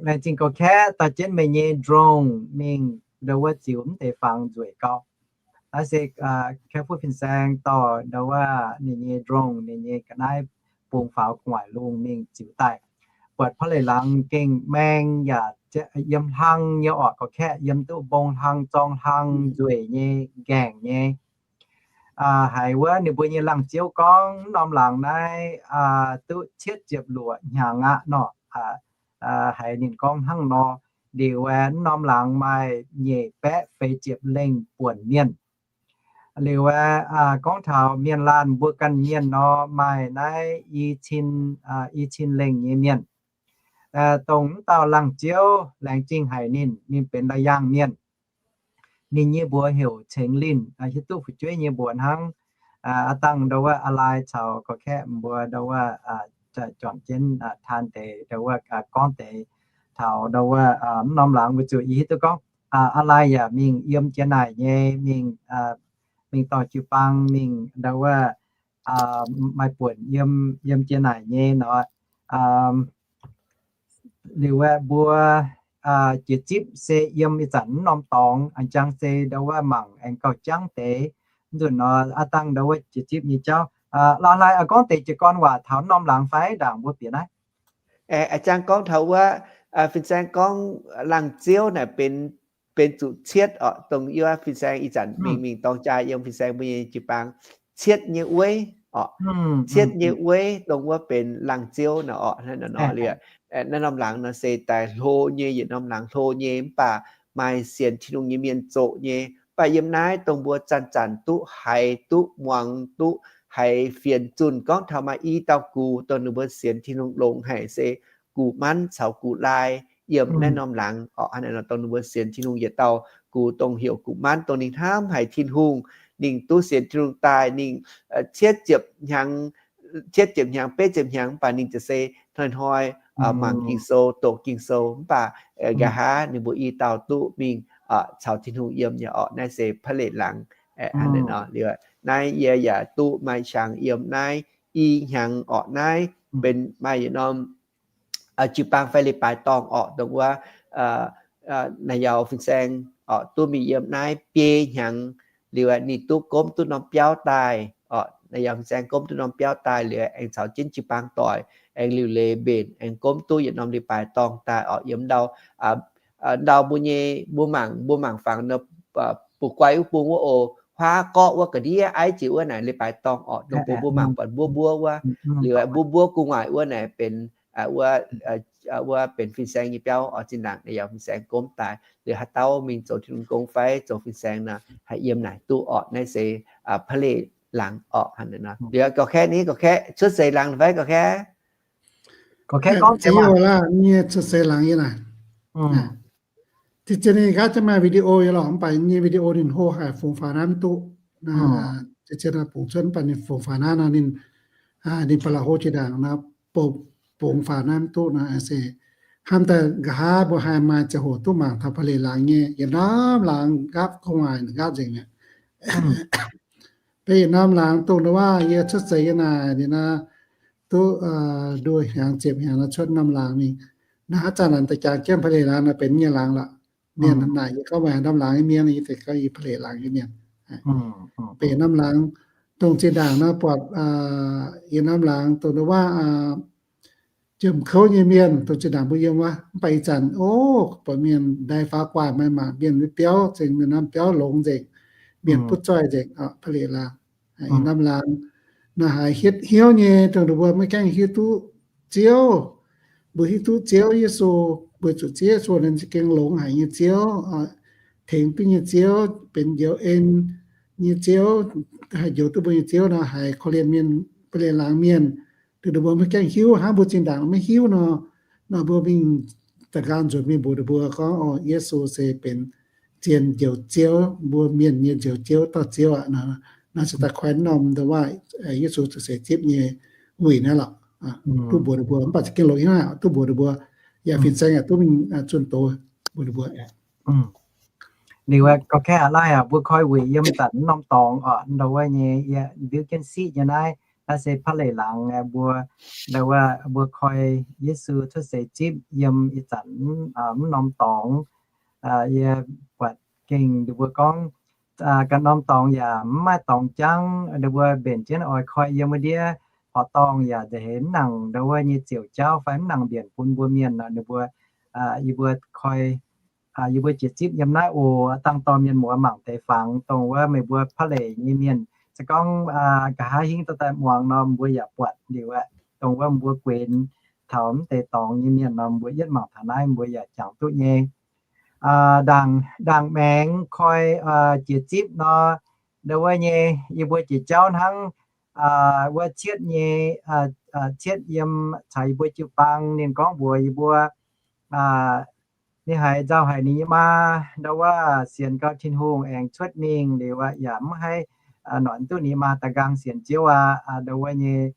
Laengz zingh gorx-kaeqv dorh jienv meih nyei drone mingh ndau wuov ziux mv deix fangx nzueic gau. Naaiv se Kaeqv-Fuqv Fin-Saeng dorh ndau wuov ninh nyei drone, ninh nyei ga'naaiv bung faaux gu'nguaaic lungh mingh ziux daaih. Buatc Pa'leic laangz gengh maeng yaac yiem hlang nyei orqc, gorx-kaeqv, yiem duqv mbong hlang, zorng hlang, nzueic nyei, nqaengc nyei. Haiz wuov ninh mbuo nyei laangz ziouv gorngv mv norm laangz naaiv duqv cietv ziepc luoqc hnyangx aqv nor. Haiz ninh gorngv hnangv nor. Liuz aeqv, mv norm laangz maaih nyic baeqv feix ziepc lengh buonc mienh. Liuz aeqv, gorngv taux mienh laanh mbuo ganh mienh nor, maaih naaiv i cin, i cin lengh nyei mienh. Dongh mv dauh laangz ziouv laengz zingh haic ninh, ninh benx La'yaangh mienh. Ninh nyei mbuox heuc Cengx Linh, hiuv duqv fu'jueiv nyei mbuox hnangv. Aa dangh ndau wuov aa lai caux gorx-kaeqv mbuo ndau wuov juangc jienv taan deix ndau wuov gorngv deix taux ndau wuov mv norm laangz, weic zuqc yie hiuv duqv gorngv aa lai yaac mingh yiem jiex naaic nyei, mingh, mingh dorh jiu-baang mingh ndau wuov maaih buonc yiem, yiem jiex naaic nyei nor. Liuz aeqv, mbuo jiex zipv se yiem ih zanc mv norm dorngx, a'jang se ndau wuov mangc aengx gauh jangv deix. Mv nzunc nor aa dangh ndau wuov jiex zipv nyei jauv. La'laai gorngv deix jiez gorn waac taux mv norm laangz fai ndaangc mbuo bieqc naaiv? A'jang gorngv taux wuov, fin-saeng gorngv laangz ziouv naaic benx, benx zuqc cietv orqc, dongh yie fin-saeng ih zanc mingh, mingh dorng jaa yiem fin-saeng mbuo nyei jiu-baang cietv nyei weiv orqc. Cietv nyei weiv dongh wuov benx laangz ziouv nor orqc. Naaiv nor nor liuz, naaiv norm laangz nor se daaih hlo nyei, yietc norm laangz hlo nyei, mv baac maaih sienx Tin-Hungh nyei mienh zoqc nyei. Mv baac yiem naaiv dongh mbuo zanc-zanc duqv haiz, duqv muangx, duqv haiz fienx zunh gorngv taux maaih i dauh gux dongh ninh mbuo sienx Tin-Hungh longx haic se gux manv caux gux laai yiem naaiv norm laangz orqc. Hnangv naaiv nor dongh ninh mbuo sienx Tin-Hungh yietc dauh gux dongh heuc gux manv dongh ninh hnamv haic Tin-Hungh, ninh duqv sienx Tin-Hungh daaih ninh cietv ziepc hnyangx, cietv ziepc hnyangx, betv ziepc hnyangx, mv baac ninh za'gengh se hnoi-hnoi mangc Ging-Sou, doqc Ging-Sou, mv baac nqa'haav ninh mbuo i dauh duqv mingh caux Tin-Hungh yiem nyei orqc. Naaiv se Pa'leic laangz. Hnangv naaiv nor liuz, naaiv yie yaac duqv maaih hnyangx yiem naaiv i hnyangx orqc. Naaiv benx maaih yietc norm jiu-baang fai leiz-baaix dorngh orqc, dongh wuov naaic yaac fin-saeng orqc duqv mingh yiem naaiv biei hnyangx liuz, ninh duqv gomv duqv norm biauv daaih orqc. Naaic yaac fin-saeng gomv duqv norm biauv daaih liuz aengx caux jienv jiu-baang doic aengx liuc leiz mbenc, aengx gomv duqv yietc norm leiz-baaix dorngh daaih orqc, yiem ndau, ndau mbuo nyei, mbuo mangc, mbuo mangc fangx, bu guai wuov bung wuov oc, huaav gorqv wuov ga'ndiev aiv jiex wuov naaic leiz-baaix dorngh orqc, dongh mbuo mbuo mangc buatc mbuov mbuov wuov, liuz mbuov mbuov gu'nguaaic wuov naaic benx wuov, wuov benx fin-saeng nyei biauv orqc, zinh ndaangc yaac fin-saeng gomv daaih, liuz haaix dauh mingh zoux Tin-Hungh gong fai zoux fin-saeng nor, haih yiem naaic duqv orqc. Naaiv se พระเหลหลัง orqc. Liuz ga'kaeqv ni, ga'kaeqv cuotv seix laangz fai ga'kaeqv? Ga'kaeqv gorngv nyei cuotv seix laangz yie naaic. Zinh ziouc ninh nqaatv jienv maaih video yie lorqc, mv baac nyei video ninh hlo haic, fungx faaux naaiv mv duqv. Zinh ziouc bungx cuotv, mv baac ninh fungx faaux naaiv nor, ninh ba'laqc hlo jiex ndaangc nor, bungx faaux naaiv mv duqv nor se hnamv daaih nqa'haav mbuo haih maaih ziangh hoc duqv mangc taux พระเหลหลัง nyei yietc norm laangz nqaapv gu'nguaaic nqaapv nzengc mi'aqv. Beiv yietc norm laangz dongh ndau wuov yie cuotv seix yie naaic ninh naaiv duqv nduoh hnyangx ziepc hnyangx nor cuotv norm laangz mingh. Naaiv haaix zanc naaic da'jangx jienv พระเหลหลัง naaiv benx nyei laangz lorqc. Mienh naaic yie gorngv maaih norm laangz nyei mienh, yie deix gorngv yie พระเหลหลัง nyei mienh. Beiv norm laangz dongh zinh ndaangc nor buatc yietc norm laangz dongh ndau wuov jiem kouv nyei mienh, dongh zinh ndaangc mbuo yiem wuov, mv baac ih zanc o, buatc mienh ndai faaux guaax maaih mangc mienh nyei biauv, zengc mienh norm biauv longx nzengc, mienh butv zoih nzengc. พระเหลหลัง norm laangz naaiv haiz hietv hnyouv nyei, dongh ninh mbuo maiv gaengh hiuv duqv Ziouv. Mbuo hiuv duqv Ziouv Yesu, mbuo zuqc Ziouv Yesu naaiv za'gengh longx haic nyei Ziouv, tengx duqv nyei Ziouv, benx njoux en nyei Ziouv, haih njoux duqv mbuo nyei Ziouv nor, haiz korv-lienh mienh, พระเหลหลัง mienh, dongh ninh mbuo maiv gaengh hiuv, hnangv mbuo zinh ndaangc maiv hiuv nor, nor mbuo mingh da'nqaang nzuonx mingh mbuox ninh mbuo gorngv, o, Yesu se benx zien njoux Ziouv, mbuo mienh nyei njoux Ziouv, dauh Ziouv aqv. Naaiv se daaih koi norm ndau wuov Yesu zuqc seix zipv nyei wuic naaiv lorqc. Duqv mbuox ninh mbuo, mv baac za'gengh longx haic, duqv mbuox ninh mbuo, yaac fin-saeng yaac duqv mingh zunh doz mbuox ninh mbuo. Liuz ga'kaeqv aac, laih aac, mbuo koi wuic yiem zanc mv norm dorngx orqc, ndau wuov nyei yie ndiuv jienv siqv nyei naaiv, naaiv se พระเหลหลัง mbuo, ndau wuov mbuo koi Yesu cuotv seix zipv yiem ih zanc mv norm dorngx. Yie buatc gengh ninh mbuo gorngv ganh norm dorngx yaac mv maaih dorngx jangv, ninh mbuo mbenc jienv oix koi yiem wuov ndiev horqc dorngh yaac nza'heix mv nangc ndau wuov nyei ziouc jauv fai mv nangc mbienc bun mbuo mienh nor, ninh mbuo, yie mbuo koi, yie mbuo jiex zipv yiem naaiv oc. Dangh dorh mienh muoz mangc deix fangx dongh wuov meih mbuo พระเหล nyei mienh se gorngv nqa'haav hingv dorh daaih muangx nor, mbuo yaac buatc liuz aqv. Dongh wuov mbuo guenx taux mv deix dorngx nyei mienh nor, mbuo yietv mangc taux naaiv mbuo yaac jangx duqv nyei. Ndaangc, ndaangc maengx koi jiex zipv nor, ndau wuov nyei yie mbuo jiex jauv hnangv wuov cietv nyei, cietv yiem caux yie mbuo jiu-baang ninh gorngv mbuox yie mbuo, ninh haiz nzauh haic ninh nyei maa, ndau wuov sienx gau Tin-Hungh aengx cuotv mingh liuz aqv, yaac mv haih noic duqv ninh maa da'nqaang sienx Ziouv aqv. Ndau wuov nyei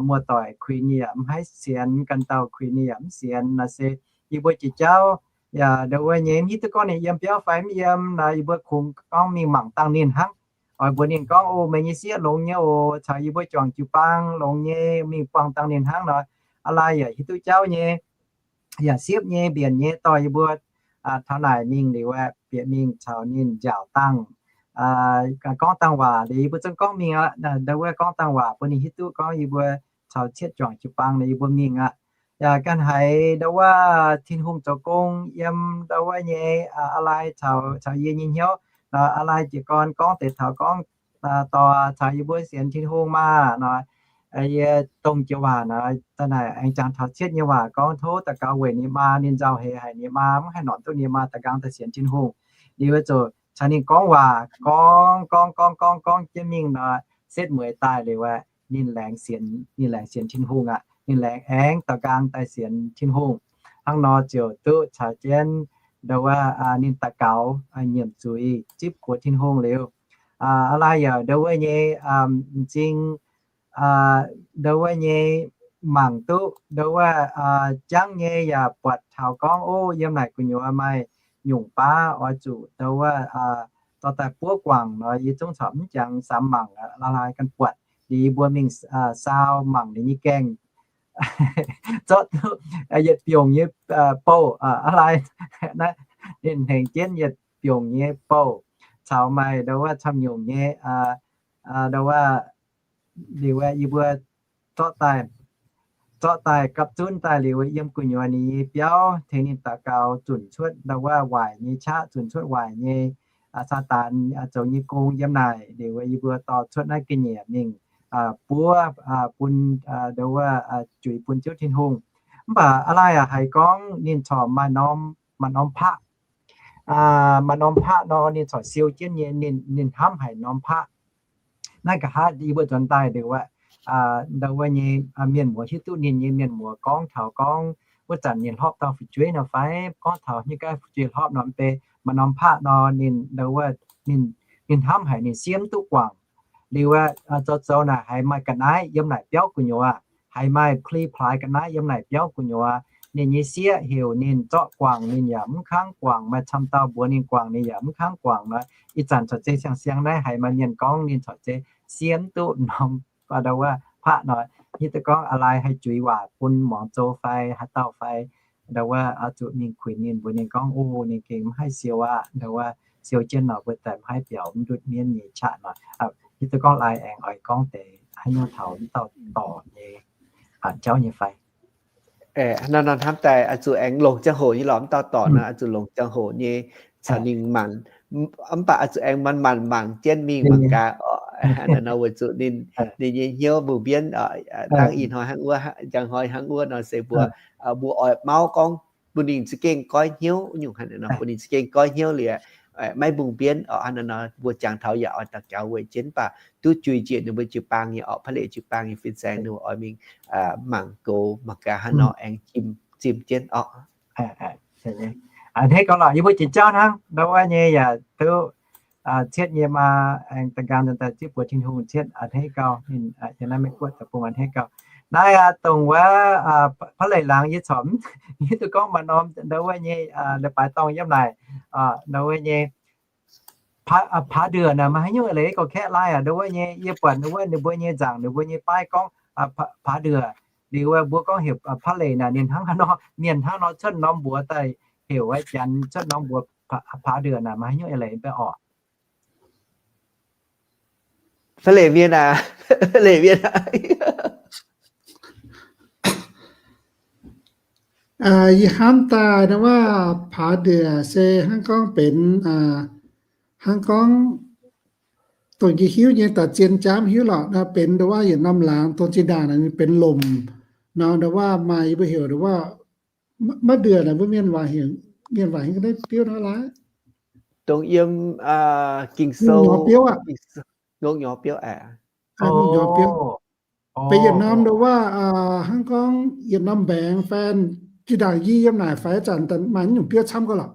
muoz-doic kuinx ninh yaac mv haih sienx, ganh dauh kuinx ninh yaac mv sienx. Naaiv se yie mbuo jiex jauv yaac ndau wuov nyei mv hiuv duqv gorngv ninh yiem biauv fai mv yiem nor, yie mbuo kungx gorngv mingh mangc dangh ninh hnangv. Oix mbuox ninh gorngv, o, meih nyei sieqv longx nyei oc, caux yie mbuo juangc jiu-baang longx nyei, mingh buangh dangh ninh hnangv nor, aa lai yaac hiuv duqv jauv nyei, yaac siepv nyei, mbienc nyei, dorh yie mbuo taux naaic mingh liuz aeqv, bieqc mingh caux ninh njaaux dangh, gorngv dangh waac liuz yie mbuo zungv gorngv mingh aqv. Ndau wuov gorngv dangh waac bun ninh hiuv duqv gorngv yie mbuo caux cietv juangc jiu-baang nor yie mbuo mingh aqv. Yaac ganh haiz ndau wuov Tin-Hungh zoux gong yiem ndau wuov nyei aa lai caux, caux yie nyei hnyouv nor, aa lai jiez gorn gorngv deix taux gorngv dorh caux yie mbuo sienx Tin-Hungh maah nor, yie dongh joux waac nor, da'naaic aengx jangx taux cietv nyei waac gorngv tov daux gaux weic ninh maa, ninh nzauh heix haic ninh maa, mv haih norm duqv ninh maa da'nqaang daaih sienx Tin-Hungh. Liuz ziouc caux ninh gorngv waac, gorngv gorngv gorngv gorngv gorngv jienv mingh nor, setv mueiz daaih liuz aeqv, ninh laengz sienx, ninh laengz sienx Tin-Hungh aqv. Ninh laengz aengx daux nqaang daaih sienx Tin-Hungh. Hnangv nor ziouc duqv caux jienv ndau wuov ninh daux gaux nyiemc zuiz zipv gox Tin-Hungh liuz, aa lai yaac ndau wuov nyei m'zing ndau wuov nyei mangc duqv ndau wuov jangv nyei yaac buatc taux gorngv, o, yiem naaic gu'nyuoz maaih nyungc baav oix zuqc ndau wuov dorh daaih buov guangc nor, yie zungv corc mv jangx samx mangc, aa lai ganh buatc liuz yie mbuo mingh saau mangc ninh nyei gaengh zorqv duqv yietc biongc nyei bouh, aa lai naaiv ninh hnengx jienv yietc biongc nyei bouh caux maaih ndau wuov camv nyungc nyei ndau wuov liuz yie mbuo zorqv daaih zorqv daaih gapv zunv daaih liuz, yiem gu'nyuoz ninh nyei biauv tengx ninh daux gaux zunc cuotv ndau wuov waaic nyei qaqv, zunc cuotv waaic nyei Saadaan zoux nyei gong yiem naaic. Liuz yie mbuo dorh cuotv naaiv ga'nyiec mingh buov bun, ndau wuov, juix bun Ziouv Tin-Hungh. Mv baac a'laaih haiz gorngv ninh corc maaih norm, maaih norm paqv, maaih norm paqv nor, ninh corc siou jienv nyei, ninh hnamv haic norm paqv. Naaiv nqa'haav yie mbuo nzuonx daaih ndau wuov, ndau wuov nyei mienh muoz hiuv duqv ninh nyei mienh muoz gorngv taux gorngv wuov zanc ninh hlopv dauh fu'jueiv nor fai, gorngv taux nyei gaav fu'jueiv hlopv nor, mv bei maaih norm paqv nor ninh ndau wuov, ninh hnamv haic, ninh siev mv duqv guangc. Liuz zoux zoux naaic haiz maaih ga'naaiv yiem naaic biauv gu'nyuoz, haiz maaih pli plaaix ga'naaiv yiem naaic biauv gu'nyuoz. Ninh nyei sieqv heuc ninh zorqv guangc, ninh yaac mv kangv guangc. Maaih camv dauh mbuox ninh guangc, ninh yaac mv kangv guangc nor. Ih zanc corc zeiz siang-siang naaiv haiz maaih mienh gorngv ninh corc zeiz siev mv duqv norm ndau wuov paqv nor. Hiuv duqv gorngv a'laaih haih juix waac bun muangx zou fai haaix dauh fai, ndau wuov oix zuqc mingh kuinx ninh, mbuox ninh gorngv, O, ninh gengh mv haih siou aqv. Ndau wuov siou jienv nor mbuo daaih mv haih biaux mv ndutv mienv nyei qaqv nor. Hiuv duqv gorngv laaix aengx oix gorngv deix haaix nyungc taux mv dauh dorc nyei jauv nyei fai? Nor, nor hnamv daaih oix zuqc aengx longc ziangh hoc nyei lorqc, mv dauh dorc nor oix zuqc longc ziangh hoc nyei caux ninh mangc, mv baac oix zuqc aengx manc-manc mangc jienv mingh mangc gaax oc. Nor weic zuqc ninh, ninh nyei hnyouv mbungh mbienv, dangh ih hnoi hnangv wuov, njang hnoi hnangv wuov nor se mbuo, mbuo oix mauv gorngv bun ninh za'gengh goiv hnyouv nyungc hnangv nor, bun ninh za'gengh goiv hnyouv liuz, maiv mbungh mbienv oc. Hnangv nor mbuo jangx taux yaac oix daux gaux weic jienv baac duqv juix njiec ninh mbuo jiu-baang nyei oc, พระเหล jiu-baang nyei fin-saeng ninh mbuo oix mingh mangc gox mangc gaax hnangv nor aengx zimh jienv oc. A'hneiv gauh lorqc, yie mbuo jiex jauv hnangv ndau wuov nyei yaac duqv cietv nyei maa, aengx da'nqaang daaih zipv buoz Tin-Hungh cietv a'hneiv gauh, ninh yiem naaiv Meiv Guoqv deic-bung a'hneiv gauh. Naaiv dongh wuov พระเหล laangz yie corc mv hiuv duqv gorngv maaih norm ndau wuov nyei leiz-baaix dorngh yiem naaic, ndau wuov nyei ผาเดือน naaic maaih haaix nyungc leiz gorqv kaeqv lai aqv. Ndau wuov nyei yie buatc ndau wuov ninh mbuo nyei nzaangc ninh mbuo nyei paaiv gorngv ผาเดือน, liuz mbuo gorngv heuc พระเหล naaic ninh hnangv haaix nor, mienh hnangv nor cuotv norm mbuox daaih heuc, Janx cuotv norm mbuox ผาเดือน naaic maaih haaix nyungc leiz mv bei orqc? พระเหล mienh aac, พระเหล mienh aac. Yie hnamv daaih ndau wuov ผาเดือน se hnangv gorngv benx, hnangv gorngv dongh yie hiuv nyei da'zien jaav hiuv lorqc nor, benx ndau wuov yietc norm laangz dongh zinh ndaangc naaic benx lomc nor, ndau wuov maaih yie mbuo heuc ndau wuov มะเดื่อ naaic, mbuo mienh waac heuc, mienh waac heuc naaiv biouv naaiv laaix, dongh yiem Ging-Sou, ngongh nyorx biouv aqv. Ngongh nyorx biouv. Benx yietc norm ndau wuov, hnangv gorngv yietc norm mbaengx fai zinh ndaangc yie yiem naaic fai zanc maaih nyungc biouv camv gauh lorqc.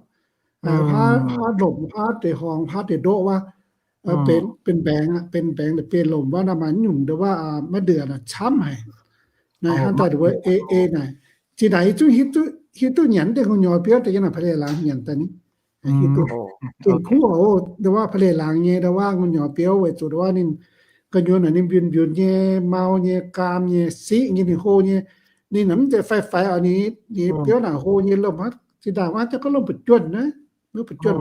Haav lomc, haav deix horngz, haav deix ndoqv wuov, benx mbaengx, benx mbaengx deix biei lomc wuov, naaiv maaih nyungc ndau wuov มะเดื่อ camv haic. Naaiv hnangv daaih ndau wuov ei ei naaic, zinh ndaangc yie zungv hiuv duqv nyanc deix ngongh nyorx biouv daaih yiem naaic ผาเหล laangz nyanc daaih ni. Gengh kuv oc, ndau wuov ผาเหล laangz nyei ndau wuov ngongh nyorx biouv weic zuqc ndau wuov ninh gu'nyuoz naaic ninh mbiunc mbiunc nyei, mau nyei, gaam nyei, siqv nyei, ninh hlo nyei. Ninh mv zeiz faix-faix oc, ninh biouv naaic hlo nyei, lomh zinh ndaangc wuov jauv gorngv lomh buoz-juonh naaiv, mbuo buoz-juonh.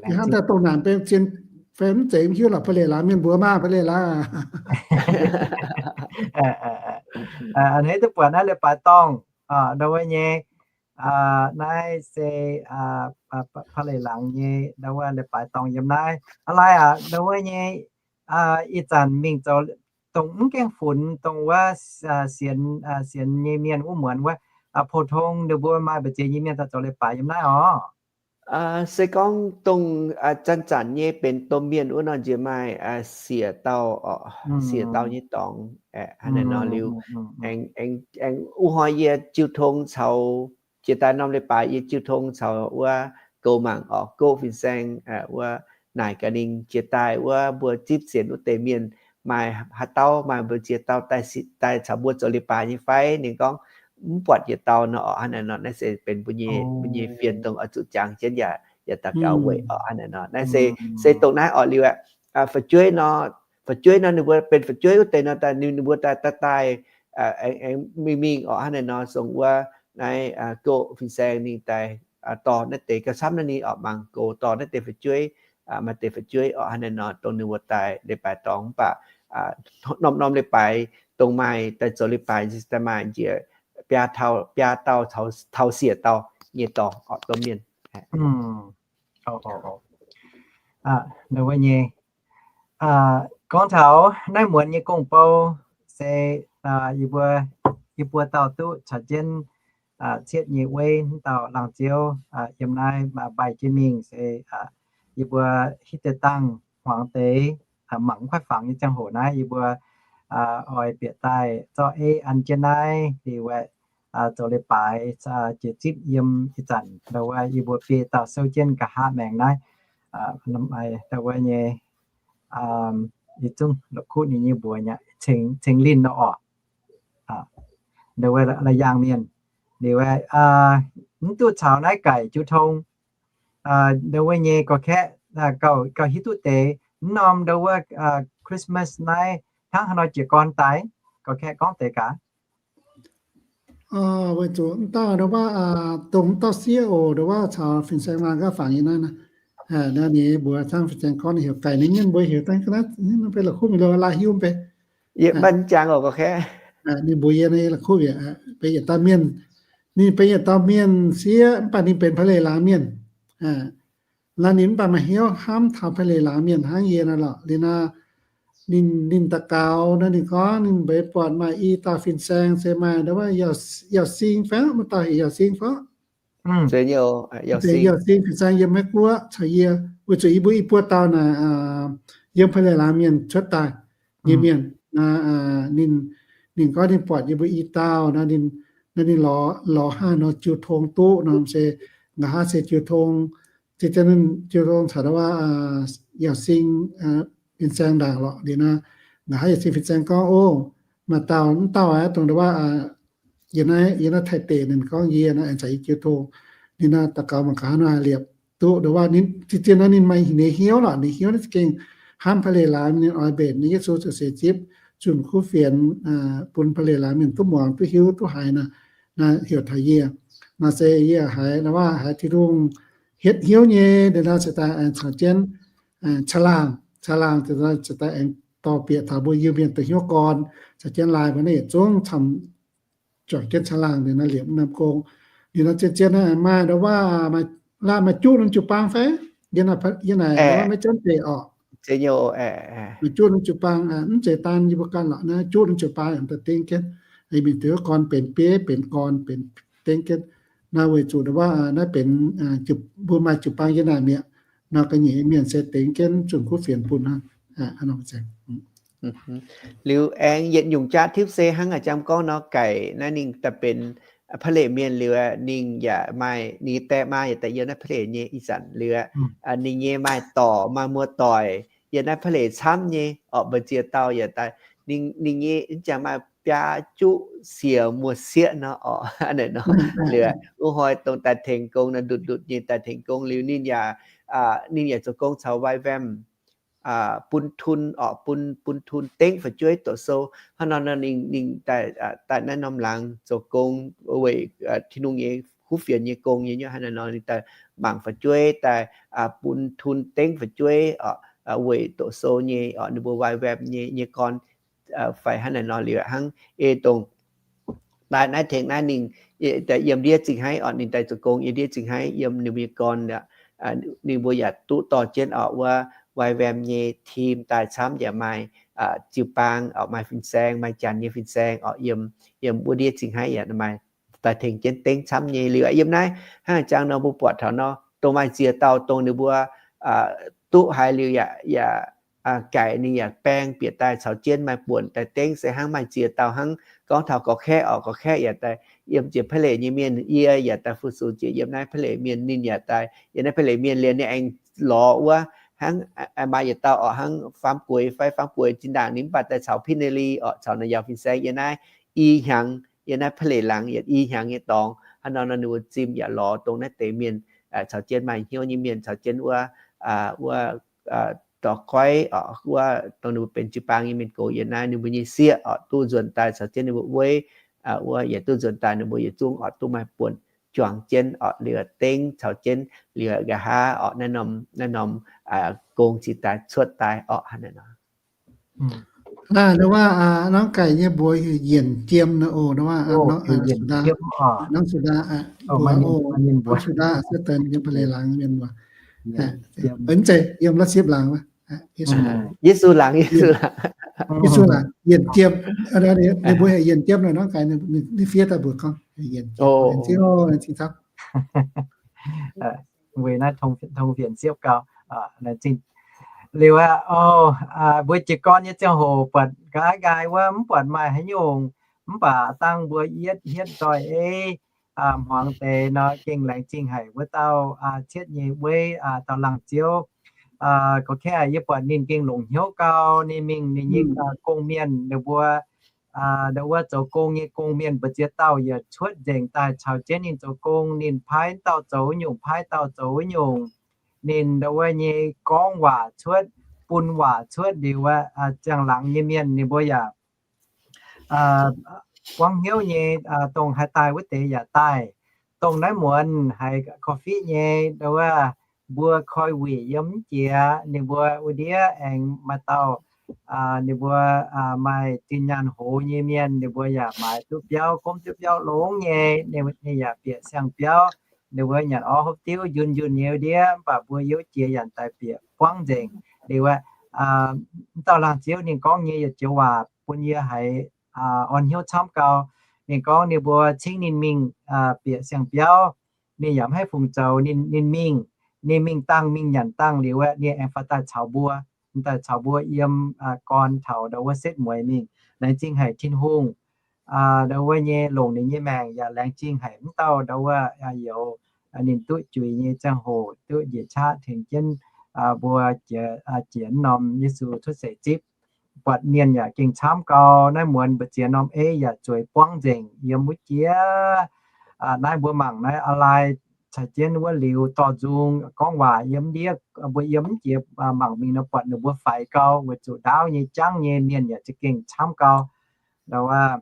Hnangv daaih dongh naaic benx zien fai mv zeiz mv hiuv lorqc. ผาเหล laangz mienh mbuox maah, ผาเหล laangz. A'hneiv duqv buatc naaiv leiz-baaix dorngh ndau wuov nyei, naaiv se ผาเหล laangz nyei ndau wuov leiz-baaix dorngh yiem naaiv. A'laaih aqc, ndau wuov nyei ih zanc mingh zoux dongh mv gaengh funx dongh wuov sienx, sienx nyei mienh wuov muonz wuov, pou-tong ninh mbuo maaih mbu'ziex nyei mienh daaih zoux leiz-baaix yiem naaiv oc. Se gorngv dongh zanc-zanc nyei benx domh mienh wuov nor nziex maaih siec dauh, siec dauh nyei dorngx. Hnangv naaic nor liuz, aengx wuov hnoi yie jiu tong caux, jiex daaih norm leiz-baaix yie jiu tong caux wuov goux mangc oc, goqv fin-saeng wuov naaic gaax ninh jiex daaih wuov mbuo zipv sienx wuov deix mienh maaih haaix dauh, maaih mbu'ziex dauh daaih caux mbuo zoux leiz-baaix nyei fai? Ninh gorngv mv buatc yietc dauh nor oc. Hnangv naaic nor naaiv se benx mbuo nyei, mbuo nyei fienx dongh oix zuqc jangx jienv yaac, yaac daux gaux weic oc. Hnangv naaic nor naaiv se, se dongh naaiv oc liuz aqv. Fu'jueiv nor, fu'jueiv nor ninh mbuo benx fu'jueiv wuov deix nor daaih ninh mbuo daaih daaih daaih aengx mingh mingh oc. Hnangv naaic nor zongh wuov naaiv goqv fin-saeng ninh daaih dorh naaiv deix gauh camv naaiv ninh oc, mangc gox dorh naaiv deix fu'jueiv, maaih deix fu'jueiv oc. Hnangv naaic nor dongh ninh mbuo daaih leiz-baaix dorngx mv baac norm-norm leiz-baaix dongh maaih daaih zoux leiz-baaix daaih maaih njiec biaa dauh, biaa dauh taux siec dauh nyei dorngx oc, domh mienh. Wuov nyei, gorngv taux naaiv muonz nyei gong-bou se yie mbuo, yie mbuo dauh duqv caux jienv cietv nyei weiv, dauh Laangh Ziouv, yiem naaiv maaih mbaih jienv mingh se yie mbuo hitv deix dangh hmuangx deix, mangc mv kuaaiv fangx nyei ziangh hoc naaiv yie mbuo oix bieqc daaih zorqv eiv an jienv naaiv liuz aeqv, zoux leiz-baaix jiex zipv yiem ih zanc ndau wuov yie mbuo biei dauh souv jienv nqa'haav maengx naaiv. Ndau wuov nyei, yie zungv la'kuqv ninh nyei mbuox nyei, Ceng Linh nor oc. Ndau wuov Laauc Yaangh mienh. Liuz aeqv, mv duqv caux naaiv Gaic jiu tong. Ndau wuov nyei gorx-kaeqv gauh hiuv duqv deix mv norm ndau wuov Christmas naaiv hnangv haaix nor jiez gorn daaih, gorx-kaeqv gorngv deix gaax. Weic zuqc mv dauh ndau wuov, dongh mv dauh sieqv oc, ndau wuov caux fin-saeng maah gaav fangx yie naaiv, ninh mbuox hnangv fin-saeng gorngv ninh heuc Gaic, ninh mienh mbuo heuc dangh ga'naaiv, ninh benx la'kuqv mingh lo laaih hiuv mv bei. Ninh mbuox yie naaiv la'kuqv mienh, benx yietc dauh mienh, ninh benx yietc dauh mienh sieqv mv baac ninh benx Pa'leic Laangz mienh. Naaiv ninh mv baac maaih hnyouv hnamv taux Pa'leic Laangz mienh hnangv yie naaiv lorqc. Liuz naaiv ninh, ninh daux gaux naaiv ninh gorngv ninh mbeix buatc maaih i dauh fin-saeng se maaih ndau wuov Yauh Sing fai, mv dauh heuc Yauh Sing fai. Yauh Sing fin-saeng yiem Meiv Guoqv caux yie, weic zuqc yie mbuo i buo dauh naaic yiem Pa'leic Laangz mienh cuotv daaih nyei mienh. Ninh, ninh gorngv ninh buatc yie mbuo i dauh naaiv, naaiv ninh lorz, lorz hnangv nor jiu tong duqv nor se, nqa'haav se jiu tong, se jiu tong caux ndau wuov Yauh Sing fin-saeng ndaangc lorqc. Liuz naaiv nqa'haav Yauh Sing fin-saeng gorngv, O, maaih dauh, mv dauh aqv, dongh ndau wuov yiem naaiv, yiem naaiv Taiv deic, ninh gorngv yie naaiv aengx caux yie jiu tong. Ninh naaiv daux gaux mangc gaax haaix nor haih liepc duqv ndau wuov, zien-zien naaiv ninh maaih ninh hnyouv lorqc, ninh hnyouv naaiv za'gengh hnamv Pa'leic Laangz, ninh oix mbenc naaiv Yesu ziouc seix zipv zunh kuv fienx bun Pa'leic Laangz mienh duqv muangx, duqv hiuv, duqv haiz naaiv, naaiv heuc taux yie. Naaiv se yie haiz ndau wuov haiz Tin-Hungh hietv hnyouv nyei, liuz naaiv se daaih aengx caux jienv caangh laangh, caangh laangh ziouc daaih aengx dorh bieqc taux mbuo Iu-Mienh deix hnyouv gorn, caux jienv laai mbuo naaiv yietc zungv camv juangc jienv caangh laangh liuz naaiv liepc norm gong. Liuz naaiv zien-zien naaiv maaih ndau wuov, maaih, laanh maaih juqv norm jiu-baang fai? Yie naaic, yie naaic ndau wuov maiv janv deic orqc. Maaih juqv norm jiu-baang, mv zeiz daan yie mbuo ganh lorqc, naaiv juqv norm jiu-baang yaac daaih dengv jienv, mingh deix wuov gorn benx bieiv, benx gorn, benx dengv jienv. Naaiv weic zuqc ndau wuov naaiv benx mbuo maaih jiu-baang yie naaic mi'aqv. Nor ga'nyiec mienh se dengv jienv zunh kuv fienx bun hnangv. Liuz aengx yietc nyungc jaav tipv se hnangv a'jang gorngv nor, Gaic naaiv ninh daaih benx Pa'leic mienh liuz, ninh yaac maaih ninh nyei die maa yaac daaih yiem naaiv Pa'leic nyei ih zanc liuz, ninh nyei maaih dorc maaih muoz-doic yiem naaiv Pa'leic camv nyei orqc, mbu'ziex dauh yaac daaih. Ninh, ninh nyei jangx maaih biaa juqv siec muoz-sieqv nor orqc, hnangv naaiv nor. Liuz wuov hnoi dongh daaih tengx gong nor, ndutc ndutc nyei daaih tengx gong liuz ninh yaac, ninh yaac zoux gong caux Y-WAM bun tun orqc, bun, bun tun dengv fu'jueiv doqc sou. Hnangv nor nor ninh, ninh daaih, daaih naaiv norm laangz zoux gong weic Tin-Hungh nyei kuv fienx nyei gong nyei. Hnangv naaiv nor ninh daaih mangc fu'jueiv, daaih bun tun dengv fu'jueiv orqc, weic doqc sou nyei orqc, ninh mbuo Y-WAM nyei, nyei gorn fai hnangv naaiv nor liuz hnangv ei dongh daaih naaiv tengx naaiv ninh daaih yiem ndiev zingh haiv orqc, ninh daaih zoux gong yiem ndiev zingh haiv yiem ninh mbuo nyei gorn. Ninh mbuo yaac duqv dorh jienv orqc wuov Y-WAM nyei team daaih camv, yaac maaih jiu-baang orqc, maaih fin-saeng, maaih janx nyei fin-saeng orqc, yiem, yiem wuov ndiev zingh haiv yaac maaih daaih tengx jienv dengv camv nyei. Liuz yiem naaiv hnangv jangx nor mbuo buatc taux nor, dongh maaih ziex dauh dongh ninh mbuo duqv haiz liuz yaac, yaac Gaic ninh yaac baeng bieqc daaih caux jienv maaih buonc daaih dengv. Se hnangv maaih ziex dauh hnangv gorngv taux gorx-kaeqv orqc, gorx-kaeqv yaac daaih yiem jiex Pa'leic nyei mienh, yie yaac daaih fu-sux jiex yiem naaiv Pa'leic mienh. Ninh yaac daaih yiem naaiv Pa'leic mienh liuz ninh aengx lorz wuov hnangv maaih yietc dauh orqc, hnangv Faam Gueix fai, Faam Gueix zinh ndaangc ninh mv baac daaih caux Pitv Nei Li orqc, caux naaiv Yauh fin-saeng yiem naaiv i hnyangx, yiem naaiv Pa'leic laangz yietc i hnyangx nyei dorngx. Hnangv nor nor ninh mbuo zimh yaac lorz dongh naaiv deix mienh caux jienv maaih hnyouv nyei mienh caux jienv wuov, wuov dorh goiv orqc, wuov dongh ninh mbuo benx jiu-baang nyei mienh gox yiem naaiv, ninh mbuo nyei sieqv orqc duqv nzuonx daaih caux jienv ninh mbuo weiv, wuov yaac duqv nzuonx daaih, ninh mbuo yietc zungv orqc duqv maaih buonc juangc jienv orqc, liuz dengv caux jienv liuz nqa'haav orqc naaiv norm, naaiv norm gong ziqc daaih cuotv daaih orqc hnangv naaiv nor. Naaiv ndau wuov norm gaic nyei mbuox heuc Yienc Jiem nor oc. Ndau wuov norm Sudan, norm Sudan mbuox oc, norm Sudan se deix yiem Ba'leix Laangz mienh mbuox. Zeiz yiem La'sipv Laangz, Yesu Laangz, Yesu Laangz, Yienc Jiem. Ninh mbuox heuc Yienc Jiem nor, norm gaic ninh fiev daaih mbuox gorngv Yienc Jiem. Weic naaiv tong fienx siepv gau. Liuz aqv, mbuo jiez gorn nyei ziangh hoc buatc nqa'haav nqaai wuov mv buatc maaih haaix nyungc, mv baac dangh mbuo yietv hietv nzoih ei hmuangx deix nor, gengh laengz zingh haic wuov dauh cietv nyei weiv, dauh laangh ziouv. Gorqv-kaeqv, yie buatc ninh gengh longc hnyouv gau. Ninh mingh ninh nyei gong-mienh, ninh mbuo ndau wuov zoux gong nyei gong-mienh mbu'ziex dauh yaac cuotv nzengc daaih caux jienv ninh zoux gong. Ninh paaiv dauh zoux wuov nyungc, paaiv dauh zoux wuov nyungc. Ninh ndau wuov nyei gorngv waac cuotv, bun waac cuotv liuz aqv, ziangh laangz nyei mienh ninh mbuo yaac buangv hnyouv nyei, dongh haih daaih wuov deix yaac daaih. Dongh naaiv muonz haiz korv-fiqv nyei, ndau wuov mbuo koi wuic yiem mv jiex, ninh mbuo wuov ndiev aengx maaih dauh ninh mbuo maaih zinh nyaanh hoz nyei mienh, ninh mbuo yaac maaiz duqv biauv, gomv duqv biauv longx nyei. Ninh yaac bieqc siang-biauv, ninh mbuo nyanc orv hopv diuv njunh njunh nyei wuov ndiev, mv baac mbuo yiem jiex yaac daaih bieqc buangv nzengc. Liuz aqv, mv dauh laangh ziouv ninh gorngv nyei yietc joux waac bun yie haiz orn hnyouv camv gau. Ninh gorngv ninh mbuo cingv ninh mingh bieqc siang-biauv, ninh yaac mv haih fungc zoux, ninh mingh, ninh mingh dangh, mingh nyanc dangh liuz aqv, ninh aengx faaux daaih caux mbuo, daaih caux mbuo yiem gorn taux ndau wuov setv mueiz mingh. Laengz zingh haic Tin-Hungh ndau wuov nyei longc ninh nyei maengc, yaac laengz zingh haic mv dauh ndau wuov youz ninh duqv juix nyei ziangh hoc duqv njiec qaqv tengx jienv mbuo jiex norm Yesu cuotv seix zipv. Buatc mienh yaac gengh camv gau. Naaiv muonz mbu'ziex norm ei yaac zueiz buangv nzengc yiem wuov jiex. Naaiv mbuo mangc naaiv a'lai caux jienv wuov liuz dorh nzung gorngv waac yiem ndiev, mbuo yiem mv jiex mangc mingh nor buatc ninh mbuo faix gau, weic zuqc ndaauv nyei jangv nyei mienh yaac za'gengh camv gau. Ndau wuov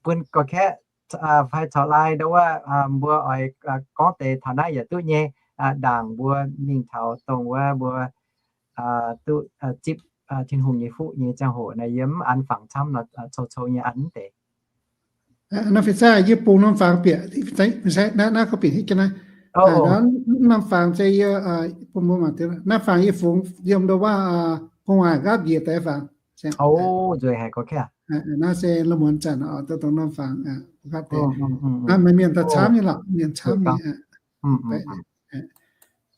bun gorqv-kaeqv fai caux lai ndau wuov mbuo oix gorngv deix taux naaiv yaac duqv nyei. Ndaangc mbuo mingh taux dongh wuov mbuo duqv zipv Tin-Hungh nyei fuqv nyei ziangh hoc naaiv, yie mv an fangx camv nor, cou-cou nyei an mv deix. Naaiv fih zai yie bungx norm fangx bieqc, naaiv gorngv bieqc hitv jienv naaiv. Norm fangx se yie bun mbuo mangc deix. Naaiv fangx yie fungx yiem ndau wuov gu'nguaaic nqaapv njiec deix fangx. Nzueic haic gorqv-kaeqv. Naaiv se la'muonz zanc dongh norm fangx nqaapv deix. Naaiv maaih mienh daaih camv nyei lorqc, mienh camv nyei.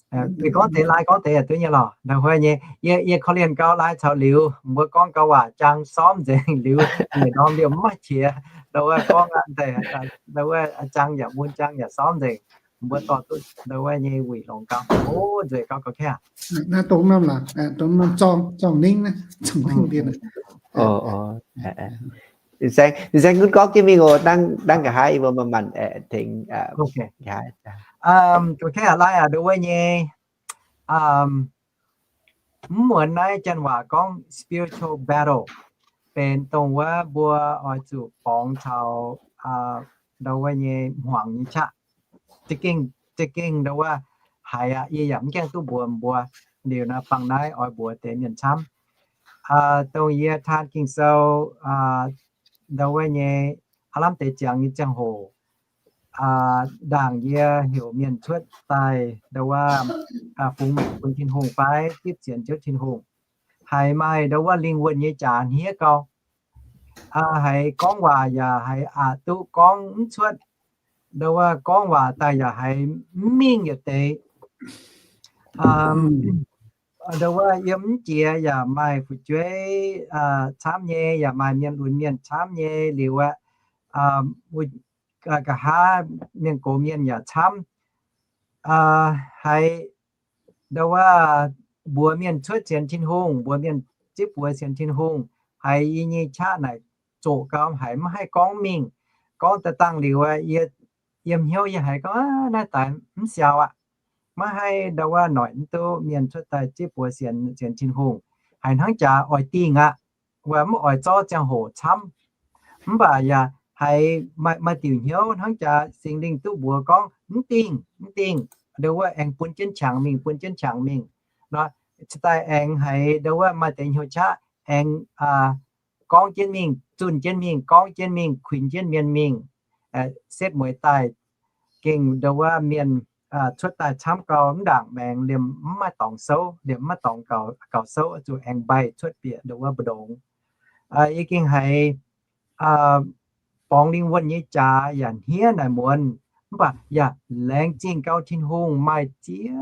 Ninh gorngv deix lai gorngv deix yaac duqv nyei lorqc. Ndau wuov nyei, yie, yie korv-lienh gau lai caux liuz, mbuo gorngv gau waac jang sormv nzengc liuz, yietc norm liemh mv maaih qiex. Ndau wuov gorngv deix, ndau wuov jang yaac mun jang yaac sormv nzengc. Mbuo dorh duqv ndau wuov nyei wuic longx gau. O, nzueic gau gorqv-kaeqv. Naaiv dongh norm laangz, dongh norm zorng, zorng ningv naaiv, zorng ningv ndie naaiv. Saeng, saeng gunv gorngv jienv mingh oc, dangh, dangh nqa'haav yie mbuo manc-manc tengx nqa'haav. Gorqv-kaeqv, lai aqc, ndau wuov nyei, mv muonz naaiv janx waac gorngv spiritual battle, benx dongh wuov mbuo oix zuqc borngz taux ndau wuov nyei hmuangx nyei qaqv. Za'gengh, za'gengh ndau wuov haiz aqv, yie yaac mv gaengh duqv mbuox mbuo. Liuz naaiv bangc naaiv oix mbuox deix mienh camv. Dongh yie taan Ging-Sou ndau wuov nyei aav lamh deix ziangx nyei ziangh hoc, ndaangc yie heuc mienh cuotv daaih ndau wuov fungx maengc bun Tin-Hungh fai zipv sienx Ziouv Tin-Hungh, haiz maaih ndau wuov lingh wuonh nyei jaax hniev gau. Haiz gorngv waac yaac haiz aqc duqv gorngv mv cuotv. Ndau wuov gorngv waac daaih yaac haiz mv mingh yietc deix. Ndau wuov yiem mv jiex yaac maaih fu'jueiv camv nyei, yaac maaih mienh lunx mienh camv nyei liuz aqv, nqa'haav mienh gox mienh yaac camv. Haiz ndau wuov mbuox mienh cuotv sienx Tin-Hungh, mbuox mienh zipv buoz sienx Tin-Hungh, haiz yie nyei qaqv naaic zoqc gau, haiz mv haih gorngv mingh. Gorngv daaih dangh liuz, yie yiem hnyouv yie haiz gorngv, naaiv daaih mv siaaux aqv. Maiv haih ndau wuov noic mv duqv mienh cuotv daaih zipv buoz sienx, sienx Tin-Hungh. Haiz hnangv jaax oix dingh aqv, wuov mv oix zorqv ziangh hoc camv. Mv baac yaac haiz maaih, maaih diuc hnyouv hnangv jaax Singx Lingh duqv mbuox gorngv, mv dingh, mv dingh, ndau wuov aengx bun jienv qangx mingh, bun jienv qangx mingh. Nor, cingx daaih aengx haiz ndau wuov maaih deix hnyouv qaqv aengx gorngv jienv mingh, zunh jienv mingh, gorngv jienv mingh, kuinx jienv mienh mingh, setv mueiz daaih gengh ndo wuov mienh cuotv daaih camv gau, mv ndaangc maengx liemh mv maaih dorngx souv, liemh mv maaih dorngx gaux souv, zuqc aengx mbaih cuotv bieqc ndo wuov mbu'ndongx. Yie gengh haiz borngz lingh wuonh nyei jaax yaac hniev naaic muonz, mv baac yaac laengz zingh gau Tin-Hungh maaih ziex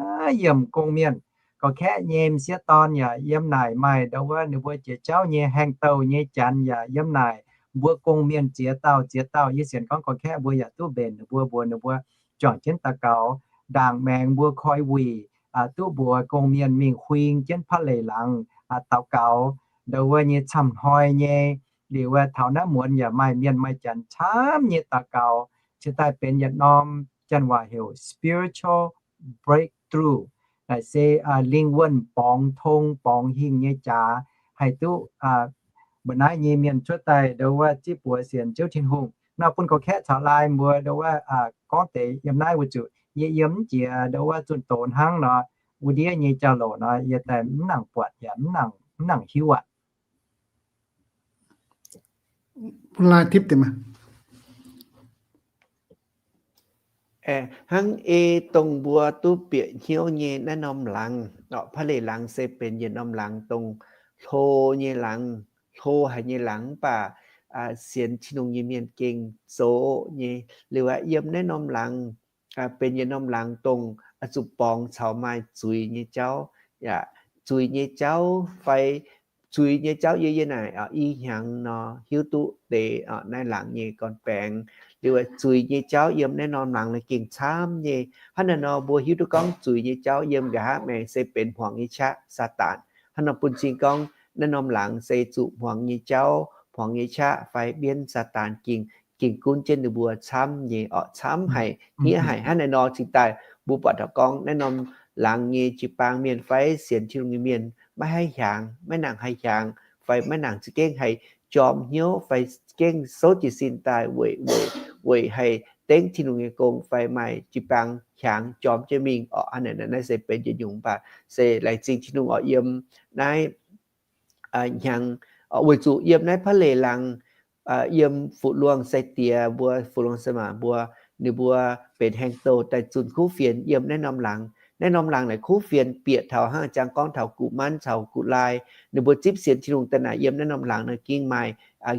yiemc gong-mienh. Gauh kaeqv nyei m'sieqv dorn yaac yiem naaic maaih ndo wuov ninh mbuo jiex jauv nyei haengh douh nyei janx yaac yiem naaic. Mbuo gong-mienh ziex dauh ziex dauh, yie sienx gorngv gauh kaeqv mbuo yaac duqv mbenc ninh mbuo, mbuox ninh mbuo juangc jienv daux gaux. Ndaangc maengx mbuo koi wuic duqv mbuox gong-mienh mingh huing jienv paav leic laangz daux gaux. Ndo wuov nyei camv hnoi nyei liuz, taux naaiv muonz yaac maaih mienh maaih janx camv nyei daux gaux, cingx daaih benx yietc norm janx waac heuc spiritual breakthrough. Naaic se lingh wuonh borngz tong borngz hingh nyei jaax, haih duqv mbuo naaiv nyei mienh cuotv daaih ndo wuov zipv buoz sienx Ziouv Tin-Hungh. Nor bun gauh kaeqv caux laai mbuo ndo wuov gorngv deix yiem naaiv weic zuqc yie yiem mv jiex ndo wuov zunh doz hnangv nor, wuov ndiev nyei jauv-louc nor yie daaih mv nangc buatc yaac mv nangc hiuv aqv. Hnangv ei dongh mbuo duqv bieqc hnyouv nyei naaiv norm laangz, paav leic laangz se benx yietc norm laangz dongh hlo nyei laangz, hlo haic nyei laangz, mv baac sienx Tin-Hungh nyei mienh gengh zoqc nyei. Liuz aqv, yiem naaiv norm laangz benx yietc norm laangz dongh zuqc borngz caux maaih zuiz nyei jauv. Yaac zuiz nyei jauv fai zuiz nyei jauv yie yie naaic i hnyangx nor hiuv duqv deix naaiv laangz nyei gorn-baengx. Liuz zuiz nyei jauv yiem naaiv norm laangz naaiv gengh camv nyei. Hnangv naaiv nor mbuo hiuv duqv gorngv zuiz nyei jauv yiem nqa'haav maengx se benx hmuangx nyei qaqv, Saadaan. Hnangv nor bun cing gorngv naaiv norm laangz se zuqc hmuangx nyei jauv, hmuangx nyei qaqv fai mienv Saadaan gengh, gengh gunv jienv ninh mbuo camv nyei orqc, camv haic, hniev haic. Hnangv naaiv nor cingx daaih mbuo buatc taux gorngv naaiv norm laangz nyei jiu-baang mienh fai sienx Tin-Hungh nyei mienh maiv haih hiaangx, maiv nangc haih hiaangx, fai maiv nangc za'gengh haih jorm hnyouv fai gengh souv jiez sin daaih weic, weic, weic haih dengv Tin-Hungh nyei gong fai maaih jiu-baang hiaangx jorm jienv mingh orqc. Hnangv naaiv, naaiv se benx yietc nyungc, mv baac se laengz zingh Tin-Hungh orqc, yiem naaiv hnyangx, weic zuqc yiem naaiv paav leic laangz, yiem Fu-Luangh sai-diex mbuo, Fu-Luangh sai-maaz mbuo, ninh mbuo benx haengh douh daaih zunh kuv fienx yiem naaiv norm laangz. Naaiv norm laangz naaic kuv fienx bieqc taux hnangv jang gorngv taux Guqc Manv caux Guqc Laai, ninh mbuo zipv sienx Tin-Hungh daaih naaic yiem naaiv norm laangz naaic gengh maaih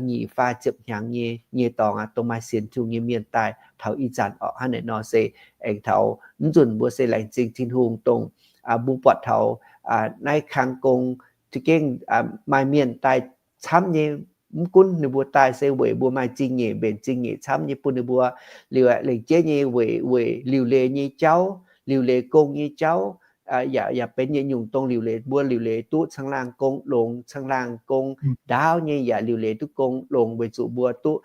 nyic faah ziepc hnyangx nyei, nyei dorngx aqv, dongh maaih sienx Tin-Hungh nyei mienh daaih taux ih zanc orqc. Hnangv naaic nor se aengx taux mv nzunc mbuo se laengz zingh Tin-Hungh dongh mbuo buatc taux naaiv kang gong za'gengh maaih mienh daaih camv nyei. Mv gunv ninh mbuo daaih se weic mbuo maaih zingh nyeic, mbenc zingh nyeic camv nyei bun ninh mbuo. Liuz lengc jeiv nyei weic, weic liuc leiz nyei jauv, liuc leiz gong nyei jauv, yaac, yaac benx yietc nyungc dongh liuc leiz, mbuo liuc leiz duqv caangh laangh gong longx, caangh laangh gong ndaauv nyei, yaac liuc leiz duqv gong longx weic zuqc mbuo duqv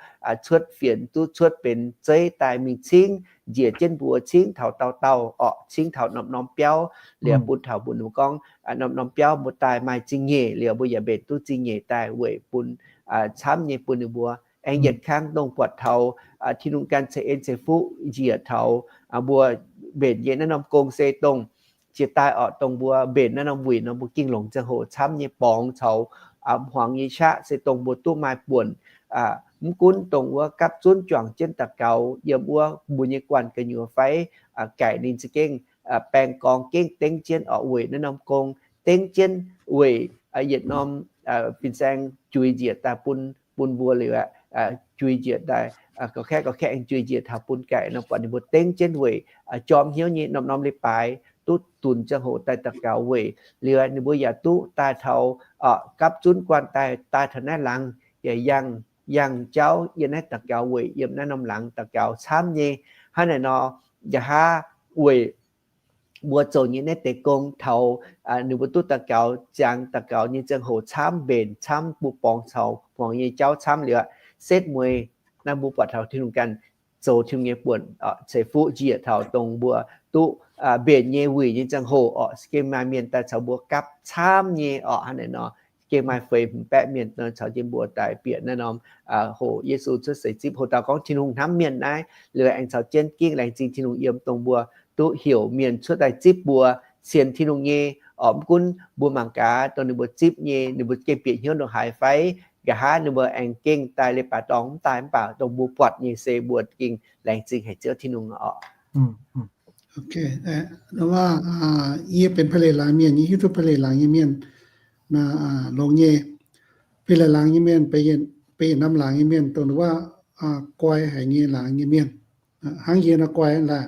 cuotv fienx, duqv cuotv benx zeiv daaih mingh cingv njiec jienv mbuo, cingv taux dauh dauh orqc, cingv taux norm-norm biauv. Liuz bun taux mbuo gorngv norm-norm biauv mbuo daaih maaih zingh nyeic, liuz mbuo yaac mbenc duqv zingh nyeic daaih weic bun camv nyei bun ninh mbuo. Aengx yietc kang dongh buatc taux Tin-Hungh ganh ceix en ceix fuqv njiec taux mbuo mbenc nyei naaiv norm gong se dongh jiex daaih orqc, dongh mbuo mbenc naaiv norm wuic nor mbuo gengh longc ziangh hoc camv nyei borngz caux hmuangx nyei qaqv se dongh mbuo duqv maaih buonc. Mv gunv dongh wuov gapv zunv juangc jienv daux gaux yiem wuov mbuo nyei guanh gu'nyuoz fai, gaengh ninh za'gengh baeng gorngv gengh dengv jienv orqc weic naaiv norm gong, dengv jienv weic yietc norm fin-saeng juix njiec daaih bun, bun mbuo liuz aqv, juix njiec daaih, gauh kaeqv gauh kaeqv aengx juix njiec taux bun gaengh nor buatc ninh mbuo dengv jienv weic jorm hnyouv nyei norm-norm leiz-baaix duqv dunx ziangh hoc daaih daux gaux weic. Liuz ninh mbuo yaac duqv daaih taux gapv zunv guanh daaih, daaih taux naaiv laangz, yaac yangh, yangh jauv yiem naaiv daux gaux weic, yiem naaiv norm laangz daux gaux camv nyei. Hnangv naaic nor, nqa'haav weic mbuo zoux nyei naaiv deix gong taux ninh mbuo duqv daux gaux, ziangx daux gaux nyei ziangh hoc camv, mbenc camv, mbuo borngz caux hmuangx nyei jauv camv liuz aqv, setv mueiz naaiv mbuo buatc taux Tin-Hungh ganh zoux Tin-Hungh nyei buonc, ceix fuqv njiec taux dongh mbuo duqv mbenc nyei wuic nyei ziangh hoc orqc, gengh maaih mienh daaih caux mbuo gapv camv nyei orqc. Hnangv naaic nor, gengh maaih feix hmz baeqv mienh caux jienv mbuo daaih bieqc naaiv norm hoc Yesu cuotv seix zipv. Hoc dauh gorngv Tin-Hungh hnamv mienh naaiv, liuz aengx caux jienv gengh laengz zingh Tin-Hungh yiem dongh mbuo duqv heuc mienh cuotv daaih zipv mbuo sienx Tin-Hungh nyei Orqc, mv gunv mbuo mangc gaax dongh ninh mbuo zipv nyei, ninh mbuo gengh bieqc hnyouv ndongc haaix fai, nqa'haav ninh mbuo aengx gengh daaih leiz-baaix dorngx mv daaih mv baac dongh mbuo buatc nyei se mbuo gengh laengz zingh haic Ziouv Tin-Hungh orqc. Yie benx Pa'leic Laangz mienh, yie hiuv duqv Pa'leic Laangz nyei mienh longx nyei. Pa'leic Laangz nyei mienh, benx yietc norm laangz nyei mienh, dongh wuov guai haic nyei laangz nyei mienh, hnangv yie nor guai laah.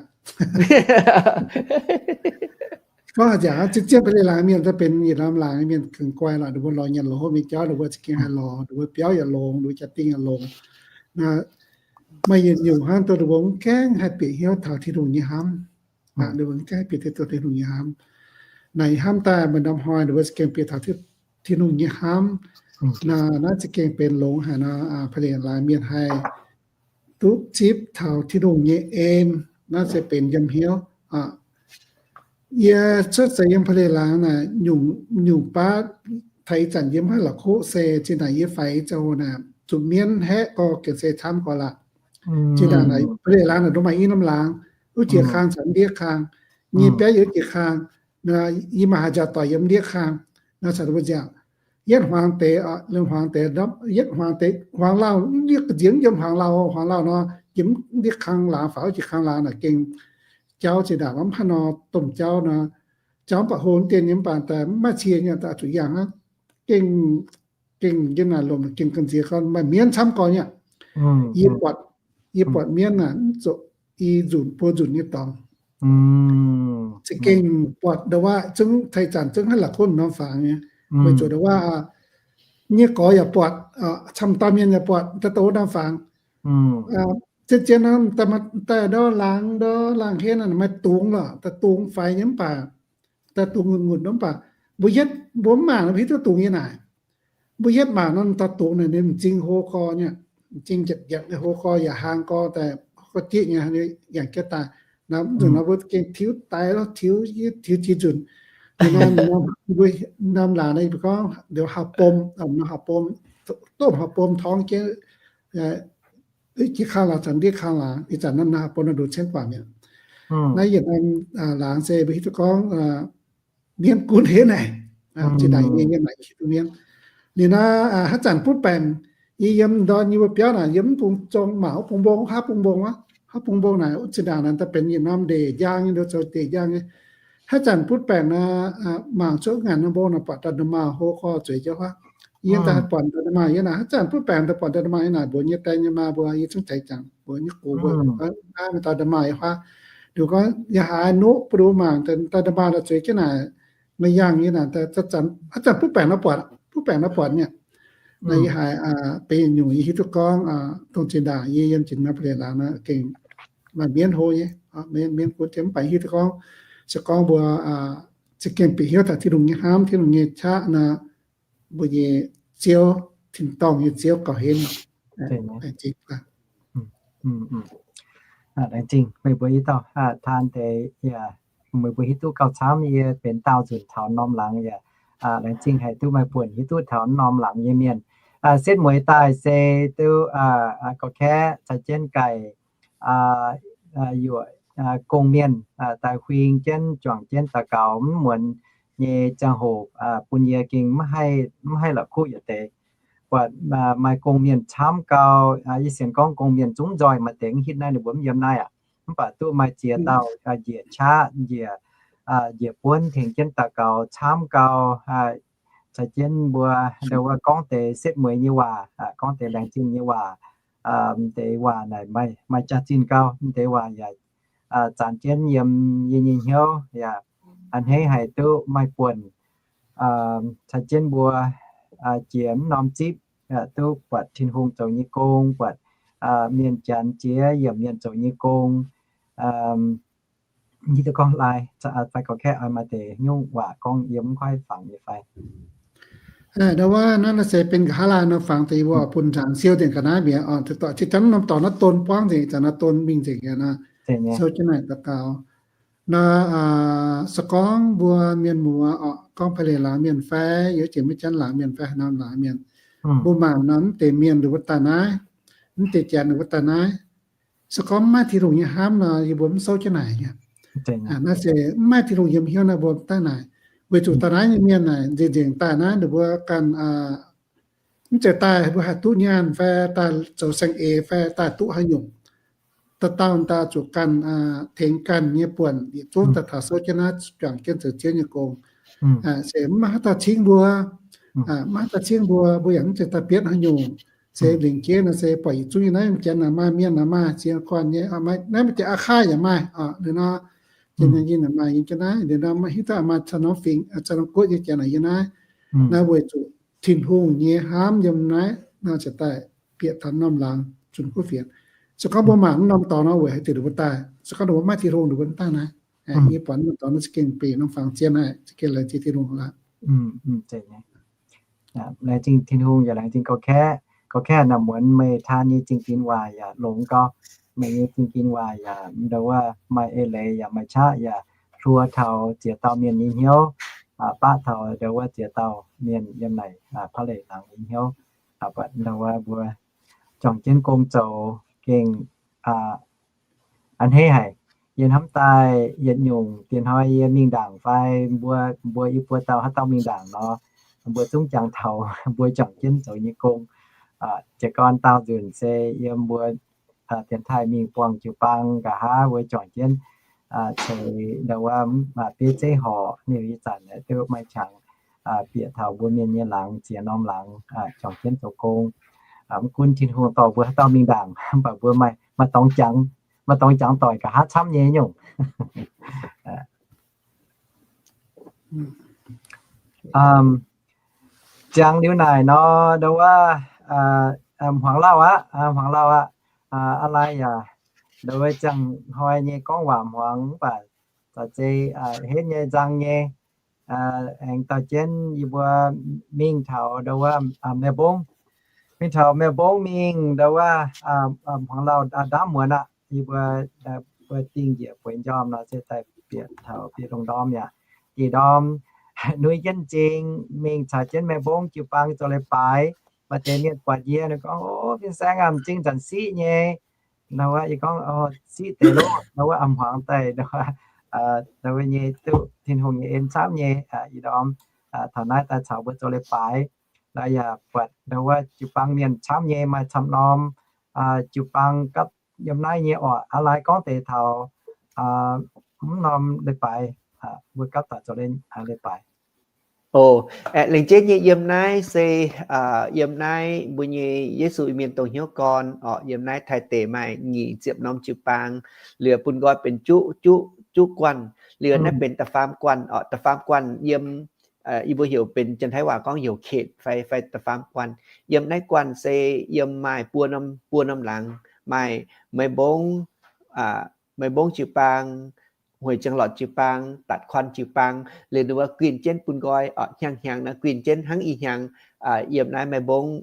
Gorngv haaix zanc zien-zien Pa'leic Laangz mienh, daaih benx yietc norm laangz nyei mienh gengh guai lorqc. Ninh mbuo lorz nyanc lorz hopv nyei jauv, ninh mbuo za'gengh haih lorz, ninh mbuo jaa-dingh yaac longx. Maaih yietc nyungc hnangv dongh ninh mbuo mv gaengh haih bieqc hnyouv taux Tin-Hungh nyei hnamv. Ninh mbuo mv gaengh haih bieqc taux Tin-Hungh nyei hnamv. Naaic hnamv daaih maaih norm hnoi ninh mbuo za'gengh bieqc taux Tin-Hungh nyei hnamv. Naaiv za'gengh benx longx haic nor, Pa'leic Laangz mienh haih duqv zipv taux Tin-Hungh nyei en. Naaiv se benx yiem hnyouv. Yie cuotv seix yiem Pa'leic Laangz naaic, nyungc baav taux ih zanc yie mv haih la'kuqv se zinh ndaangc yie faix ziangh hoc naaic zuqc mienv haeqv gorx gengh se camv gorx laqc. Zinh ndaangc naaic Pa'leic Laangz naaic ndongc maaih i norm laangz, wuov jiex kang caux ndiev kang, nyei biauv yietc jiex kang, yie maaih haaix nziaauc doic yiem ndiev kang, naaiv caux mbuo nziaauc, yietv hmuangx deix, hmuangx deix, yietv hmuangx deix, hmuangx lauh, ndiev ga'nziex yiem hmuangx lauh, hmuangx lauh nor, yiem ndiev kang laangz faaux wuov jiex kang laangz naaic gengh jauv zinh ndaangc mv hnangv nor domh jauv nor, jauv mv baac hlo mv dien nyei mv baac daaih mv maaih cie nyei daaih zuqc yangh hnangv. Gengh, gengh jienv naaic lomc gengh ga'nziex gorn maaih mienv camv gorn nyei. Yie buatc, yie buatc mienv naaic mv zuqc i nzunc buo nzunc nyei dorngx. Za'gengh buatc ndau wuov zungv taux ih zanc zungv hnangv la'kuqv norm fangx nyei. Weic zuqc ndau wuov nyei gorx yaac buatc, camv dauh mienh yaac buatc, daaih douc norm fangx. Zien-zien nor, daaih ndau laangz, ndau laangz henv maaih dungz lorqc, daaih dungz faix nyei mv baac, daaih dungz ngunc-ngunc nor mv baac, mbuo yietv, mbuo mv mangc nor mbuo hiuv duqv dungz yiem naaic. Mbuo yietv mangc nor, daaih dungz naaic ninh m'zing hlo gorx nyei, m'zing njietc njietc nyei hlo gorx, yaac hlang gorx daaih, gorx-jieqv nyei, yangh jienv daaih. Naaiv nzunc nor mbuo gengh tiuv daix lorqc, tiuv, tiuv jiex nzunc. Mbuo norm laangz naaiv gorngv liuz hauv bom, norm hauv bom, domh hauv bom torngv jienv, jiex kang laangz caux ndiev kang laangz, ih zanc naaiv hauv bom naaiv nduqc ceng guangc mi'aqv. Naaiv yietc norm laangz se mbuo hiuv duqv gorngv mienv gunv henv naaic. Zinh ndaangc yie yiem naaic hiuv duqv mienv. Liuz naaiv haaix zanc butv baengc, yie yiem ndorn nyei wuov biauv naaic, yiem mv bung zong mangc wuov bung mbong, haav bung mbong aqv, haav bung mbong naaic, wuov zinh ndaangc naaic daaih benx yietc norm ndeic njang nyei, nduov zoux ndeic njang nyei. Haaix zanc butv baengc naaic, mangc cuotv ngaanc norm mbong naaic buatc daaih nda'maauh hlo gorx zueiz jienv huaav. Yie daaih buatc nda'maauh yie naaic, haaix zanc butv baengc daaih buatc nda'maauh yie naaic, mbuox nyei diex nyei maa mbuo, yie zungv ceix jangc mbuox nyei gox mbuo, aav, daaih nda'maauh yie huaav. Liuz gorngv yie haiz nuqv buoz-ndoqv mangc daaih nda'maauh daaih zueiz jienv naaic, maaih yangh yie naaic, haaix zanc butv baengc nor buatc, butv baengc nor buatc nyei. Naaiv yie haiz benx nyungc yie hiuv duqv gorngv dongh zinh ndaangc yie yiem jiex norm Pa'leic Laangz nor gengh maaih mienv hlo nyei, mienv gunv jienv mv baac hiuv duqv gorngv, se gorngv mbuo za'gengh bieqc hnyouv taux Tin-Hungh nyei hnamv, Tin-Hungh nyei qaqv nor, mbuo nyei Ziouv, tin-dorngh nyei Ziouv gauh henv. Laengz zingh meih mbuo i dauh taan deix, meih mbuo hiuv duqv gauh camv. Yie benx daauh nzunc taux norm laangz yaac laengz zingh haic duqv maaih buonc hiuv duqv taux norm laangz nyei mienh. Setv mueiz daaih se duqv gorngv kaeqv caux jienv gaiv yuoqc gong-mienh daaih huing jienv juangc jienv daux gaux mv muonz nyei ziangh hoc bun yie gengh mv haih la'kuqv yietc deix. Buatc maaih gong-mienh camv gau, yie sienx gorngv gong-mienh zungv nzoih maaih deix mv hitv naaiv ninh mbuo mv yiem naaiv aqv. Mv baac duqv maaih ziex dauh njiec qaqv, njiec, njiec buonv tengx jienv daux gaux camv gau, caux jienv mbuo ndau wuov gorngv deix setv mueiz nyei waac, gorngv deix laengz zingh nyei waac. Deix waac naaic maaih jaax-zinh gau, deix waac yaac zanc jienv yiem yie nyei hnyouv yaac a'hneiv haic duqv maaih buonc caux jienv mbuo jiex mv norm zipv, duqv buatc Tin-Hungh zoux nyei gong, buatc mienh janx jiex yiemc mienh zoux nyei gong. Yie duqv gorngv lai, fai gorngv kaeqv maaih deix nyungc waac gorngv yie mv kuaaiv fangx nyei fai. Ndau wuov naaiv se benx nqa'haav laai nor fangx deix yie mbuo bun nzaangc siou nzengc ga'naaiv mi'aqv. Oc, dorh jiex norm dorngx naaiv don buangv nzengc, zanc naaiv don mingh nzengc aqv nor, sou jienv naaic daux gaux. Nor, se gorngv mbuo mienh muoz oc, gorngv Pa'leic laangz mienh fai, youz jiex maiv janv laangz mienh fai, haaix norm laangz mienh, mbuo mangc nor mv deix mienh ninh mbuo daaih naaiv, mv deix janx ninh mbuo daaih naaiv, se gorngv mv maaih Tin-Hungh nyei hnamv nor, yie mbuo mv souv jienv naaic aqv. Naaiv se mv maaih Tin-Hungh yiem hnyouv nor mbuo daaih naaic. Weic zuqc daaih naaiv nyei mienh naaic nzengc nzengc daaih naaiv ninh mbuo ganh mv zeiz daaih mbuo haih duqv nyaanh fai daaih zoux saeng-eix fai daaih duqv haaix nyungc. Dauh dauh daaih zuqc ganh tengx ganh nyei buonc yietc zungv daaih taux souv jienv naaiv juangc jienv zoux Ziouv nyei gong. Se mv maaih haaix dauh cingv mbuo, mv maaih haaix dauh cingv mbuo, mbuo yaac mv zeiz daaih bietv haaix nyungc. Se lingc jeiv nor se buatc yietc zungv yiem naaiv janx naaic maaih, mienh naaic maaih, ziex guanh nyei, naaiv maaih jiex aa kaav yaac maaih, liuz nor, jiex nyei yinh maaih yiem jienv naaiv, liuz nor maiv hiuv duqv maaih caux norm fingx, caux norm guoqv nyei janx naaic yiem naaiv. Naaiv weic zuqc Tin-Hungh nyei hnamv yiem naaiv nor ziouc daaih bieqc taux norm laangz zunh kuv fienx. Se gorngv mbuo mangc mv norm dorngx nor weic haaix diuc ninh mbuo daaih, se gorngv ninh mbuo maiv Tin-Hungh ninh mbuo daaih naaiv. Yie buatc norm dorngx nor za'gengh benx norm fangx zien haic, za'gengh laengz zingh Tin-Hungh lorqc. Laengz zingh Tin-Hungh yaac laengz zingh Gorx Kaeqv. Gorx Kaeqv naaic muonz meih taan nyei zingh dinx waac yaac longx gau. Meih nyei zingh dinx waac yaac ndau wuov maaih eix leiz yaac maaih qaqv yaac hluo taux ziex dauh mienh nyei hnyouv, baqv taux ndau wuov ziex dauh mienh yiem naaic paav leic laangz nyei hnyouv. Buatc ndau wuov mbuo juangc jienv gong zoux gengh a'hneiv haic. Yie hnamv daaih yietc nyungc diex hnoi yie mingh ndaangc fai mbuo, mbuo i buo dauh haaix dauh mingh ndaangc nor, mbuo zungv jangx taux mbuo juangc jienv zoux nyei gong. Jiez gorn daauh nzunc se yiem mbuo dienx taaih mingh buangh jiu-baang nqa'haav mbuo juangc jienv ceix ndau wuov bieiv zeiv horc, ninh ih zanc duqv maaih qangx bieqc taux mbuo mienh nyei laangz, ziex norm laangz, juangc jienv zoux gong. Mv gunv Tin-Hungh dorh mbuo haaix dauh mingh ndaangc, mv baac mbuo maaih, maaih dorngx jangx, maaih dorngx jangx doic nqa'haav camv nyei nyungc. Ziangx liuz naaic nor, ndau wuov hmuangx lauh aqv, hmuangx lauh aqv. Aa lai yaac ndau wuov ziangh hnoi nyei gorngv waac hmuangx mv baac za'gengh henv nyei nzang nyei. Aengx dorh jienv yie mbuo mingh taux ndau wuov Melbourne. Mingh taux Melbourne mingh ndau wuov hmuangx lauh ndaamv muonz aqv. Yie mbuo mbuo dingh njiec bueix njormh nor se daaih bieqc taux bieqc lungh ndorm yaac diqc ndorm nuiv jienv m'zing mingh caux jienv Melbourne jiu-baang zoux leiz-baaix. Maaih deix mienh buatc yie gorngv, O, fin-saeng aac, m'zing zanc siqv nyei. Ndau wuov yie gorngv, Siqv deix loh. Ndau wuov a'hmuangx daaih, ndau wuov nyei duqv Tin-Hungh nyei en camv nyei. Ih ndorm taux naaiv daaih caux mbuo zoux leiz-baaix, yaac buatc ndau wuov jiu-baang mienh camv nyei, maaih camv norm jiu-baang gapv yiem naaiv nyei orqc. Aa lai gorngv deix taux mv norm leiz-baaix, mbuo gapv daaih zoux leiz-baaix. O, lengc jeiv nyei yiem naaiv se yiem naaiv mbuo nyei Yesu Iu-Mienh dongh hnyouv gorn orqc, yiem naaiv Taiv deic maaih nyic ziepc norm jiu-baang, liuz bun nqoi benx juqv, juqv, juqv guanh, liuz naaiv benx da'faam guanh orqc. Da'faam guanh yiem, yie mbuo heuc benx janx-taiv waac gorngv heuc ເຂດ fai, fai da'faam guanh. Yiem naaiv guanh se yiem maaih buo norm, buo norm laangz, maaih Melbourne, Melbourne jiu-baang, Hueix Jangx Lotc jiu-baang, Datc Kuan jiu-baang, liuz ninh mbuo guinh jienv bun nqoi orqc, hnyangx-hnyangx nor guinh jienv hnangv ih hnyangx yiem naaiv Melbourne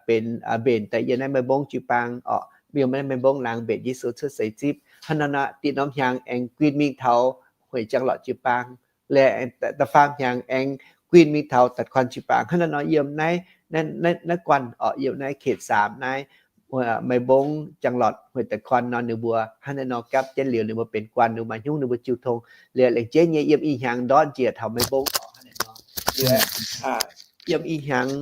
benx mbenc daaih yiem naaiv Melbourne jiu-baang orqc, yiem naaiv Melbourne laangz mbenc Yesu cuotv seix zipv. Hnangv naaiv nor, diqc norm hnyangx aengx guinh mingh taux Hueix Jangx Lotc jiu-baang, liuz da'faam hnyangx aengx guinh mingh taux Datc Kuan jiu-baang. Hnangv naaiv nor, yiem naaiv, naaiv guanh orqc, yiem naaiv ເຂດສາມ naaiv, Melbourne, Jangx Lotc, Hueix, Datc Kuan nor ninh mbuo hnangv naaiv nor gapv jienv liuz ninh mbuo benx guanh, ninh mbuo maaih hnyungv ninh mbuo jiu tong. Liuz lengc jeiv nyei yiem ih hnyangx ndortv njiec taux Melbourne orqc, hnangv naaiv nor. Liuz yiem ih hnyangx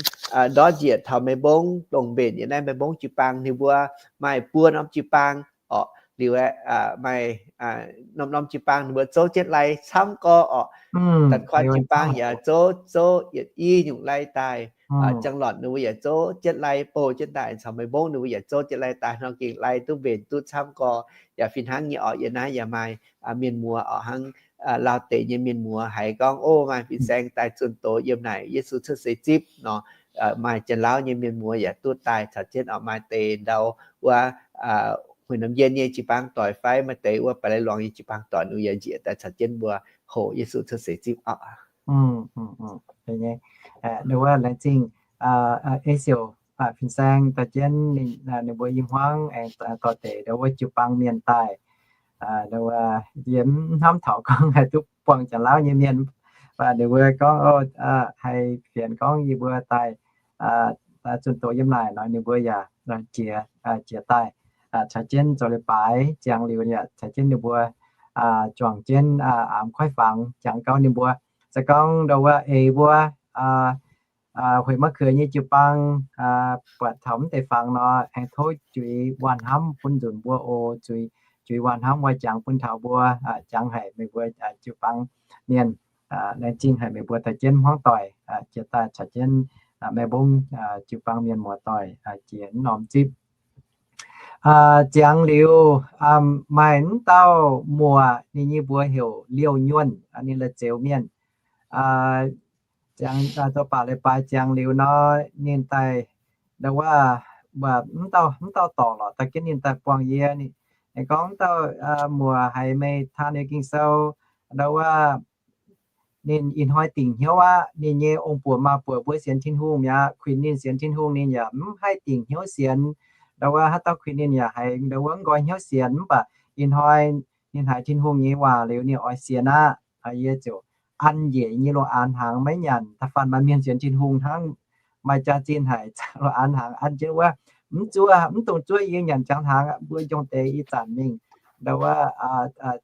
ndortv njiec taux Melbourne, dongh mbenc yiem naaiv Melbourne jiu-baang ninh mbuo maaih buo norm jiu-baang orqc. Liuz aeqv, maaih norm-norm jiu-baang ninh mbuo zouv jienv lai camv gorx orqc. Datc Kuan jiu-baang yaac zouv, zouv yietc i nyungc lai daaih. Jangx Lotc ninh mbuo yaac zouv jienv lai bouh jienv daaih, caux Melbourne ninh mbuo yaac zouv jienv lai daaih, nor gengh lai duqv mbenc duqv camv gorx. Yaac fih hnangv nyei orqc, yiem naaiv yaac maaih mienh muoz orqc, hnangv Laauh deic nyei mienh muoz haiz gorngv, O, maaih fin-saeng daaih zunh doz yiem naaic Yesu cuotv seix zipv nor. Maaih Janx-Laauv nyei mienh muoz yaac duqv daaih caux jienv orqc. Maaih deix ndau wuov Hueix Norm Yien nyei jiu-baang doic fai maaih deix wuov Baaix Lai Luangx nyei jiu-baang doic ninh yaac njiec daaih caux jienv mbuo hoqc Yesu cuotv seix zipv orqc. Ninh wuov laengz zingh Eix Siouc fin-saeng dorh jienv ninh mbuo i hmuangv aengx dorh deix ndau wuov jiu-baang mienh daaih. Ndau wuov yie mv hnamv taux gorngv haih duqv buangh Janx-Laauv nyei mienh, ninh mbuo gorngv haih fienx gorngv yie mbuo daaih zunh doz yiem naaic nor, ninh mbuo yaac jiex, jiex daaih caux jienv zoux leiz-baaix. Ziangx liuz yaac caux jienv ninh mbuo juangc jienv aamx koiv fangx, jangx gau ninh mbuo Se gorngv ndau wuov eix mbuo hueix maiv keuv nyei jiu-baang buatc taux mv deix fangx nor, aengx tov juix waanh hnamv bun nzunc mbuo oc. Juix waanh hnamv wuov jangx bun taux mbuo, jangx haic meih mbuo jiu-baang mienh. Laengz zingh haic meih mbuo taux jienv hmuangv doic jiex daaih caux jienv maiv mbungv jiu-baang mienh muoz-doic jiex norm zipv. Ziangx liuz, maaih mv dauh muoc, ninh nyei mbuox heuc Liouh Nyuonh, ninh la'zioux mienh. Ziangx, zoux baac leiz-baaix ziangx liuz nor, ninh daaih, ndau wuov, mv dauh dorc lorqc, daaih jienv ninh daaih buangh yie. Ninh gorngv, Mv dauh muoc, haiz meih taan nyei Ging-Sou, ndau wuov, ninh ih hnoi dingc hnyouv aqv. Ninh nyei ong-buoc maa-buoc mbuo sienx Tin-Hungh mi'aqv. Kuinx ninh sienx Tin-Hungh ninh yaac mv haih dingc hnyouv sienx. Ndau wuov haaix dauh kuinx ninh yaac haiz ndau wuov mv nqoi hnyouv sienx. Mv baac ih hnoi ninh haiz Tin-Hungh nyei waac liuz ninh oix sienx aqv. Yie ziouc an njiec nyei lungh aanx hnaangx maiv nyanc. Da'faanh maaih mienh sienx Tin-Hungh hnangv, maaih jaax-zinh haic, lungh aanx hnaangx an jienv wuov, mv zuov, mv dungx zuov, yie nyanc ziangx hnaangx. Mbuo njongc deix ih zanc mingh ndau wuov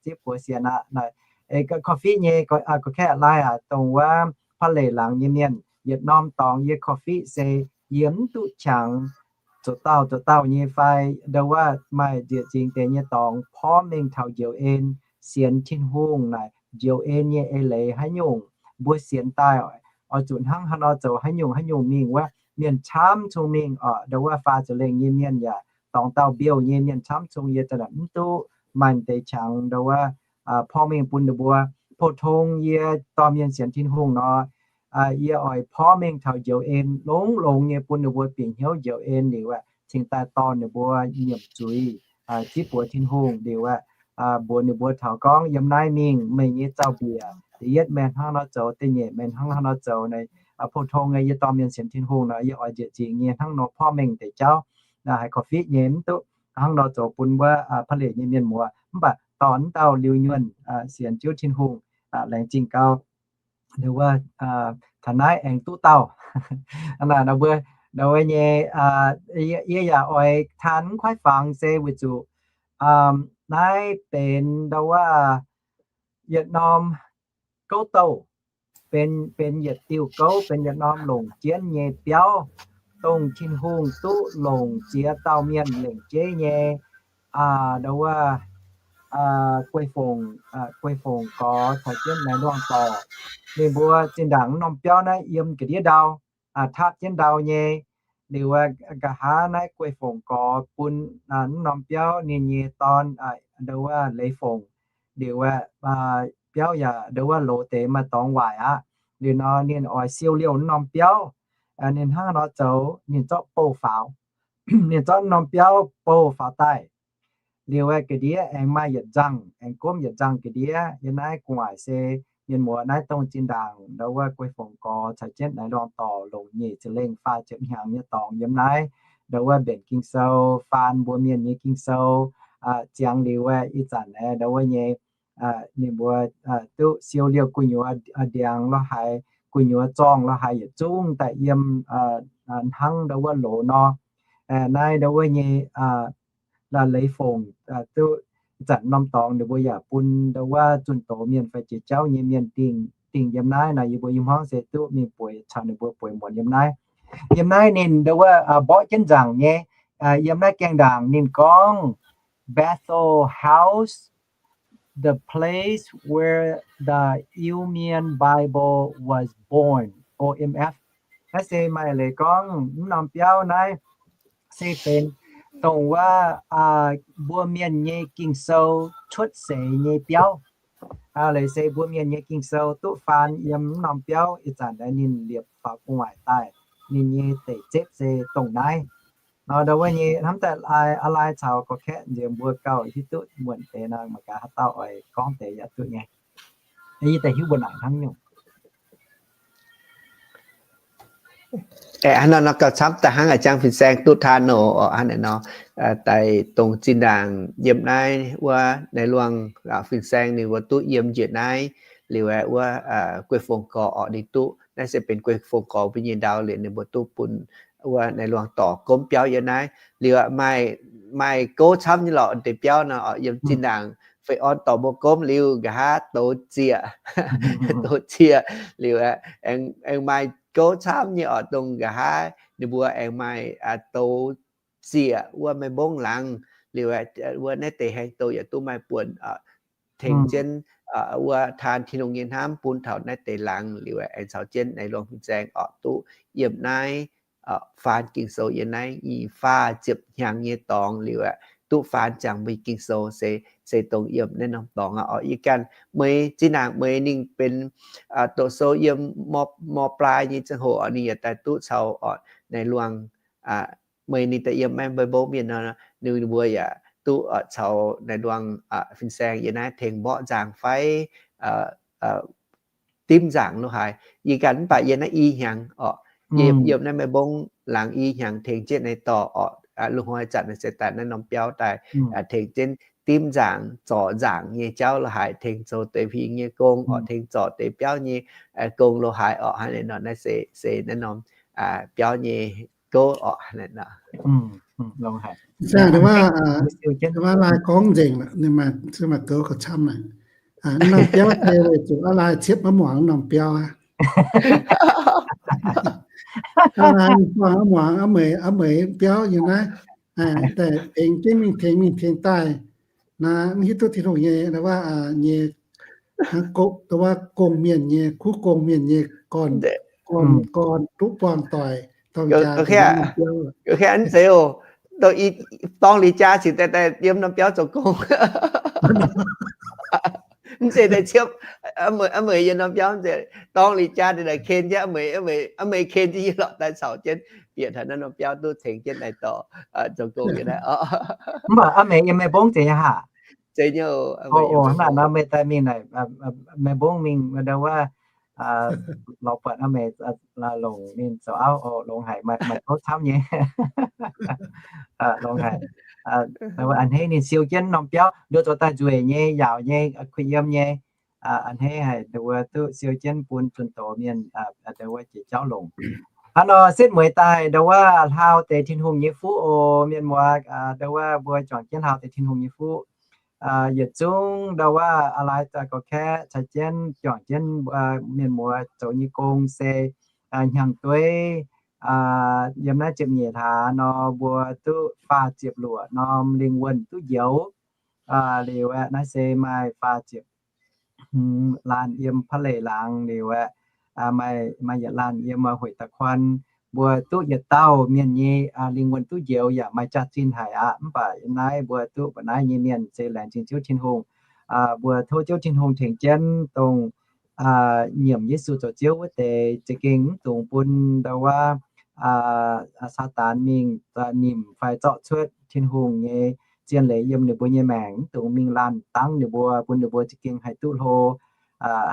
zipv buoz sienx aqv. Korv-fiqv nyei, gorx-kaeqv laai aac, dongh wuov Pa'leic laangz nyei mienh, yietc norm dorngx yie korv-fiqv se yie mv duqv qangx zoux dauh zoux dauh nyei fai ndau wuov maaih nzieqc zingx deix nyei dorngx porv mengh taux njoux en, sienx Tin-Hungh naaic njoux en nyei eix leiz haaix nyungc, mbuo sienx daaih oix zuqc hnangv haaix nor zoux, haaix nyungc haaix nyungc mingh wuov, mienh camv cung mingh oc. Ndau wuov faah ziepc lengh nyei mienh yaac dorngx dauh mbiouh nyei, mienh camv cung, yie za'gengh mv duqv maaih deix qangx ndau wuov porv mengh bun ninh mbuo. Pou-tong yie dorh mienh sienx Tin-Hungh nor, yie oix porv mengh taux njoux en longx-longx nyei bun ninh mbuo bieqc hnyouv njoux en liuz aeqv, cingx daaih dorh ninh mbuo nyiemc zuiz, zipv buoz Tin-Hungh liuz aeqv, mbuox ninh mbuo taux gorngv yiem naaiv mingh meih nyei zaux-mbiec da'yietv meih hnangv nor zoux, da'nyeic meih hnangv nor zoux. Pou-tong yie dorh mienh sienx Tin-Hungh nor, yie oix nzieqc zingx nyei hnangv nor porv mengh deix jauv. Haiz korv-fiqv nyei mv duqv hnangv nor zoux bun wuov Pa'leic nyei mienh muoz. Mv baac dorh mv dauh Liouh Nyuonh sienx Ziouv Tin-Hungh, laengz zingh gau. Wuov, taux naaiv aengx duqv dauh. Naaiv mbuo, wuov nyei, yie yaac oix taan mv kuaaiv fangx se weic zuqc naaiv benx ndau wuov yietc norm gouv douh, benx, benx yietc diuh gouv, benx yietc norm longc jienv nyei biauv, dongh Tin-Hungh duqv longc ziex dauh mienh lengc jeiv nyei ndau wuov guei-fongc, guei-fongc gorx caux jienv naaiv luangh dorc. Ninh mbuo zinh ndaangc mv norm biauv naaiv yiem ga'ndiev ndau, taapv jienv ndau nyei. Liuz nqa'haav naaiv guei-fongc gorx bun mv norm biauv ninh nyei dorn ndau wuov leiz-fongc. Liuz biauv yaac ndau wuov loz deix maaih dorngx waaic aqv. Liuz nor ninh oix siou liouh mv norm biauv. Ninh hnangv nor zoux, ninh zorqv bouh faaux. Ninh zorqv mv norm biauv bouh faaux daaih. Liuz ga'ndiev aengx maaih yietc nzangh, aengx gomv yietc nzangh ga'ndiev. Yiem naaiv gu'nguaaic se mienh muoz naaiv dongh zinh ndaangc ndau wuov guei-fongc gorx caux jienv naaiv luangh dorc longc nyeic ziepc lengh faah ziepc hnyangx nyei dorngx yiem naaiv ndau wuov mbenc Ging-Sou, faan mbuo mienh nyei Ging-Sou. Ziangx liuz aeqv, ih zanc aeqv, ndau wuov nyei ninh mbuo duqv siou liouh gu'nyuoz ndiangx lo haaix, gu'nyuoz zorngh lo haaix yietc zungv daaih yiem hnangv ndau wuov loz nor. Naaiv ndau wuov nyei la'leiz-fongc duqv zanc norm dorngx ninh mbuo yaac bun ndau wuov zunh doz mienh fai jiex jauv nyei mienh dingh, dingh yiem naaiv nor, yie mbuo i hmuangv se duqv mingh bueix caux ninh mbuo bueix muonz yiem naaiv. Yiem naaiv ninh ndau wuov mborqv jienv nzaangc nyei. Yiem naaiv gaengh ndaangc ninh gorngv Bethel House, the place where the Iu-Mien Bible was born, O M F. Naaiv se maaih leiz gorngv mv norm biauv naaiv se benx dongh wuov mbuo mienh nyei Ging-Sou cuotv seix nyei biauv. Leiz se mbuo mienh nyei Ging-Sou duqv faan yiem mv norm biauv. Ih zanc ninh liepc faaux gu'nguaaic daaih, ninh nyei deic zepv se dongh naaiv. Nor ndau wuov nyei hnamv daaih aa lai caux gorx-kaeqv nziex mbuo gauh hiuv duqv muonc deix nor, mangc gaax haaix dauh oix gorngv deix yaac duqv nyei. Yie daaih hiuv mbuo naaic hnangv nyungc. Aeqv, hnangv nor gauh camv daaih hnangv a'jang fin-saeng duqv taan nor, hnangv naaiv nor, daaih dongh zinh ndaangc yiem naaiv wuov naaiv luangh fin-saeng ninh mbuo duqv yiem njiec naaiv liuz aeqv, wuov guei-fongc gorx orqc ninh duqv, naaiv se benx guei-fongc gorx mbuo nyei ndau liuz ninh mbuo duqv bun wuov naaiv luangh dorc gomv biauv yiem naaiv liuz aeqv, maaih, maaih gouv camv nyei lorqc deix biauv nor, yiem zinh ndaangc feix orn dorh mbuo gomv liuz, nqa'haav douz zieqc, douz zieqc liuz, aengx maaih gouv camv nyei oc, dongh nqa'haav ninh mbuo aengx maaih douz zieqc wuov maiv mbongv laangz liuz, wuov naaiv deix haeng douz yaac duqv maaih buonc tengx jienv wuov taan Tin-Hungh nyei hnamv bun taux naaiv deix laangz liuz, aengx caux jienv naaiv luangh fin-saeng oc duqv yiem naaiv faan Ging-Sou yiem naaiv nyic faah ziepc hnyangx nyei dorngx liuz, duqv faan ziangx mbuo Ging-Sou se, se dongh yiem naaiv norm dorngx aqv oc. Yie ganh mueiz zinh ndaangc mueiz ninh benx doqc sou yiem mor-, mor-blaaix nyei ziangh hoc oc, ninh yaac daaih duqv caux oc naaiv luangh meih ninh daaih yiem maiv mbongv mienh nor, ninh mbuo yaac duqv caux naaiv luangh fin-saeng yiem naaiv tengx mborqv nzaangc fai dimv nzaangc lo haaix. Yie ganh mv baac yiem naaiv i hnyangx oc, yiem naaiv maiv mbongv laangz i hnyangx tengx jienv naaiv dorh oc, lungh hnoi zanc naaiv se daaih naaiv norm biauv daaih tengx jienv dimv nzaangc, zorc nzaangc nyei jauv lo haaix, tengx zoux deix huing nyei gong oc, tengx zorc deix biauv nyei gong lo haaix oc. Hnangv naaiv nor naaiv se, se naaiv norm biauv nyei gouv oc. Aa, laaih gorngv nzengc, ninh maaih gouv gauh camv naaic. Norm biauv se weic zuqc aa laaih ciepv maiv muangx norm biauv aqv. Aa laaih ninh buangh maiv muangx aa meix, aa meix biauv yiem naaiv, daaih tengx jienv mingh tengx mingh tengx daaih. Naaiv mv hiuv duqv Tin-Hungh nyei, wuov, nyei, wuov gong-mienh nyei, kuv gong-mienh nyei gorn, gorn duqv buangh doic, dorng jaa, dorng liuz jaa cingx daaih, daaih yiem norm biauv zoux gong. Mv zeiz daaih ciepv, aa meix yiem norm biauv, mv zeiz dorng liuz jaa daaih ken jienv, aa meix ken jienv yie lorqc daaih caux jienv bieqc taux naaiv norm biauv duqv tengx jienv daaih dorh zoux gong yiem naaiv. Mv baac aa meix yiem maiv mbongv zeiz nyei haah? Zeiz nyei. Naaic nor meih daaih mingh naaic, maiv mbongv mingh ndau wuov, lorz buatc aa meix longc ninh zoux auv oc, longx haic, maaih gouv camv nyei. Longx haic. A'hneiv ninh siou jienv norm biauv, nduov zoux daaih nzueic nyei, yaauc nyei, kuh yiem nyei. A'hneiv haic, nduov duqv siou jienv bun zunh doz mienh, nduov jiex jauv longc. Hnangv nor setv mueiz daaih, nduov hlaau deix Tin-Hungh nyei fuqv oc, mienh muoz, nduov mbuo juangc jienv hlaau deix Tin-Hungh nyei fuqv. Yietc zungv nduov aa laaih gauh kaeqv caux jienv juangc jienv mienh muoz zoux nyei gong se hnyangx-dueiv yiem naaiv ziepc nyeic hlaax nor, mbuo duqv faah ziepc luoqc norm lingh wuonh duqv njoux. Liuz aeqv, naaiv se maaih faah ziepc hmz laanh yiem พระเล laangz liuz aeqv, maaih yietc laanh yiem hueic da'kuan. Mbuo duqv yietc dauh mienh nyei lingh wuonh duqv njoux yaac maaih jaax-zinh haic aqv. Mv baac naaiv mbuo duqv mbu'naaiv nyei mienh se laengz zingh Ziouv Tin-Hungh. Mbuo tov Ziouv Tin-Hungh tengx jienv dongh nyiemc Yesu zoux Ziouv wuov deix za'gengh mv dungx bun ndau wuov Saadaan mingh nimc fai zorqv cuotv Tin-Hungh nyei zien leiz yiem ninh mbuo nyei maengc, mv dungx mingh laanh dangv ninh mbuo, bun ninh mbuo za'gengh haih duqv hlo,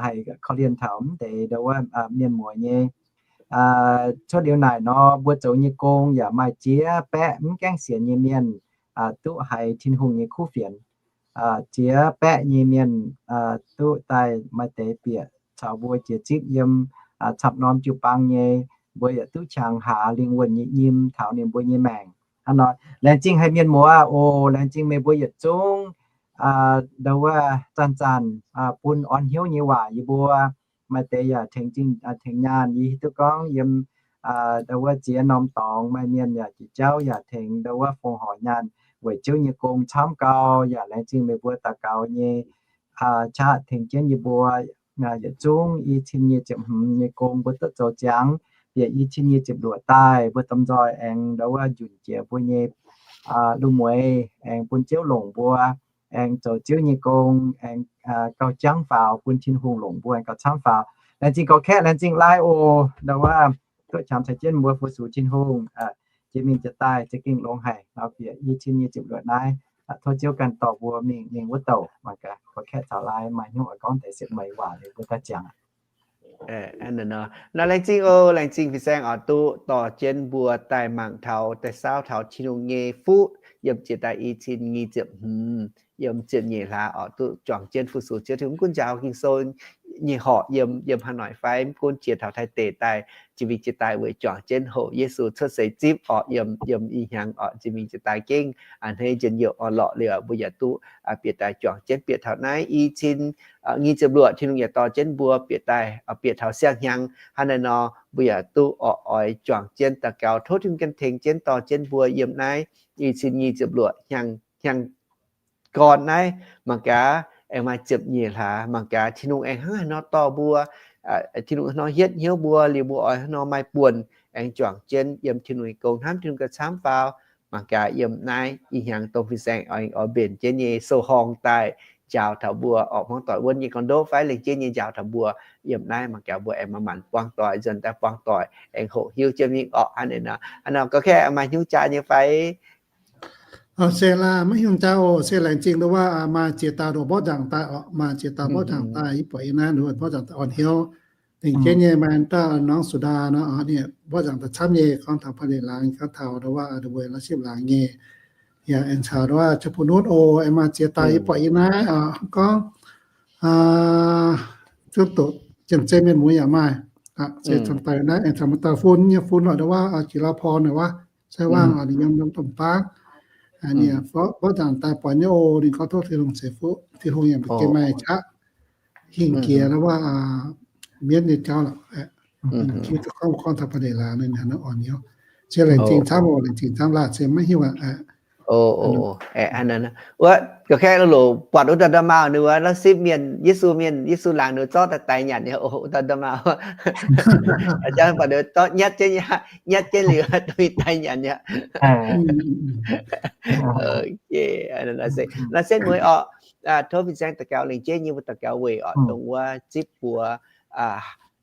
haih korv-lienh taux mv deix ndau wuov mienh muoz nyei. Cuotv liuz naaic nor, mbuo zoux nyei gong yaac maaih jiex baeqv mv gaengh sienx nyei mienh duqv haiz Tin-Hungh nyei kuv fienx. Jiex baeqv nyei mienh duqv daaih maaih deix bieqc caux mbuo jiex zipv yiem camv norm jiu-baang nyei, mbuo yaac duqv qangx hlaax lingh wuonh nyei nyim taux ninh mbuo nyei maengc. Hnangv nor, laengz zingh haic mienh muoz oc. Laengz zingh meih mbuo yietc zungv ndau wuov zanc-zanc bun orn hnyouv nyei waac yie mbuo. Maaih deix yaac tengx zingh tengx nyaanh. Yie hiuv duqv gorngv yiem ndau wuov ziex norm dorngx maaih mienh yaac jiex jauv yaac tengx ndau wuov fongc horc nyaanh weic Ziouv nyei gong camv gau. Yaac laengz zingh meih mbuo daux gaux nyei qaqv tengx jienv yie mbuo. Yietc zungv i cin nyic ziepc hmz nyei gong mbuo duqv zoux ziangx, bieqc i cin nyic ziepc luoqc daaih mbuo domh nzoih aengx ndau wuov njunc jiex mbuo nyei lungh mueiz, aengx bun Ziouv longc mbuo, aengx zoux Ziouv nyei gong, aengx gauh jangv faaux, bun Tin-Hungh longc mbuo aengx gauh camv faaux. Laengz zingh gauh kaeqv, laengz zingh laai oc. Ndau wuov duqv qangx caux jienv mbuo fu-sux Tin-Hungh, jiex mingh jiex daaih za'gengh longx haic. Nor bieqc i cin nyic ziepc luoqc naaiv, tov Ziouv ganh dorh mbuo mingh, mingh wuov douc. Mangc gaax, gauh kaeqv caux laai maaih hnyouv oix gorngv deix setv mueiz waac liuz mbuo daaih ziangx. Nor laengz zingh oc. Laengz zingh fin-saeng oix duqv dorh jienv mbuo daaih mangc taux, daaih saauv taux Tin-Hungh nyei fuqv yiem jiex daaih i cin nyic ziepc hmz, yiem ziepc nyeic hlaax oix duqv juangc jienv fu-sux Ziouv Tin-Hungh. Gunv njaaux Ging-Sou nyei horqc yiem, yiem haaix noic fai mv gunv jiex taux Taiv deic daaih, jiex mingh jiex daaih weic juangc jienv hoqc Yesu cuotv seix zipv orqc, yiem, yiem ih hnyangx orqc, jiex mingh jiex daaih gengh a'hneiv njien youh orn-lorqc liuz, mbuo yaac duqv bieqc daaih juangc jienv bieqc taux naaiv i cin nyic ziepc luoqc, Tin-Hungh yaac dorh jienv mbuo bieqc daaih, bieqc taux siang-hnyangx hnangv naaiv nor, mbuo yaac duqv oix, oix juangc jienv daux gaux tov Tin-Hungh ganh tengx jienv dorh jienv mbuo yiem naaiv i cin nyic ziepc luoqc hnyangx, hnyangx gorn naaiv mangc gaax aengx maaih ziepc nyeic hlaax, mangc gaax Tin-Hungh aengx hnangv haaix nor dorh mbuo, Tin-Hungh hnangv nor hietv hnyouv mbuo liuz, mbuo oix hnangv haaix nor maaih buonc aengx juangc jienv yiem Tin-Hungh nyei gong, hnamv Tin-Hungh gauh camv faaux. Mangc gaax yiem naaiv ih hnyangx dongh fin-saeng oix, oix mbenc jienv nyei sou-horngh daaih njaaux taux mbuo orqc, hmuangv doic wuonv nyei gorn-ndoqv fai lengc jeiv nyei njaaux taux mbuo. Yiem naaiv mangc gaax mbuo aengx maaih maanc buangv doic, nzuonx daaih buangv doic aengx hoqc hiuv jienv mingh orqc. Hnangv naaiv nor, hnangv nor ga'kaeqv maaih hnyouv jaa nyei fai? Se laaix maiv hnyouv jaa oc. Se laengz zingh nduov waac maaih ziex dauh nduov mborqv nzaangc daaih orqc, maaih ziex dauh mborqv nzaangc daaih, yie buatc yie naaiv nduov mborqv nzaangc daaih orn hnyouv. Lengc jeiv nyei maaih dauh norngv Sudaa nor, ninh mborqv nzaangc daaih camv nyei, gorngv taux Baa Ndeic Laangz, gorngv taux nduov waac nduov mbuo la'sipv laangz nyei. Yaac aengx caux nduov waac Jaa-Bun Nutv oc, aengx maaih ziex dauh yie buatc yie naaiv oc, gorngv zungv doqc Janx-Zei mienh muoz yaac maaih. Se cangx daaih naaiv aengx caux maaih dauh fun nyei, fun lorqc nduov waac Jiex Lauh Porn nduov waac, se waangh oc, ninh yiem norm domh baav. Ninh mborqv nzaangc daaih buatc nyei oc, ninh gorngv tov Tin-Hungh ceix fuqv, Tin-Hungh yaac mbu'ziex maaih qaqv hingh jiex nduov waac mienv nyei jauv lorqc. Gorngv, gorngv taux Baa Ndeic Laangz ninh hnangv naaiv orn hnyouv. Se laengz zingh camv oc, laengz zingh camv laah, se maiv hiuv aqv. Wuov ga'kaeqv loz-loc buatc wuov dauh nda'maauh ninh wuov la'sipv mienh, Yesu mienh, Yesu laangz ninh zorqv daaih daix nyanc nyei oc, wuov dauh nda'maauh. Buatc ninh zorqv nyatv jienv, nyatv jienv liuz dongh mingh daix nyanc nyei. Naaiv setv mueiz orqc, tov fin-saeng daux gaux lengc jeiv nyei mbuo daux gaux weic orqc dongh wuov zipv buoz.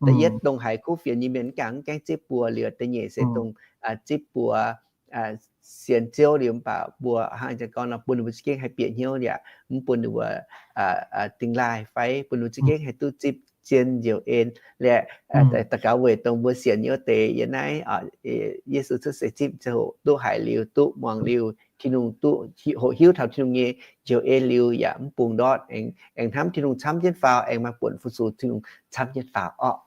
Da'yietv dongh haiz kuv fienx nyei mienh mv gaengh, mv gaengh zipv buoz liuz, da'nyeic se dongh zipv buoz sienx Ziouv liuz mv baac mbuo hnangv ih zanc gorngv nor bun ninh mbuo za'gengh haih bieqc hnyouv yaac mv bun ninh mbuo dingh laaih fai bun ninh mbuo za'gengh haih duqv zipv zien nzioux en. Liuz daux gaux weic dongh mbuo sienx nyei wuov deix yiem naaiv Yesu cuotv seix zipv ziangh hoc duqv haiz liuz, duqv muangx liuz, Tin-Hungh duqv hoqc hiuv taux Tin-Hungh nyei nzioux en liuz yaac mv bungx ndortv, aengx hnamv Tin-Hungh camv jienv faaux, aengx maaih buonc fu-sux Tin-Hungh camv jienv faaux orqc.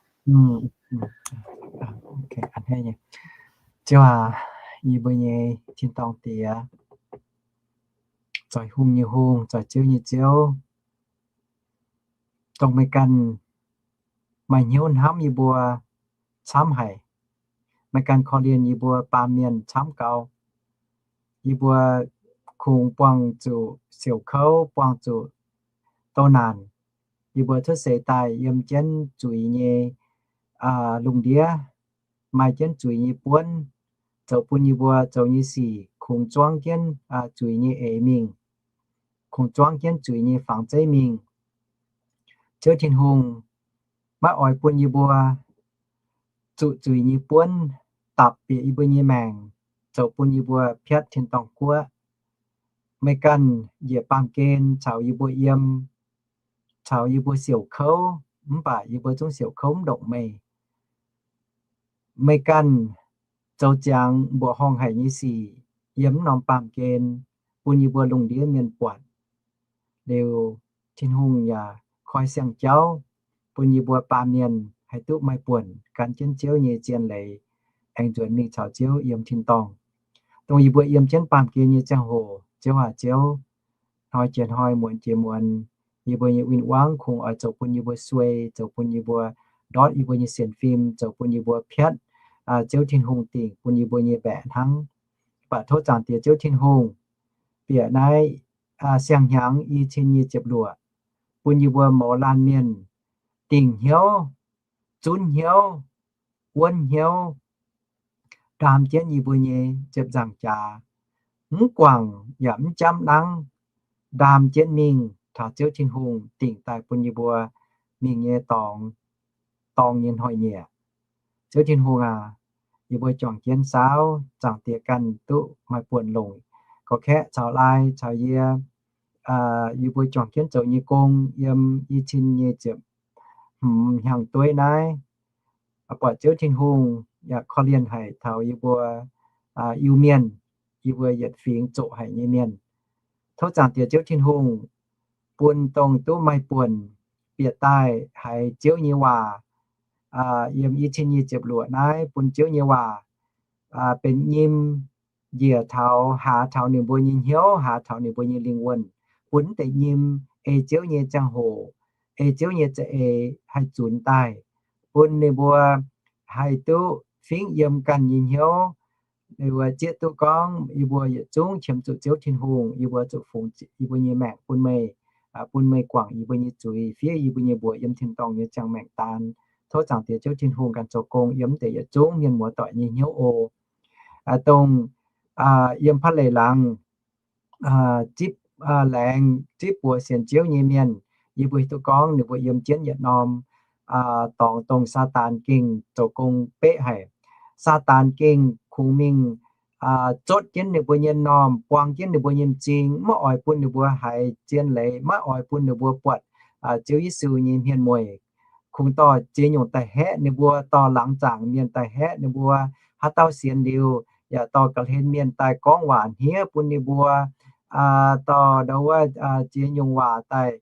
Ziouv aac, yie mbuo nyei tin-dorngh Diex, zoih hungh nyei Hungh, zoih ziouv nyei Ziouv, dongh meih ganh maaih hnyouv hnamv yie mbuo camv haic. Meih ganh korv-lienh yie mbuo baamh mienh camv gau. Yie mbuo kungx buangh zuqc siouc kouv, buangh zuqc douz naanc. Yie mbuo cuotv seix daaih yiem jienv zuiz nyei lungh ndiev, maaih jienv zuiz nyei buonv, zoux bun yie mbuo zoux nyei sic kungx zuangv jienv zuiz nyei eix mingh, kungx zuangv jienv zuiz nyei fangx zeiv mingh. Ziouv Tin-Hungh, maiv oix bun yie mbuo zuqc zuiz nyei buonv dapc bieqc yie mbuo nyei maengc, zoux bun yie mbuo piatv tin-dorngh guoqv. Meih ganh njiec baamh gen caux yie mbuo yiem, caux yie mbuo siouc kouv, mv baac yie mbuo zungv siouc kouv mv ndongc meih. Meih ganh zoux ziangx mbuoqc horngh haic nyei sic yiem mv norm baamh gen, bun yie mbuo lungh ndiev mienh buatc. Liuz, Tin-Hungh yaac koi siang-jauv bun yie mbuo baamh mienh haih duqv maaih buonc gan jienv Ziouv nyei zien leiz aengx nzuonx mingh caux Ziouv yiem tin-dorngh. Dongh yie mbuo yiem jienv baamh gen nyei ziangh hoc, Ziouv aac Ziouv, hnoi jiex hnoi, muonz jiex muonz, yie mbuo nyei win-wangv kungx oix zoux bun yie mbuo suei, zoux bun yie mbuo ndortv yie mbuo nyei sienx fim, zoux bun yie mbuo piatv Ziouv Tin-Hungh dingc bun yie mbuo nyei mbaeqc hnangv. Mv baac tov Zaangc Diex Ziouv Tin-Hungh bieqc naaiv siang-hnyangx i cin nyic ziepc luoqc, bun yie mbuo mouz laanh mienh dingc hnyouv, zunv hnyouv, wuonv hnyouv, ndaam jienv yie mbuo nyei ziepc nzaangc jaax, mv guangc yaac mv jamv nangv, ndaam jienv mingh taux Ziouv Tin-Hungh dingc daaih bun yie mbuo mingh nyei dorngx, dorngx nyei hnoi-nyieqc. Ziouv Tin-Hungh aac, yie mbuo juangc jienv saauv Zaangc Diex ganh duqv maaih buonc longc gorx-kaeqv caux laai caux yie, yie mbuo juangc jienv zoux nyei gong yiem i cin nyei ziepc hmz hnyangx-dueiv naaiv, buatc Ziouv Tin-Hungh yaac korv-lienh haic taux yie mbuo Iu-Mienh, yie mbuo yietc fingx zoqc haic nyei mienh. Tov Zaangc Diex Ziouv Tin-Hungh bun dongh duqv maaih buonc bieqc daaih haiz Ziouv nyei waac, yiem i cin nyic ziepc luoqc naaiv bun Ziouv nyei waac benx nyim njiec taux, haaz taux ninh mbuo nyei hnyouv, haaz taux ninh mbuo nyei lingh wuonh, bun mv deix nyim ei Ziouv nyei ziangh hoc, ei Ziouv nyei za'eix haih zunx daaih, bun ninh mbuo haih duqv fingx yiem ganh nyei hnyouv. Ninh mbuo zieqv duqv gorngv, yie mbuo yietc zungv qiemx zuqc Ziouv Tin-Hungh, yie mbuo zuqc fungx yie mbuo nyei maengc bun meih, bun meih guangc yie mbuo nyei zuiz, fiev yie mbuo nyei mbuox yiem tin-dorngh nyei ziangh maengc daan. Tov Zaangc Diex Ziouv Tin-Hungh ganh zoux gong yiem mv deix yietc zungv mienh muoz doic nyei hnyouv oc. Dongh yiem Pa'leic Laangz zipv laengz zipv buoz sienx Ziouv nyei mienh, yie mbuo hiuv duqv gorngv ninh mbuo yiem jienv yietc norm dorngx dongh Saadaan gengh zoux gong beqv haic. Saadaan gengh kungx mingh zotv jienv ninh mbuo nyei m'normh, buang jienv ninh mbuo nyei m'zing, maiv oix bun ninh mbuo haiz zien leiz, maiv oix bun ninh mbuo buatc Ziouv Yesu nyei hmien mueic. Kungx dorh ziex nyungc daaih haeqv ninh mbuo, dorh laangz zaangc mienh daaih haeqv ninh mbuo, haaix dauh sienx liuz, yaac dorh ga'hlen mienh daaih gorngv waac hniev bun ninh mbuo, dorh ndau wuov ziex nyungc waac daaih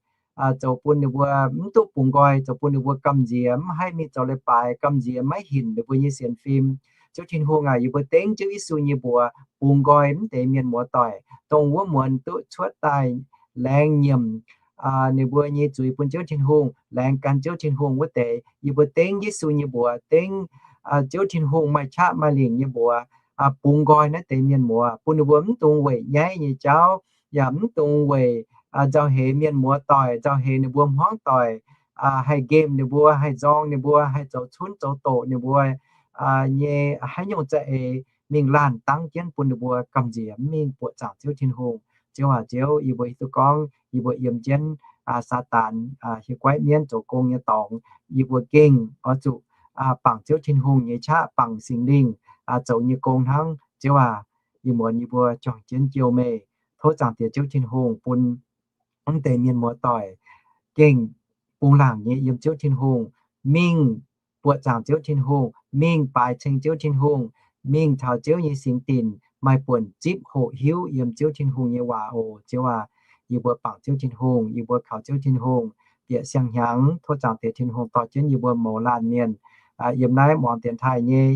zoux bun ninh mbuo mv duqv bungx nqoi, zoux bun ninh mbuo gamh nziex mv haih mingh zoux leiz-baaix, gamh nziex maiv hinc ninh mbuo nyei sienx fim. Ziouv Tin-Hungh aac, yie mbuo dengv Ziouv Yesu nyei mbuox bungx nqoi mv deix mienh muoz doic, dongh wuov muonz duqv cuotv daaih laengz nyiemc ninh mbuo nyei zuiz bun Ziouv Tin-Hungh, laengz gan Ziouv Tin-Hungh wuov deix. Yie mbuo dengv Yesu nyei mbuox, dengv Ziouv Tin-Hungh maaih qaqv maaih lingc nyei mbuox bungx nqoi naaiv deix mienh muoz, bun ninh mbuo mv dungx weic nyaiv nyei jauv, yaac mv dungx weic nzauh heix mienh muoz doic, nzauh heix ninh mbuo hmuangv doic, haih nqemh ninh mbuo, haih nzorng ninh mbuo, haih zoux cunv zoux doqc ninh mbuo nyei haaix nyungc za'eix mingh laanh dangv jienv bun ninh mbuo gamh nziex mv mingh buoqc zaangc Ziouv Tin-Hungh. Ziouv aac, Ziouv, yie mbuo hiuv duqv gorngv yie mbuo yiem jienv Saadaan hieh guaiv mienv zoux gong nyei dorngx, yie mbuo gengh oix zuqc bangc Ziouv Tin-Hungh nyei qaqv, bangc Singx Lingh zoux nyei gong hnangv. Ziouv aac, ih muonz yie mbuo juangc jienv jouh meih. Tov Zaangc Diex Ziouv Tin-Hungh bun mv deix mienh muoz doic gengh bungx laangc nyei yiem Ziouv Tin-Hungh, mingh buoqc zaangc Ziouv Tin-Hungh, mingh baaix ceng Ziouv Tin-Hungh, mingh taux Ziouv nyei singx dinc, maaih buonc zipv hoqc hiuv yiem Ziouv Tin-Hungh nyei waac oc. Ziouv aac, yie mbuo bangc Ziouv Tin-Hungh, yie mbuo kaux Ziouv Tin-Hungh bieqc siang-hnyangx. Tov Zaangc Diex Tin-Hungh dorh jienv yie mbuo mouz laanh mienh yiem naaiv muangx dienx taaih nyei,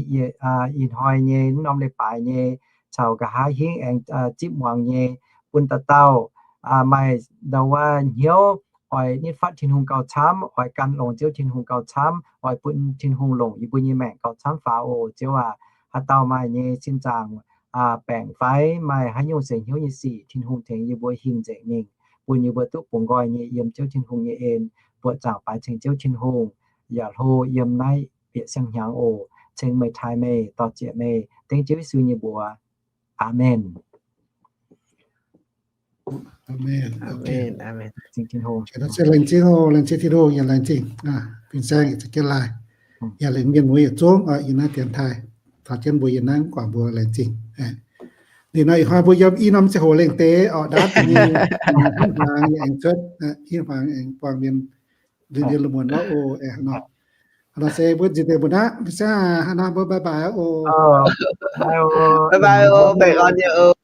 ih hnoi nyei, mv norm leiz-baaix nyei, caux nqa'haav hingv aengx zipv muangx nyei, bun dauh dauh maaih ndau wuov hnyouv oix nitv fatv Tin-Hungh gauh camv, oix gan longx Ziouv Tin-Hungh gauh camv, oix bun Tin-Hungh longc yie mbuo nyei maengc gauh camv faaux oc. Ziouv aac, haaix dauh maaih nyei sin zaangc baengc fai maaih haaix nyungc seix hnyouv nyei sic, Tin-Hungh tengx yie mbuo hingh nzengc mingh, bun yie mbuo duqv bungx nqoi nyei yiem Ziouv Tin-Hungh nyei en, buoqc zaangc baaix ceng Ziouv Tin-Hungh, yaac hlo yiem naaiv bieqc siang-hnyangx oc. Ceng meih, taaih meih, dorh ziec meih, dengv Ziouv Yesu nyei mbuox. Aamen. Aamen. Laengz zingh Tin-Hungh, laengz zingh Tin-Hungh, yaac laengz zingh fin-saeng yietc zungv jienv laai, yaac laengz mienh muoz yietc zungv yiem naaiv dienx taaih, taux jienv mbuo yiem naaiv guangc mbuo laengz zingh. Liuz nor ih hnoi mbuo yiem i norm ziangh hoc lengh deix orqc, ndaatv nyei, hingv hmuangx yaac aengx cuotv, hingv hmuangx aengx buangh mienh liuz mienh lungh muonz nor oc. Nor se mbuo nzipc deix mbuo naqv, se hnangv naaiv mbuo bye bye oc. Bye bye oc, baengh orn nyei oc.